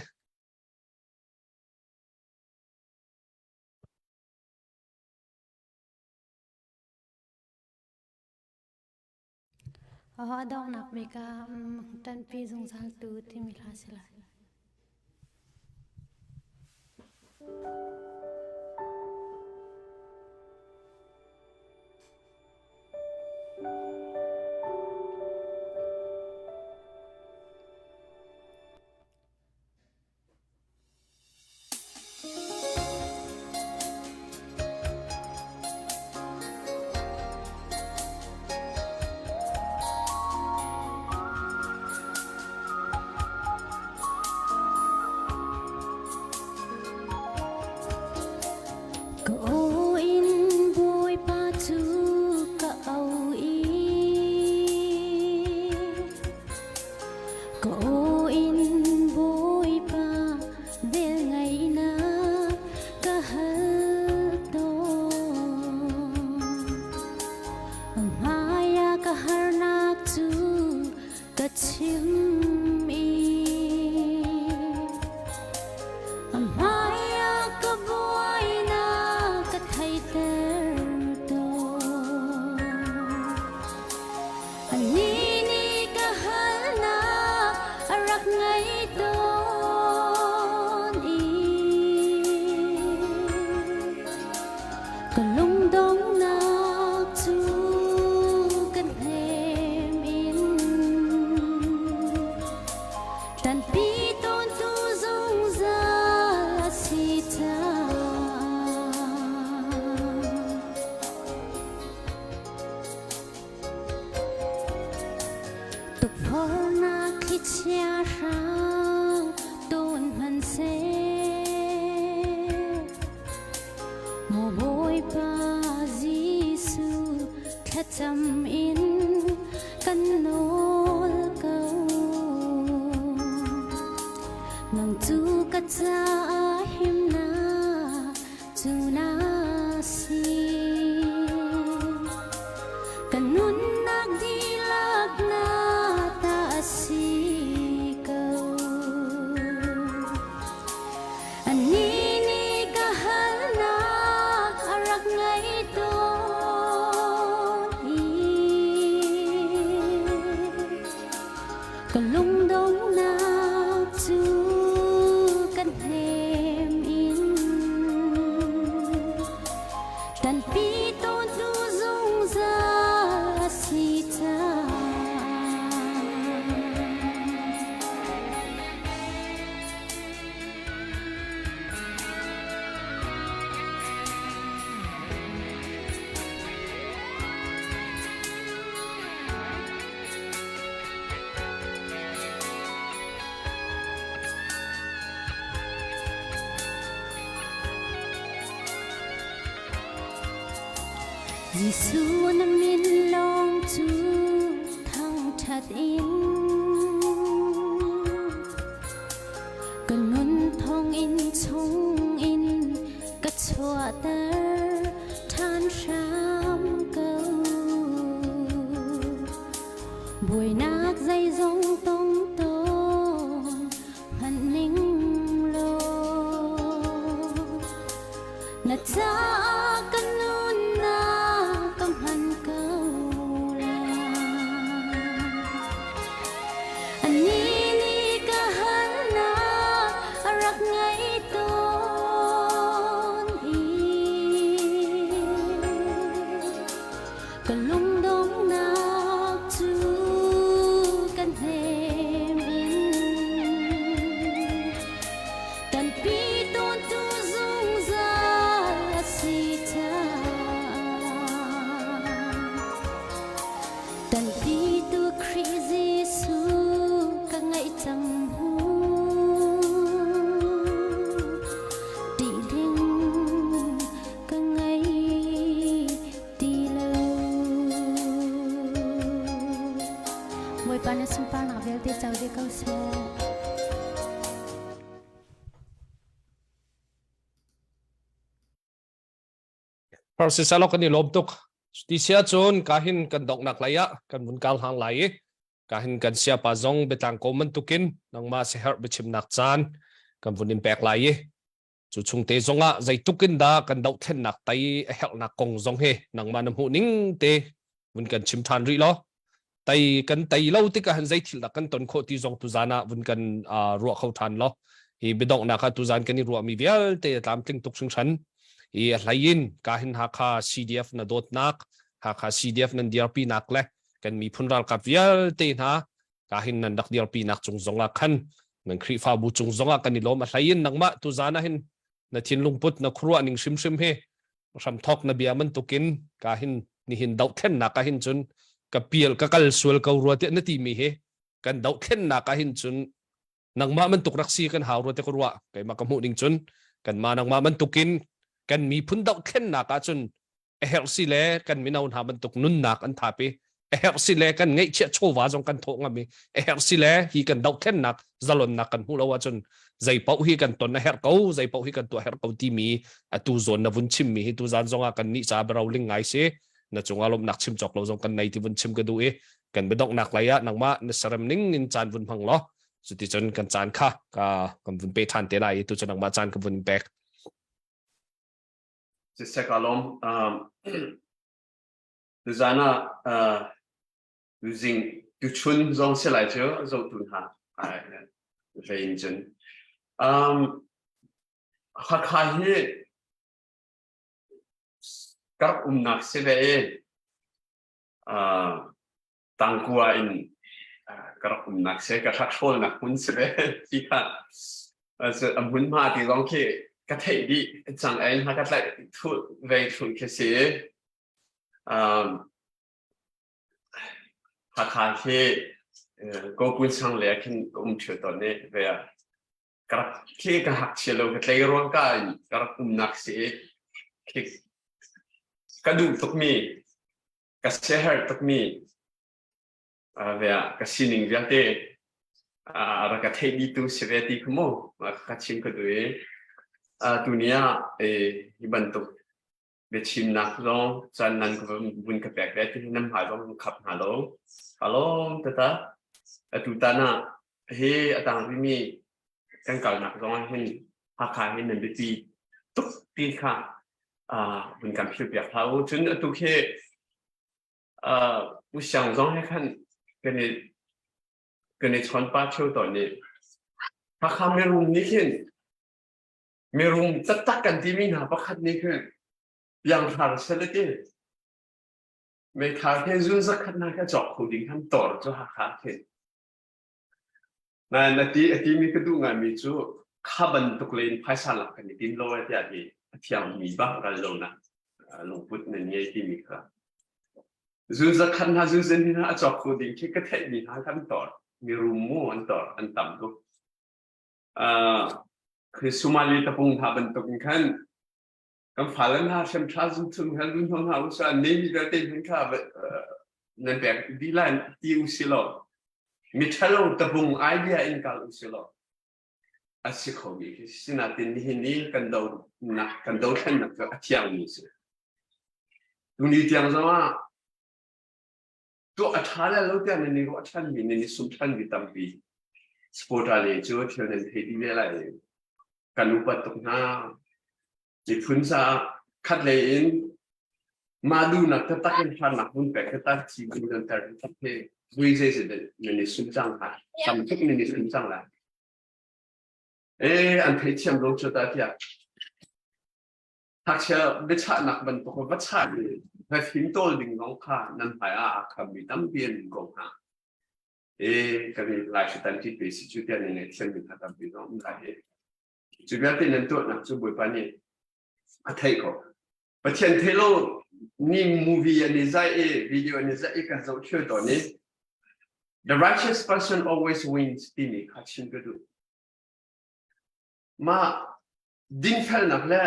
A donghnak bik ah ṭanpi zungzaltu timi hla si lai. Ka lungdonghnak cu kan hnem in Tanpi tawntu zungzal a si caah. Tukforhnak thlichia hrang tawn hmanhseh, Maw Bawipa Jesuh thlacam in kan nawl ko. Nang cu ka caah himnak cu na si. Ka nunnak dihlak na ta a si ko. Anih nih ka halnak a rak ngei tawn i ka lungdonghnak cu kan hnem in tanpi tawntu zungzal a si caah. Jesuh na min lawng cu thangṭhat in Ka nun thawngin chungin ka chuahter ṭhan hram ko. Buainak zeizong tong tawn hmanh ning law na caah ka nunnak ka hman ko lai. Anih nih ka halnak a rak ngei tawn i ka lungdonghnak cu kan hnem in tanpi tawntu zungzal a si caah Tanpitu Khrih Jesuh ka ngaih cang mu. Ṭih ding ka ngei ti lo. Bawipa na sunparnak vialte co dih ko seh. Parsisalo kan i lawm tuk. Ti sia cun ka hin kan donghnak lei ah kan vun kal hang lai i ka hin kan siapa zong biatlang ko bantukin nangmah siaherh biachimnak caan kan vun in pek lai i cu chung te zongah zeituk in dah kan dohthlennak tai a herhnak kong zong hi nangmah na hmuh ning te vun kan chim ṭhan rih law tai kan tai lo tikah han zei thil dah kan ton khawh ti zong tuzan ah vun kan ruah kho ṭhan law hi biadonghnak ah tuzan kan i ruahmi vialte a tlamtling tuk hringhran i a hlei in ka hin Hakha CDF na dawtnak Hakha CDF nan dirpinak le kan miphun ralkap vialte hna ka hin nan rak dirpinak cung zongah khan nan Khrihfabu cung zongah kan i lawm a hlei in nangmah tuzan ah hin na thinlung put na khuaruah ning hrimhrim hi hramthok na bia bantukin ka hin nihin dohthlennak ah hin cun ka pial ka kal sual ko rua tiah na timi hi kan dohthlennak ah hin cun nangmah bantuk rak si kan hau rua te ka ruah keimah ka hmuh ning cun kanmah nangmah bantukin kan miphun dohthlennak ah cun a herh si le kan mino hna bantuk nunnak an thap i a herh si le kan ngeihchiah chawva zong kan thawh ngam i a herh si le hi kan dohthlennak zalonnak kan hmuh lo ahcun zei paoh hi kan ton a herh ko zei paoh hi kan tuah herh ko timi atu zawn na vun chimmi hi tu zan zong ah kan nih ca roling ngai si na cungah lawmhnak chim cawk lo zong kan nei ti vun chim ka duh i kan biadonghnak lei ah nangmah na serem ning in caan vun hmang law cuticun kan caan kha ka kan vun pe ṭhan te lai i tu cu nangmah caan ka vun pek Siseh ka lawm. Um, tuzan ah uh, tuzing tuchun zong si lai cu zohtu hna hlei in cun. Um, Hakha hi Ka rak umnak si ve i tangkua in ka rak umnak si ka rak hrawlnak hmun si ve ti kha a hmunhma ti zong khi ka theih dih cang ei hna ka tlaih thulh ve thulh khi si. Hakha khi Kokun sang le ah khin ka um ṭheo tawn i ve ah ka rak khi ka ngakchia lo ka tleirawl ka in ka rak umnak si i khi ka duh tukmi ka siaherh tukmi ve ah ka sining vialte a rak ka theih dihtu si ve ti kha mu ka chim ka duh i tuni ah hi bantuk biachimnak zong caan nan ka vun ka pek ve ti nan hmai zong khap hna lo. Ka lawm tata. Atu tan ah hi a tang rimi kan kalnak zong ah hin Hakha hin nan biapi tuk ti kha vun kan phil piak hlah u. Cun atu khi U Siang zong he khan kan i kan i chawn pa ṭheo tawn i Hakha mirum nih khin Mirum taktak kan timi hna pakhat nih khin piangthar seh ti meithal he zun zakhat hna kha cawk kho ding khan tor cu Hakha khin. Nain a ti a timi ka duh ngaimi cu kha bantuk le in phaisa lak kan i tim lo e tiah ti a thiangmi bak ral lo nak lungput nan ngei timi kha. Zun zakhat hna zun zen hna a cawk kho ding khi ka theihmi hna kan tor. Mirum mu an tor an tam tuk. Uh, Somali tapung hna bantuk in khan kan fale hna hrem tha zum chung han lun hna u sa ne mi vialte hin kha nan pek di lai ti u si lo mi thalo tapung idea in kal u si lo a si kho mi khi sinatin nihin ni kan do nak kan do thlen nak cu a thiang mi si tuni tiang zong ah tuah a ṭha le lo tiah nan i ruah ṭhanmi nan i sum ṭhanmi tampi supporter le cu thil nan thei dih ve lai kan upat tuk hna miphun caah khat lei in mah duhnak taktak in harnak hun pek taktak thi bu nan ter tak he vui zei zei nan i sum cang hna tam tuk nan i sum cang lai eh an theithiam lo cu ta tiah Ngakchia biachahnak bantuk va chah i va fimtawl ding zong kha nan hmai ah aa khammi tampi an um ko hna. E kan i lai hritan ti pe si cu tiah nan ngaihthiammi hna tampi zong um lai hi. Cu vialte nan tuahnak cu Bawipa nih a theih ko. Pathian thei lo ni movie an i zai i video an i zai i kan zoh thil tawn i The righteous person always wins timi kha chim ka duh. Mah dinfelnak le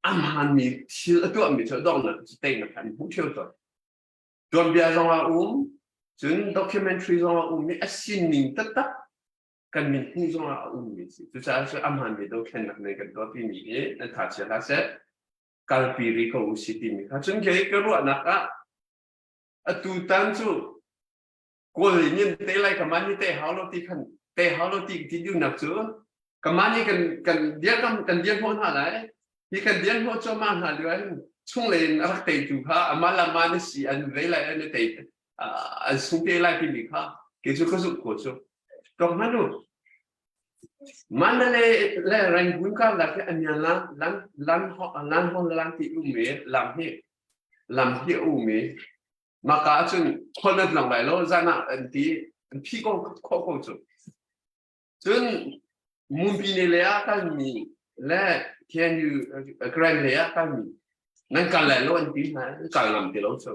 a hmaanmi thil a tuahmi cu a donghnak cu teinak an hmuh ṭheo tawn. Tuanbia zong a um, cun documentary zong a um i a sining taktak kan min hmuh zong ah a ummi a si. Cucaah cu a hmaanmi dothlennak nei kan tuahpimi hi nan tha chia hlah seh, kalpi rih ko u si timi kha. Cun kei ka ruahnak ah atu tan cu Kawl nih te lai ka mah nih te hau lo ti khan te hau lo ti ti duhnak cu ka mah nih kan kan dir kan kan dir hnawh hna lai hi kan dir hnawh cuahmah hna lio ahhin chunglei in a rak teitu kha amah le amah na si an vei lai an i tei an sung te lai timi kha kei cu ka zumh ko cu tok hmanh u Mandalay le Rangoon karlak hi an lan lan lan lan hong lan ti um i lam hi lam hi a um i Maka ahcun khual nan lang lai lo zan ah an ti an phi ko khawh ko cu. Cun Mumpi ne le ah kalmi le KNU Grand le ah kalmi nan kal lai lo an ti hna an kal ngam ti lo cu.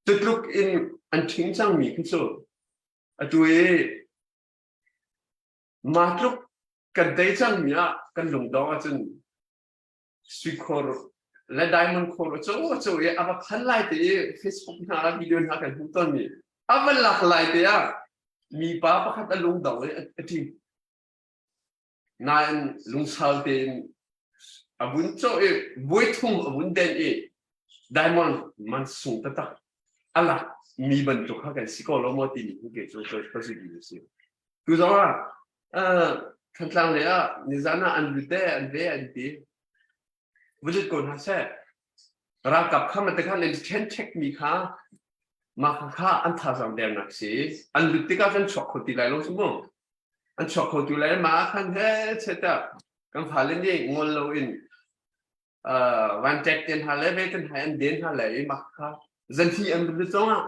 Tutluk in an ṭhing cangmi khi cu atu i mah tluk kan tei cangmi ah kan lungdong ahcun sui khor le diamond khor a co a co i a va khan lai te i Facebook hna video hna kan hmuh tawnmi a va lak lai te ah mipa pakhat a lungdong i a ṭim nain lungsau tein a vun cawh i voi thum a vun den i diamond man sung taktak a lak mi bantuk kha kan si ko lo maw timi hi kei cu ka si mi si tu zong ah Thantlang lei ah nizan ah an lut e an ve an ti. Vulut ko hna seh. Ralkap kha mate khan an ṭhen ṭhek mi kha mah kha kha an thazaang dernak si. An lut tikah kan chuak kho ti lai lo cu mu. An chuak kho tu lai mah khan he cheta kan fale nih ngol loin. Van tek ten hna le ve ten hai an den hna le i mak kha zanthi an lut zongah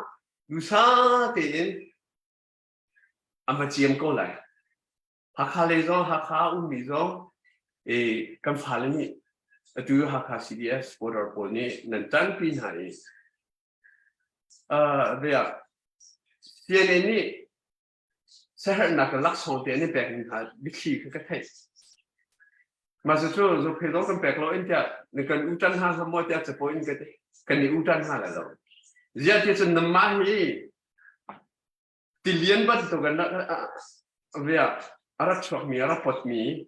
dusa tein an va ciam ko lai. Hakha lei zong Hakha ummi zong i kan fale nih atu Hakha CDS border pawl nih nan ṭanpi hna i uh, CNN nih siaherhnak le laksawng te an i pek hna biathli kha ka theih. Mah cu zophei zong kan pek lo in tiah na kan u ṭan hna hnga maw tiah capo in ka ti. Kan i u ṭan hna lai lo. Ziah ti cun namah hi tilian bantuk in a rak chuakmi a rak potmi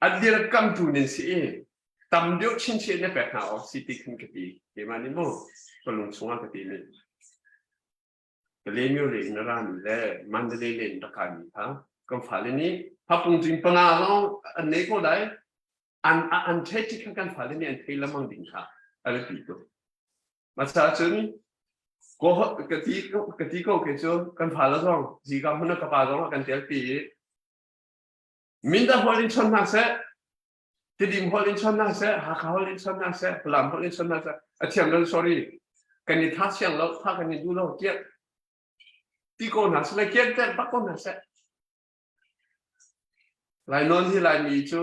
a dirkamtu nin si i tam deuh chinchin na pek hna awk si ti khan ka ti keimah nih mu ka lung chungah ka ti mi Kalaymyo le in a rami le Mandalay le in rak kaimi kha kan fale nih hapung cing panga lawng an nei ko lai an an thei ti kha kan fale nih an thei lamang ding kha a biapi tuk Masa cun ka ti ka ti ko ke cu kan fale zong zika hmun ka pa zong kan tel pi i Minda hol in chon hna seh Tidim hol in chon hna seh Hakha hol in chon hna seh Falam hol in chon hna seh a thiam lo sorry kan i tha siang lo tha kan i du lo tiah ti ko hna seh le kian ter bak ko hna seh Lainawn hi Laimi cu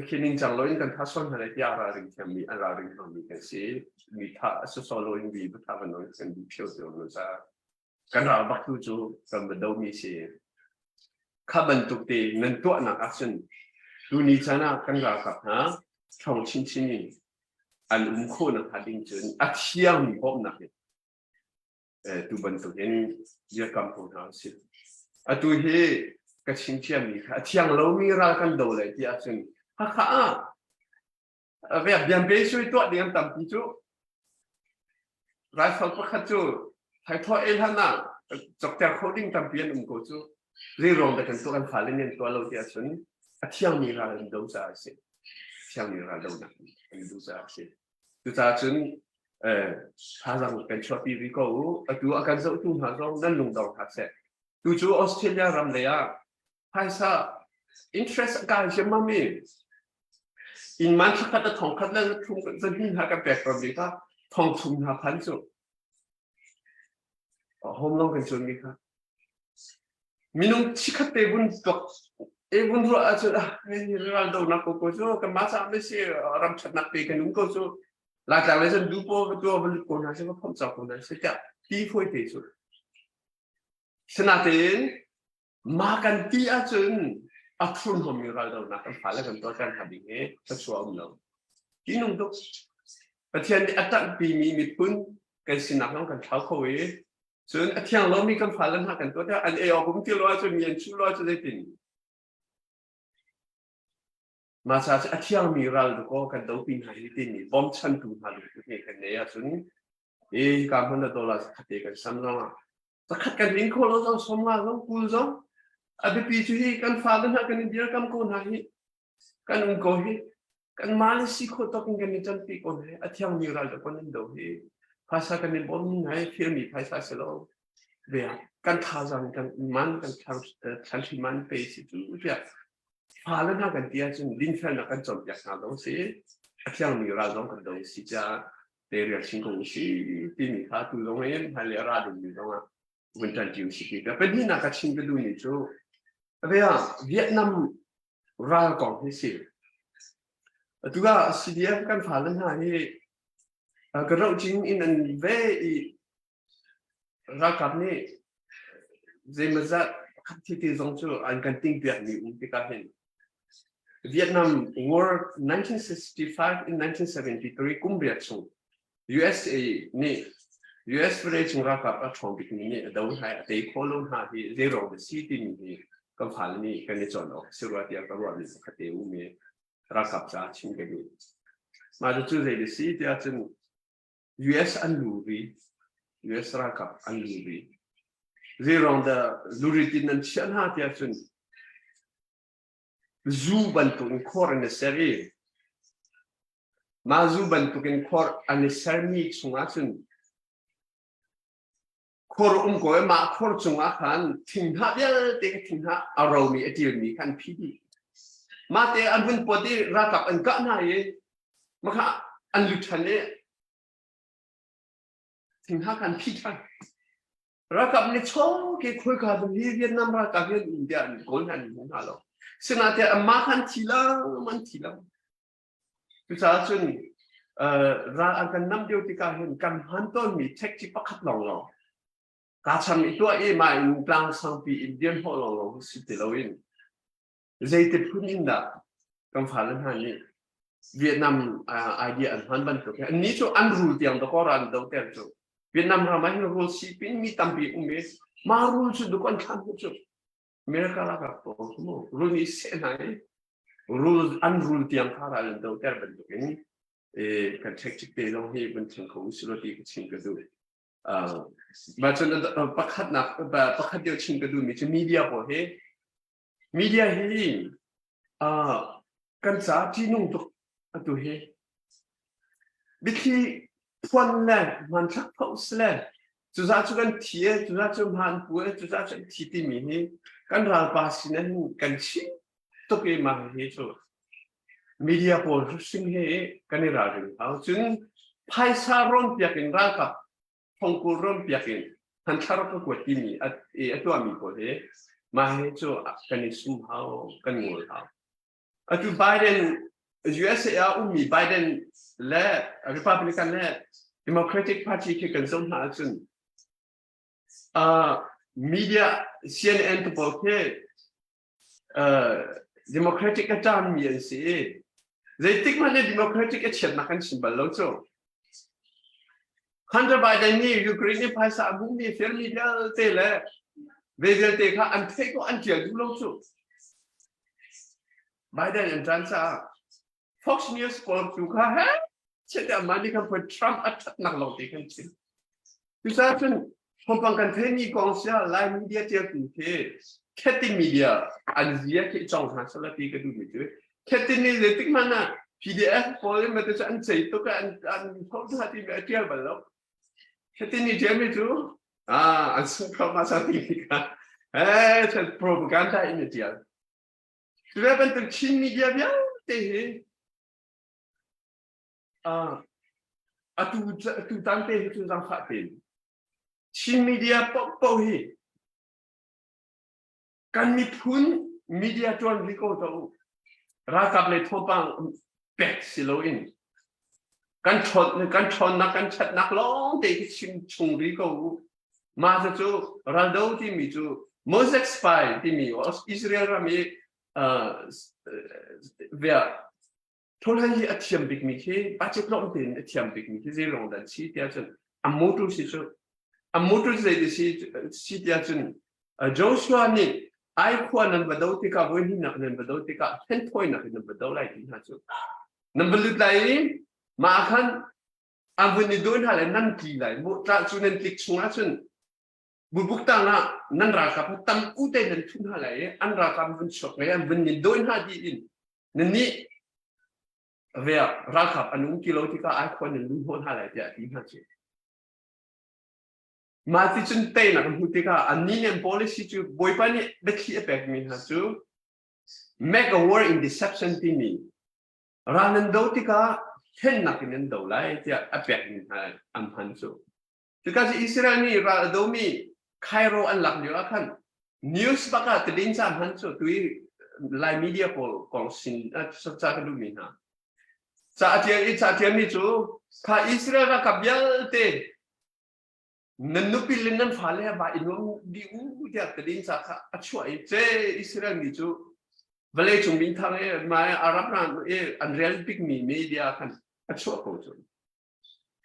khi ningcang loin kan thah sual hna lai tiah ralring thiammi an ralring hmangmi kan si. Mi thah a sawsawh loin mi va thah va nawn kan duh ṭheo ti lo caah kan ral bak tu cu kan va domi si. Kha bantuk te nan tuahnak ahcun tuni caan ah kan ralkap hna ṭhawng chinchin in an um khawh nakhnga ding cun a thiangmi bawmhnak in tu bantuk in dirkam ko hna usih. Atu hi ka chim ciami kha a thiang lomi ral kan do lai ti ahcun Hakha ah biampe sui tuah ding an tampi cu rifle pakhat cu thaithawh ei hlan ah cokter kho ding tampi an um ko cu zeiruang dah kan tuah kan fale nih an tuah lo ti ahcun a thiangmi ral an do caah a si thiangmi ral donak an do caah a si Cucaah cun thazaang kan chuahpi rih ko u. Atu a kan zohtu hna zong nan lungdong hna seh. Tu cu Australia ram lei ah phaisa interest a kai hriammam i inn man thlakhat a thong khat le thum zahnih hna kan pek tawn mi kha thong thum hna phan cu home loan kan cun mi kha Minung chikhat te vun tuak e vun ruah ahcun ah ral donak ko ko cu kanmah caah mei si ram ṭhatnak pe kan um ko cu Laitlang lei cun dupo va tua va lut ko hna seh va phomh cang ko hna seh tiah ti fawi te cu. Sinatein ma kan ti ahcun a thurhnawmmi raldonak kan fale kan tuah kan hna ding hi thluachuah um lo. Ti nung tuk. Pathian nih a ṭanhpimi miphun kan sinak zong kan thlau kho i Cun a thiang lomi kan fale hna kan tuah tikah an ei awk um ti lo ahcun mi an chuh lo ahcun zeitin? Mah ca cu a thiangmi ral dakaw kan dopi hna hi timi bawmchantu hna lungput nih kan nei ahcun i hika hmun ah dollar zakhat te kan sam zongah zakhat kan ling kho lo zong sawmnga zong kul zong a biapi cu hi kan fale hna kan i dirkam ko hna hi kan um ko hi kanmah le si khawh tawk in kan i ṭanpi ko hna a thiangmi ral kan in do hi phaisa kan i bawm hna hi firmi phaisa si lo ve kan thazaang kan man kan thlanhri man pe si cu tiah fale hna kan ti ahcun dinfelnak kan cawnpiak hna dong si a thiangmi ral zong kan do si caah te rial chin ko si timi kha tu zong in hmailei a ra dingmi zong ah vun ṭanṭi usih ti ka pahnihnak ka chim ka duhmi cu Vietnam ral kong hi si. Atu ah CDF kan fale hna hi ka roh cing in an ve i ralkap nih zeimawzat khat thi zong cu an kan ting piak mi um tikah hin Vietnam War 1965 in 1973 kum riat chung USA nih US vawleicung ralkap a ṭhawng bikmi nih a do hna i a tei khawh lo hna hi zeiruang dah si timi hi kan fale nih kan i cawn awk a si rua tiah ka ruahmi pakhat te um i ralkap caah chim ka duh. Mah cu zei dah si tiah cun US an luri, US ralkap an luri. Zeiruang dah luri tin an chiah hna tiah cun zu bantuk in khor an i ser i Mah zu bantukin khor an i sermi chungah cun khor um ko i mah khor cungah khan thinghnah vialte ka thinghnah a romi a ṭilmi kha an phi dih. Mah te an vun pawt i ralkap an kah hna i. Makha an lut ṭhan i thingha kan phi ṭhan. Ralkap nih chaw ke khawika dum hi Vietnam ralkap hi an um tiah an kawl hna an hmu hna lo. Sinain anmah kha an thi lo, an thi lo. Cucaah cun ral an kan nam lio tikah hin kan hman tawnmi tactic pakhat lawnglawng kaa cham i tuah i mah in tlang sangpi in dir hnawh lawnglawng si ti loin zeiti phun in dah kan fale hna nih Vietnam idea an hman bantuk hi annih cu an rul tiang dakaw ral an do ter cu Vietnam ram ah hin rul sipin mi tampi um i mah rul cu duk an thlan cu America ralkap pawl cu mu rul nih seh hna i rul an rul tiang kha ral an do ter bantuk in kan tactic te zong hi vun thleng kho usih law ti ka chim ka duh. Mah cun pakhatnak pakhat deuh chim ka duhmi cu media pawl hi Media hi kan caah ṭihnung tuk atu hi. Biathli phuan le hmanthlak post le cuzah cu kan thi e, cuzah cu hmaan pu e, cuzah cu an thi timi hi kan ralpa sin in kan chim tuk i mah hi cu media pawl hrim hi kan i ralring hau. Cun phaisa rawn piak in ralkap thongkul ram piak in hmanthla rak ka kuat timi a a tuahmi pawl hi mah hi cu kan i sum hau kan ngol hau. Atu Biden USA ah ummi Biden le Republican le Democratic Party khi kan zoh hna ahcun uh, media CNN te pawl khi Democratic a ṭanmi an si i zeitik hmanh nih Democratic a chiatnak an chim bal lo cu. Hunter Biden nih Ukraine i phaisa a hmuhmi firmi vialte le ve vialte kha an theih ko an ṭial duh lo cu. Biden an ṭan caah Fox News pawl tu kha he chiat amah nih khan poi Trump a ṭhatnak lawng te khan chim. Cucaah cun thawngpang kan theimi kong sia Lai media tialtu khi Khetin media an zia khi cong hna sala ti ka duhmi cu Khetin nih zeitik hmanh ah PDF pawl in mate cu an cei tuk an an tho hna ti mi a tial bal lo. Khetin nih tialmi cu ah an sung kho ma sa ti mi kha eh propaganda in a tial. Cu bantuk Chin media vialte hi atu atu tan te hi cu zaangfah tein Chin media paohpaoh hi kan miphun media ṭuan rih ko tuah u. Ralkap le thawngpang pek si loin kan ṭhawn kan ṭhawnnak kan ṭhatnak lawng te hi chim chung rih ko u. Mah cucu raldo timi cu Moses spy timi Israel ram i Tholhai hi a thiam bikmi khi budget lawng tein a thiam bikmi khi zei lawng dah si tiah cun a motor si cu a motor zei ti si si tiah cun Joshua nih ai khua nan va do tikah voi hnihnak nan va do tikah hlenthawinak in nan va do lai ti hna cu nan va lut lai i mah khan an vun i dawi hna le nan tli lai mu tla cu nan tlik chung ahcun bubuk tang ah nan ralkap tam u te nan thun hna lai i an ralkap vun chuak ngai an vun nin dawi hna dih in nan nih ve ralkap an um ti lo tikah ai khua nan lu hnawh hna lai tiah a ti hna cu mah ti cun teinak an hmuh tikah annih nih an policy cu bawipa nih biathli a pekmi hna cu make a war in deception timi Ral nan do tikah hlennak in nan do lai tiah a pekmi hna an hman cu. Cuka cu Israel nih ral a domi Cairo an lak lio ah khan news bak ah tadin ca hman cu tui Lai media pawl kong sin ca ka duhmi hna. Ca a tial i ca tialmi cu kha Israel ralkap vialte nan nupi le nan fale he va i nuam dih u tiah tadin ca kha a chuah i ce Israel mi cu vawlei cung minthang i mai Arab ram i an rel bikmi media khan a chuah ko cu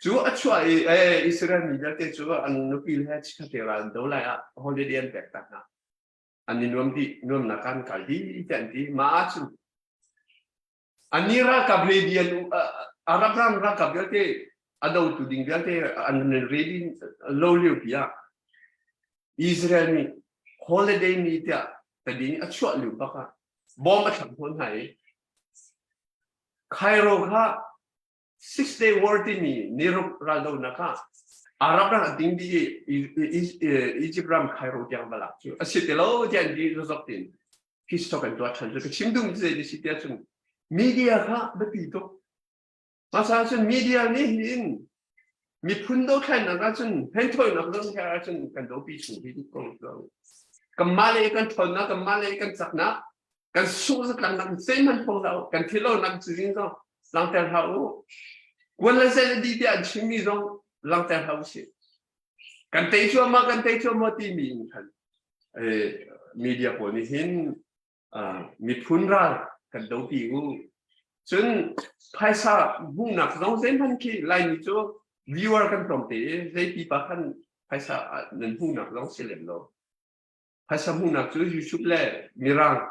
cu a chuah i eh, Israel mi vialte cu an nupi le chikkhatte ral an do lai ah holiday an pek tak hna an i nuam dih nuamnak an kal dih tiah an ti mah ahcun Annih ralkap ready an Arab ram ralkap vialte a dotu ding vialte an ready lo lio pi ah Israel nih holiday ni tiah tadin a chuah lio bak ah bom a thlak hnawn hna i Cairo kha Six Day War timi niruk raldonak ah Arab ram a ding dih i Egypt ram Cairo tiang va lak cu a si ti lo tiah an ti zok tin peace talk an tuah ṭhan cu ka chim duhmi cu zei ti si tiah cun media kha biapi tuk. Masa cun media nih hin miphun dothlennak ahcun hlenthawinak zong he ahcun kan dopi chung hi ko lo. Kanmah le kan ṭhawnnak, kanmah le kan caknak, kan sungzatlaknak zeihmanh phong hlah u, kan thilonak cazin zong langter hlah u. Kuan le zel di tiah an chimmi zong langter hlah u sih. Kan tei cuahmah, kan tei cuahmah timi in khan media pawl nih hin miphun ral kan dopi u. Cun phaisa hmuhnak zong zeihmanh khi Laimi cu viewer kan tlawm te i zei pipa khan phaisa nan hmuhnak zong si lem lo. Phaisa hmuhnak cu YouTube le Mirang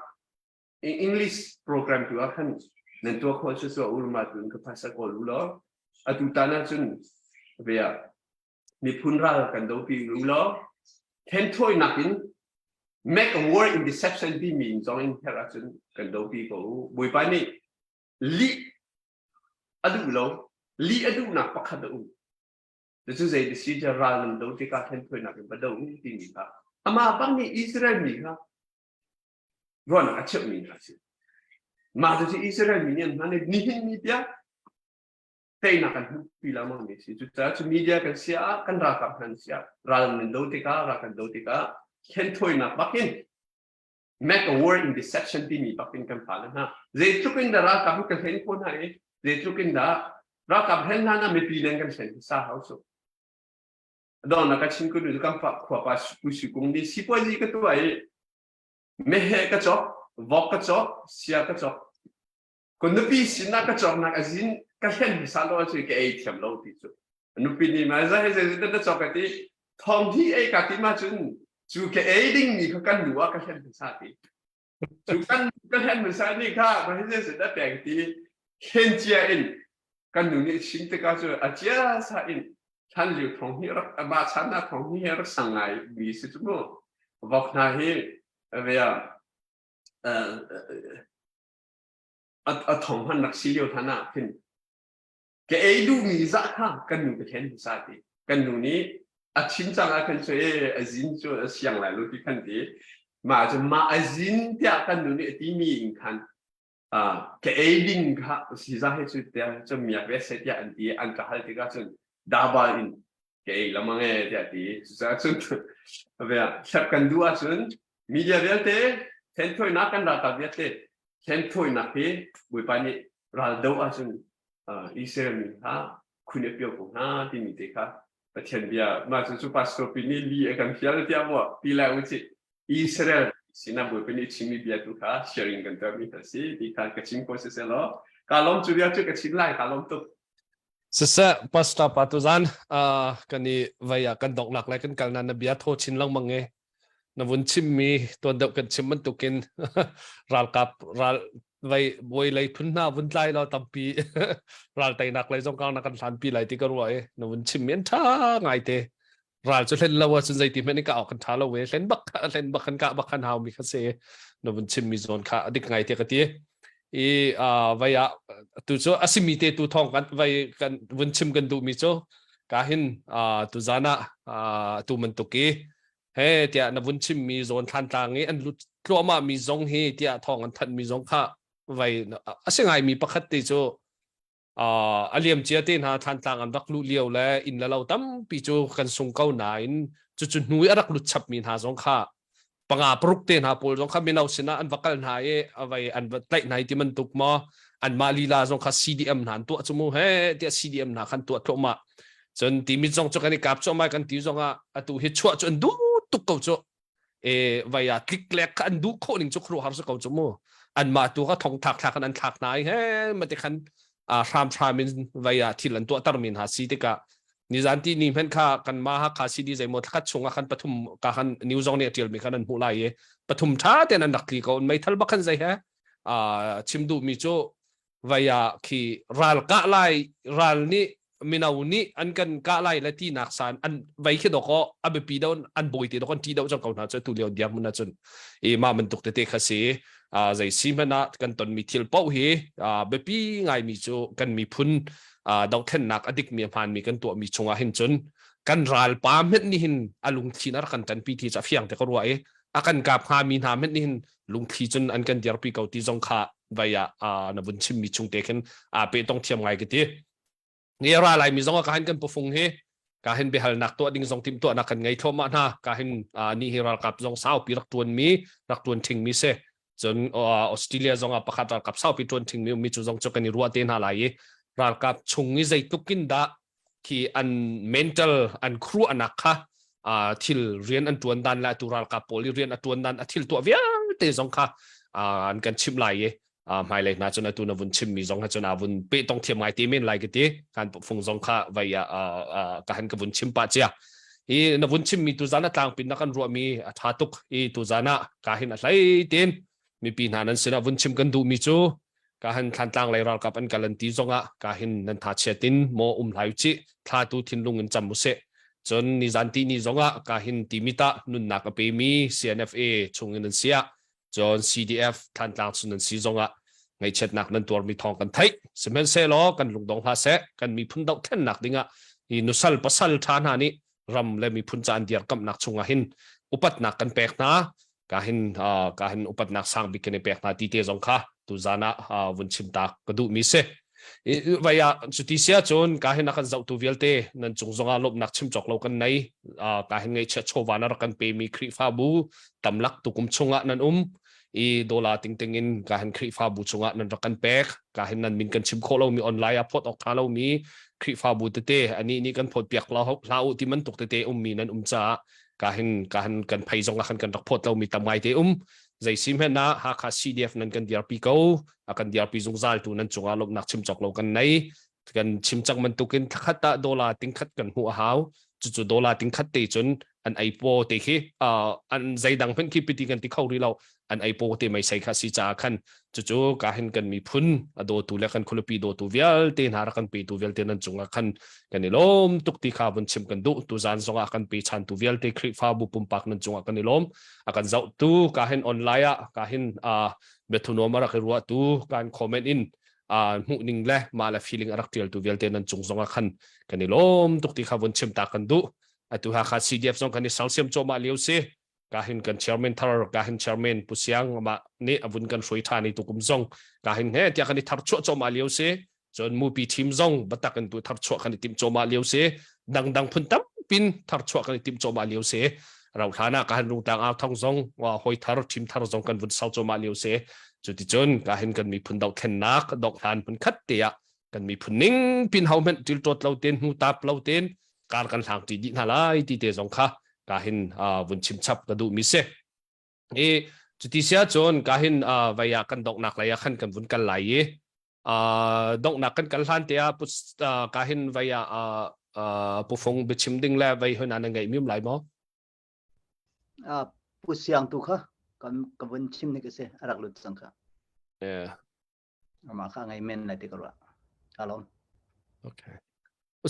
English program tu ah khan nan tuah khawh cu tuah u ma tu ka phaisa kawl u law atu tan ahcun ve ah miphun ral kan dopi u law thenṭhawinak in make a war in deception timi in zong in herh ahcun kan dopi ko u. Bawipa nih lih a duh lo, lih a duhnak pakhat a um. Cucu zei ti si ral nan do tikah thenṭhawinak in va do u timi kha amah bang nih Israel mi kha ruahnak a cheuhmi hna a si. Mah cucu Israel mi nih an hman i nihin ni tiang teinak kan hmuhpi lengmang mi si. Cucaah cu media kan si ah kan ralkap hna si ah ral nan do tikah ral kan do tikah hlenthawinak bak in make a war in deception timi bak in kan fale hna. Zeitluk in dah ralkap hi kan hlen khawh hna i zeitluk in dah ralkap hlen hna na mipi nen kan hlen sa hau su. Dawng ka chin kun kan fa khua pa pu si kung ni sipuazi ka tuah i mehe ka cawk vok ka cawk sia ka cawk Ka nupi sinah ka cawknak a zin ka hlen hmasa lo cu ka ei thiam lo ti cu. Nupi nih ma zai zai zai na cawk ka ti thong hi ei ka ti ma cun cu ka ei ding mi kha kan nu ah ka hlen hmasa ti. Cu kan ka hlen hmasa ni kha ma hi zai zai na pek ti hlen cia in kan nu nih chim tikah cu a cia sa in hlan lio thong hi rak ama chan na thong hi rak sang ngai mi si cu mu vok hna hi vea a thong hman rak si lio hlan ah khin ka ei duhmi zah kha kan nu ka then hmasa ti kan nu nih a chim cang ah khan cu e a zin cu a siang lai lo ti khan ti mah cu mah a zin tiah kan nu nih a timi in khan ka ei ding kha siza he cu tiah cu miak ve se tiah an ti an ka hal tikah cun dabal in ka ei lamang e tiah ti cucaah cun thlep kan duh ahcun media vialte thenthawinak kan ralkap vialte Hlenthawinak hi Bawipa nih ral do ahcun Israel mi kha khun a pio ko hna timi te kha Pathian bia mah cu cu pastor pi nih li a kan fial tiah maw ti lai u cih Israel sinah Bawipa nih chimmi bia tu kha sharing kan tuahmi kha si ti kha ka chim ko siseh law ka lawm cu bia cu ka chim lai ka lawm tuk. Siseh pastor pa tuzan kan i vai ah kan donghnak lai kan kal na na bia thaw chin lengmang e na vun chimmi tuan deuh kan chim bantukin ralkap ral vai bawi lei phun hna vun tlai lo tampi ral teinak lei zong na kan hlanpi lai ti ka ruah i na vun chimmi an ṭha ngai te ral cu hlen lo ahcun zeiti hmanh in ka awk kan ṭha lo we hlen bak hlen bak kan kah bak kan hau mi kha si na vun chimmi zawn kha a dik ngai te ka ti i vai ah tu cu a simi te tu thong kan vai kan vun chim kan duh mi cu ka hin tu zan ah tu bantuk i he tiah na vun chimmi zawn thlan tlang i an lut tluahmah mi zong hi tiah thawng an thanh mi zong kha vai a si ngai mi pakhat te cu a liam cia te hna thlantlang an rak luh lio le inn le lo tampi cu kan sung ko nain cucu hnu i a rak lut chap mi hna zong kha panga paruk te hna pawl zong kha mino sinah an va kal hna i avai an va tlaih hna i ti bantuk maw anmah lila zong kha CDM hna an tuah cu mu he tiah CDM hna khan tuah thluahmah cun timit zong cu kan i kap cuahmah kan ti zong ah atu hi chuah cu an duh tuk ko cu e vai ah tlik lek kha an duh khawh ning cu khuaruahhar si ko cu mu anmah tu kha thong thlak thlak in an thlak hna i he mate khan hram hram in vai ah thil an tuahter mi hna si tikah nizan ti ni hmenh kha kan ma Hakha CD zeimaw thlakhat chung ah khan pathum ka khan new zong nih a tial mi khan an hmuh lai i pathum tha ten an rak tli ko meithal bak khan zei he chim duh mi cu vai ah khi ral kah lai ral nih mino nih an kan kah lai le tinak san an vei khi dok a biapi do an bawi te dok an ṭi deuh cang ko hna cu tu lio dirhmun ahcun i mah bantuk tete kha si zei si hmanh ah kan tonmi thil paoh hi biapi ngaimi cu kan miphun dohthlennak a dikmi a hmaanmi kan tuahmi chungah hin cun kan ralpa hmenh nih hin a lungthli in a rak kan ṭanpi ti cu a fiang te ka ruah i a kan kap hngami hna hmenh nih hin lungthli cun an kan dirpi ko ti zong kha. vai ah na vun chimmi chung te khin aa pe tong thiam ngai ka ti. Ni ra lai mi zong ah ka han kan pufung hi ka hin biahalnak tuah ding zong tim tuahnak kan ngei thluahmah hna. Ka hin ni hi ralkap zong saupi rak tuan mi rak tuan thing mi si. Cun Australia zong ah pakhat ralkap saupi tuan thing mi ummi cu zong cu kan i ruah te hna lai i ralkap chung i zeitluk in dah khi an mental an khuaruahnak kha thil rian an tuan dan le atu ralkap pawl i rian a tuan dan a thil tuah vialte zong kha an kan chimh lai i hmailei hna cun atu na vun chimmi zong ha cun a vun pe tong thiam ngai te men lai ka ti kan fung zong kha vai ka han ka vun chim pa chia i na vun chimmi tu zan a tlangpin na kan ruahmi a tha tuk i tu zan ah ka hin a hlei tin mipi hna nan sinah vun chim kan duhmi cu ka han thlantlang lei ralkap an kal an ti zongah ka hin nan tha chiatin maw um hlai chi thla tu thinlung in cam usih cun nizan ti ni zongah ka hin timita nunnak a pemi CNFA chungin an sia cun CDF Thantlang chung nan si zongah ngaihchiatnak nan tuarmi thawng kan theih sihmanhsehlaw kan lungdong hlah seh kan miphun dohthlennak dingah hi nusal pasal tha hna nih ram le miphun ca an dirkamhnak chungah hin upatnak kan pek hna ka hin ka hin upatnak sang bik kan i pek hna ti te zong kha tuzan ah vun chim ta ka duh mi si vai ah cuti sia cun ka hin a kan zohtu vialte nan cung zongah lawmhnak chim cawk lo kan nei ka hin ngaihchia chawva na rak kan pe mi Khrihfabu tamlak tukum chungah nan um i dola tingting in ka hin Khrihfabu chungah nan rak kan pek ka hin nan min kan chim khawh lomi online ah phot awk tha lomi Khrihfabu tete ani nih kan phot piak hlah u ti bantuk tete ummi nan um caah ka hin ka hin kan phei zong ah khan kan rak phawt lomi tam ngai te um zei si hmanh ah Hakha CDF nan kan dirpi ko a kan dirpi zungzal tu nan cungah lawmhnak chim cawk lo kan nei kan chim cang bantukin thlakhat ah dollar tingkhat kan hmuh a hau cucu dollar tingkhat te cun an ei paw te khi an zeidang hmanh khi piti kan ti kho rih lo an ei paw te meisei kha si caah khan cucu ka hin kan miphun a dawtu le kan khualipi dawtu vialte hna rak kan petu vialte nan cungah khan kan i lawm tuk ti kha vun chim kan duh tuzan zongah kan pe chantu vialte Khrihfabu pumpak nan cungah kan i lawm a kan zohtu ka hin online ah ka hin biathu nuam a rak i ruahtu kan comment in hmuh ning le mah le feeling a rak tialtu vialte nan cung zongah khan kan i lawm tuk ti kha vun chim ta kan duh atu Hakha CDF zong kan i sersiam cuahmah lio si kahin kan chairman thar kahin chairman Pu Siang amah nih a vun kan hruai ṭhan i tukum zong kahin he tiah kan i thar chuah cuahmah lio si cun mupi team zong batak in tu thar chuah kan i timh cuahmah lio si dangdang phun tampin thar chuah kan i timh cuahmah lio si rauh hlan ah kahin rungtang au thong zong hoi thar team thar zong kan vun sau cuahmah lio si cuticun kahin kan miphun dohthlennak dohhlan phun khat te ah kan miphun ning pin ho hmanh ṭilṭawt lo ten hnu tap lo ten kar kan hlang ṭi dih hna lai ti te zong kha ka hin vun chim chap ka duh mi si i cuti sia cun ka hin vai ah kan donghnak lei ah khan kan vun kal lai i donghnak kan kal hlan te ah ka hin vai ah pufung biachim ding le vai hon na ngeih mium lai maw pu siang tu kha kan ka vun chim ni ka si a rak lut cang kha yeah Amah kha ngei men lai ti ka ruah. Ka lawm. Okay.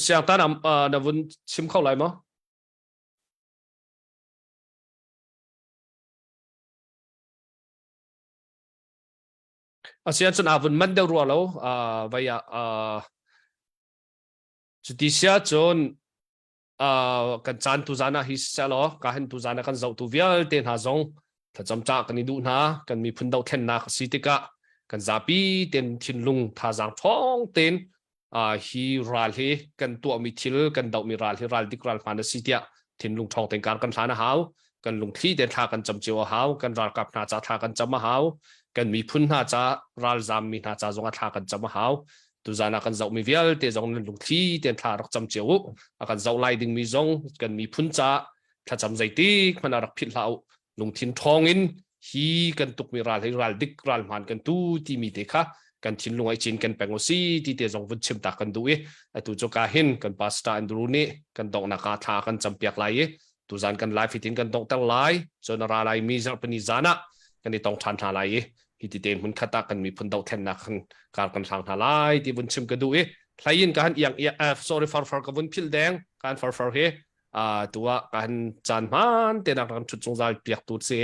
Siang ta na na vun chim kho lai maw? Asian cun a vun man deuh rua lo vai ah cuti sia cun kan caan tu zan ah hi selaw ka hen tu zan ah kan zohtu vialte hna zong thlacam cah kan i duh hna kan miphun dohthlennak a si tikah kan zapi ten thinlung thazaang ṭhawng ten hi ral hi kan tuahmi thil kan dohmi ral hi ral dik ral hmaan a si tiah thinlung ṭhawng ten kar kan hlan a hau kan lungthli ten thla kan cam cio a hau kan ralkap hna ca thla kan cam a hau kan miphun hna ca ralzam mi hna ca zong ah thla kan cam a hau tuzan ah kan zohmi vialte zong nan lungthli tein thla rak cam cio u a kan zoh lai dingmi zong kan miphun ca thlacam zeitik hmanh ah rak philh hlah u lungthin ṭhawng in hi kan tukmi ral hi ral dik ral hmaan kan tu timi te kha kan thinlung ai cin kan peng u si ti te zong vun chim ta kan duh i atu cu ka hin kan pastor Andrew nih kan donghnak ah thla kan campiak lai i tuzan kan live hitin kan donghter lai cun a ra lai mi zarhpini zan ah kan i tong ṭhan hna lai i hi ti tein hmun khat ah kan miphun dohthlennak khan kar kan hlang hna lai ti vun chim ka duh i hlei in ka han iang ia sorry far far ka vun phil deng kan far far hi tu ah ka han caan hman te nak ram thut zungzal piak tu si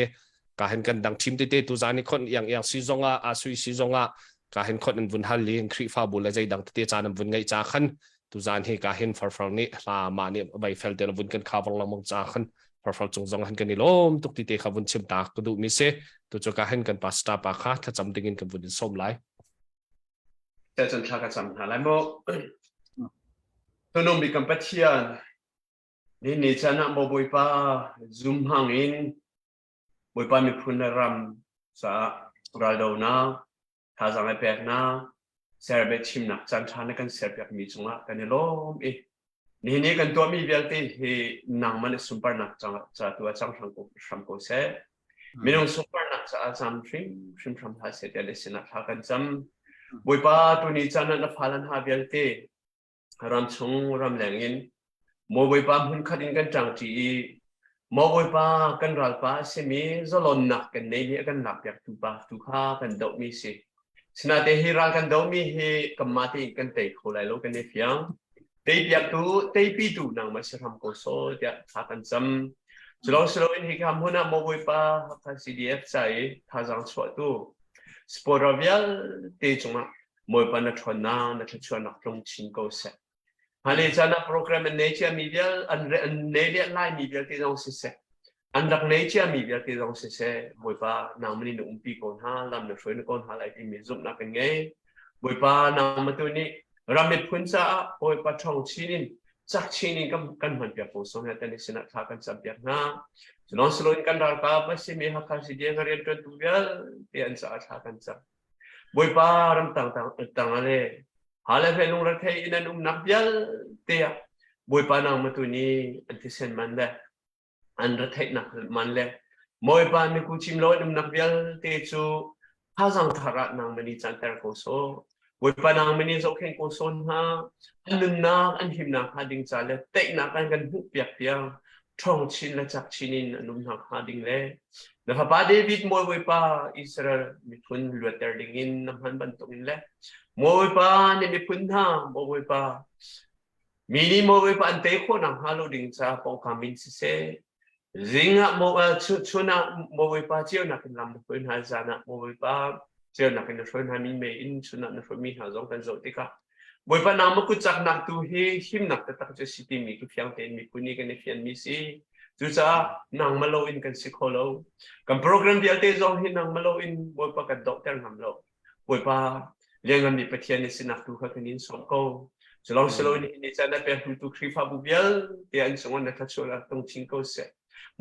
ka han kan dang thim tete tu zan i khon iang iang si zong ah a sui si zong ah ka hin khon an vun hal li Khrihfabu le zei dang tete caan an vun ngeih cha khan tu zan hi ka hin far far nih hla ma nih vai fel te vun kan cover lengmang cha khan. Farfar cung zong han kan i lawm tuk ti te kha vun chim ta ka duh mi si. Tu cu ka hen kan pastor pa kha thlacam ding in kan vun in sawm lai. Te cun thla ka cam hna lai mu. Tunung bik kan Pathian ni ni chan ah maw Bawipa zum hang in Bawipa miphun le ram caah raldonak thazaang i peknak serbe chimnak caan ṭha na kan serpiakmi cungah kan i lawm i nihin i kan tuahmi vialte hi nangmah na sunparnak ca tu ah cang hram ko hram ko seh. Minung sunparnak caah cam hrim hrim hram hlah seh tiah na sinah thla kan cam. Bawipa tuni caan ah na fale hna vialte ramchung ramleng in Maw Bawipa hmunkhat in kan ṭangṭi i Maw Bawipa kan ralpa a simi zalonnak kan neimi a kan lakpiaktu pa tu kha kan dohmi si. Sinate hi ral kan dohmi hi kanmah tein kan tei kho lai lo kan i fiang. Teipiaktu, teipitu nangmah si hram ko sawh tiah thla kan cam. Culawng siloin hika hmun ah Maw Bawipa Hakha CDF ca i thazaang chuahtu supporter vialte cungah Bawipa na ṭhawnnak na thluachuahnak tlung chin ko seh. Hmailei caan ah program an nei ciami vial an an nei lian laimi vialte zong siseh, an rak nei ciami vialte zong siseh, Bawipa nangmah nih na umpi ko hna, lam na hruai na ko hna lai timi zumhnak kan ngei. Bawipa nangmah tu nih ram miphun caah Bawipa ṭhawng chin in cak chin in kan kan hmanpiak ko sawm tan sinah thla kan campiak hna. Culawng siloin kan ralkap a simi Hakha CDF rianṭuantu vialte an caah thla kan cam. Bawipa ramtang tang ah le ha le hme lungrethei in an umnak vialte ah Bawipa nangmah tu nih an thisen man le an retheihnak man le Bawipa miku cim lo an umnak vialte cu thazaang thar ah nangmah nih canter ko sawh. Bawipa nangmah nih zohkhenh ko sawn hna. An nunnak an himnak hnga ding ca le teihnak an kan hmuhpiak tiang ṭhawng chin le cak chin in an um hna hnga ding le na fapa David mawi Bawipa Israel miphun luatter ding in na hman bantuk in le mawi Bawipa na miphun hna mawi Bawipa mi nih mawi Bawipa an tei khawh nak hnga lo ding ca pawngkam in siseh zing ah chun ah mawi Bawipa ceunak in lam na hruai hna zan ah mawi Bawipa ceunak in na hruai hna min mei in chun ah na hruaimi hna zong kan zoh tikah Bawipa nangmah kut caknak tu hi himnak taktak cu si timi khi fiang tein miphun nih kan i fianmi si. Cucaah nangmah loin kan si kho lo. Kan program vialte zong hi nangmah loin Bawipa kan dohter ngam lo. Bawipa liannganmi Pathian na sinak tu kha kan in sawm ko. Culawng siloin hi ni caan a pek tu Khrihfabu vialte an cungah na thluachuah tung chin ko seh.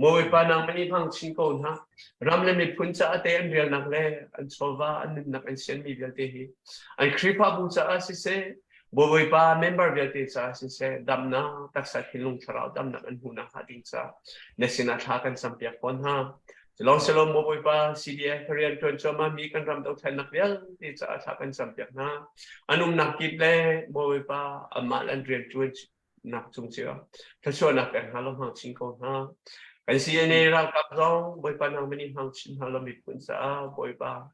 Bawipa nangmah nih hmang chin ko hna. Ram le miphun caah te an rialnak le an chawva an nunnak an sianmi vialte hi an Khrihfabu caah siseh, Bawipa member vialte caah siseh, damnak, taksa thinlung thlarau damnak an hmuhnak hnga ding caah na sinah thla kan campiak fawn hna. Culawng silo maw Bawipa CDF rian ṭuan cuahmah mi kan ram dothlennak vialte caah thla kan campiak hna. An umnak kip le Bawipa amah le an rian ṭuan nak cung cio thluachuahnak pek hna law hmang chin ko hna kan CNA ralkap zong Bawipa nang mani hmang chin hna law miphun caah Bawipa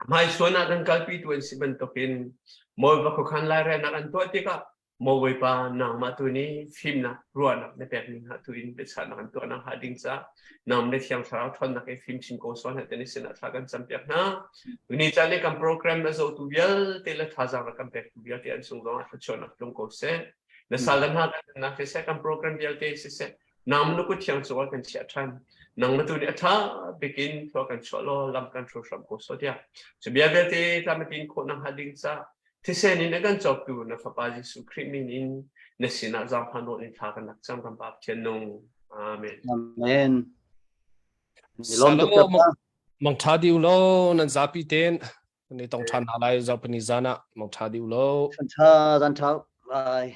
hmaisuan ah kan kalpi tu an si bantukin Bawipa khuakhan lairelnak an tuah tikah maw Bawipa nangmah tu nih fimnak ruahnak na pekmi hna tu in biachahnak an tuahnak hnga ding caah nang le thiang thlarau ṭhawnnak i fim chin ko sual hna te ni sinah thla kan campiak hna tuni caan i kan program a zotu vialte le thazaang rak kan pektu vialte an sung zong ah thluachuahnak tlung ko seh na sal le hna kan nak siseh kan program vialte siseh nang nu kut thiang cungah kan chiah ṭhan nang na tu nih a ṭha bikin thua kan chuah law lam kan hru hram ko so tiah cu bia vialte tlamatin khawh nak hnga ding ca thisen in a kan cawktu na fapa Jesuh Khrih min in na sinah zaangfah nawl in thla kan rak cam kan Pa Pathian nung amen amen Lawm tuk ta Mang tha diu lo nan zapi ten ni tong than hna lai zarpani zan ah mang tha diu lo Tha zan tha bye.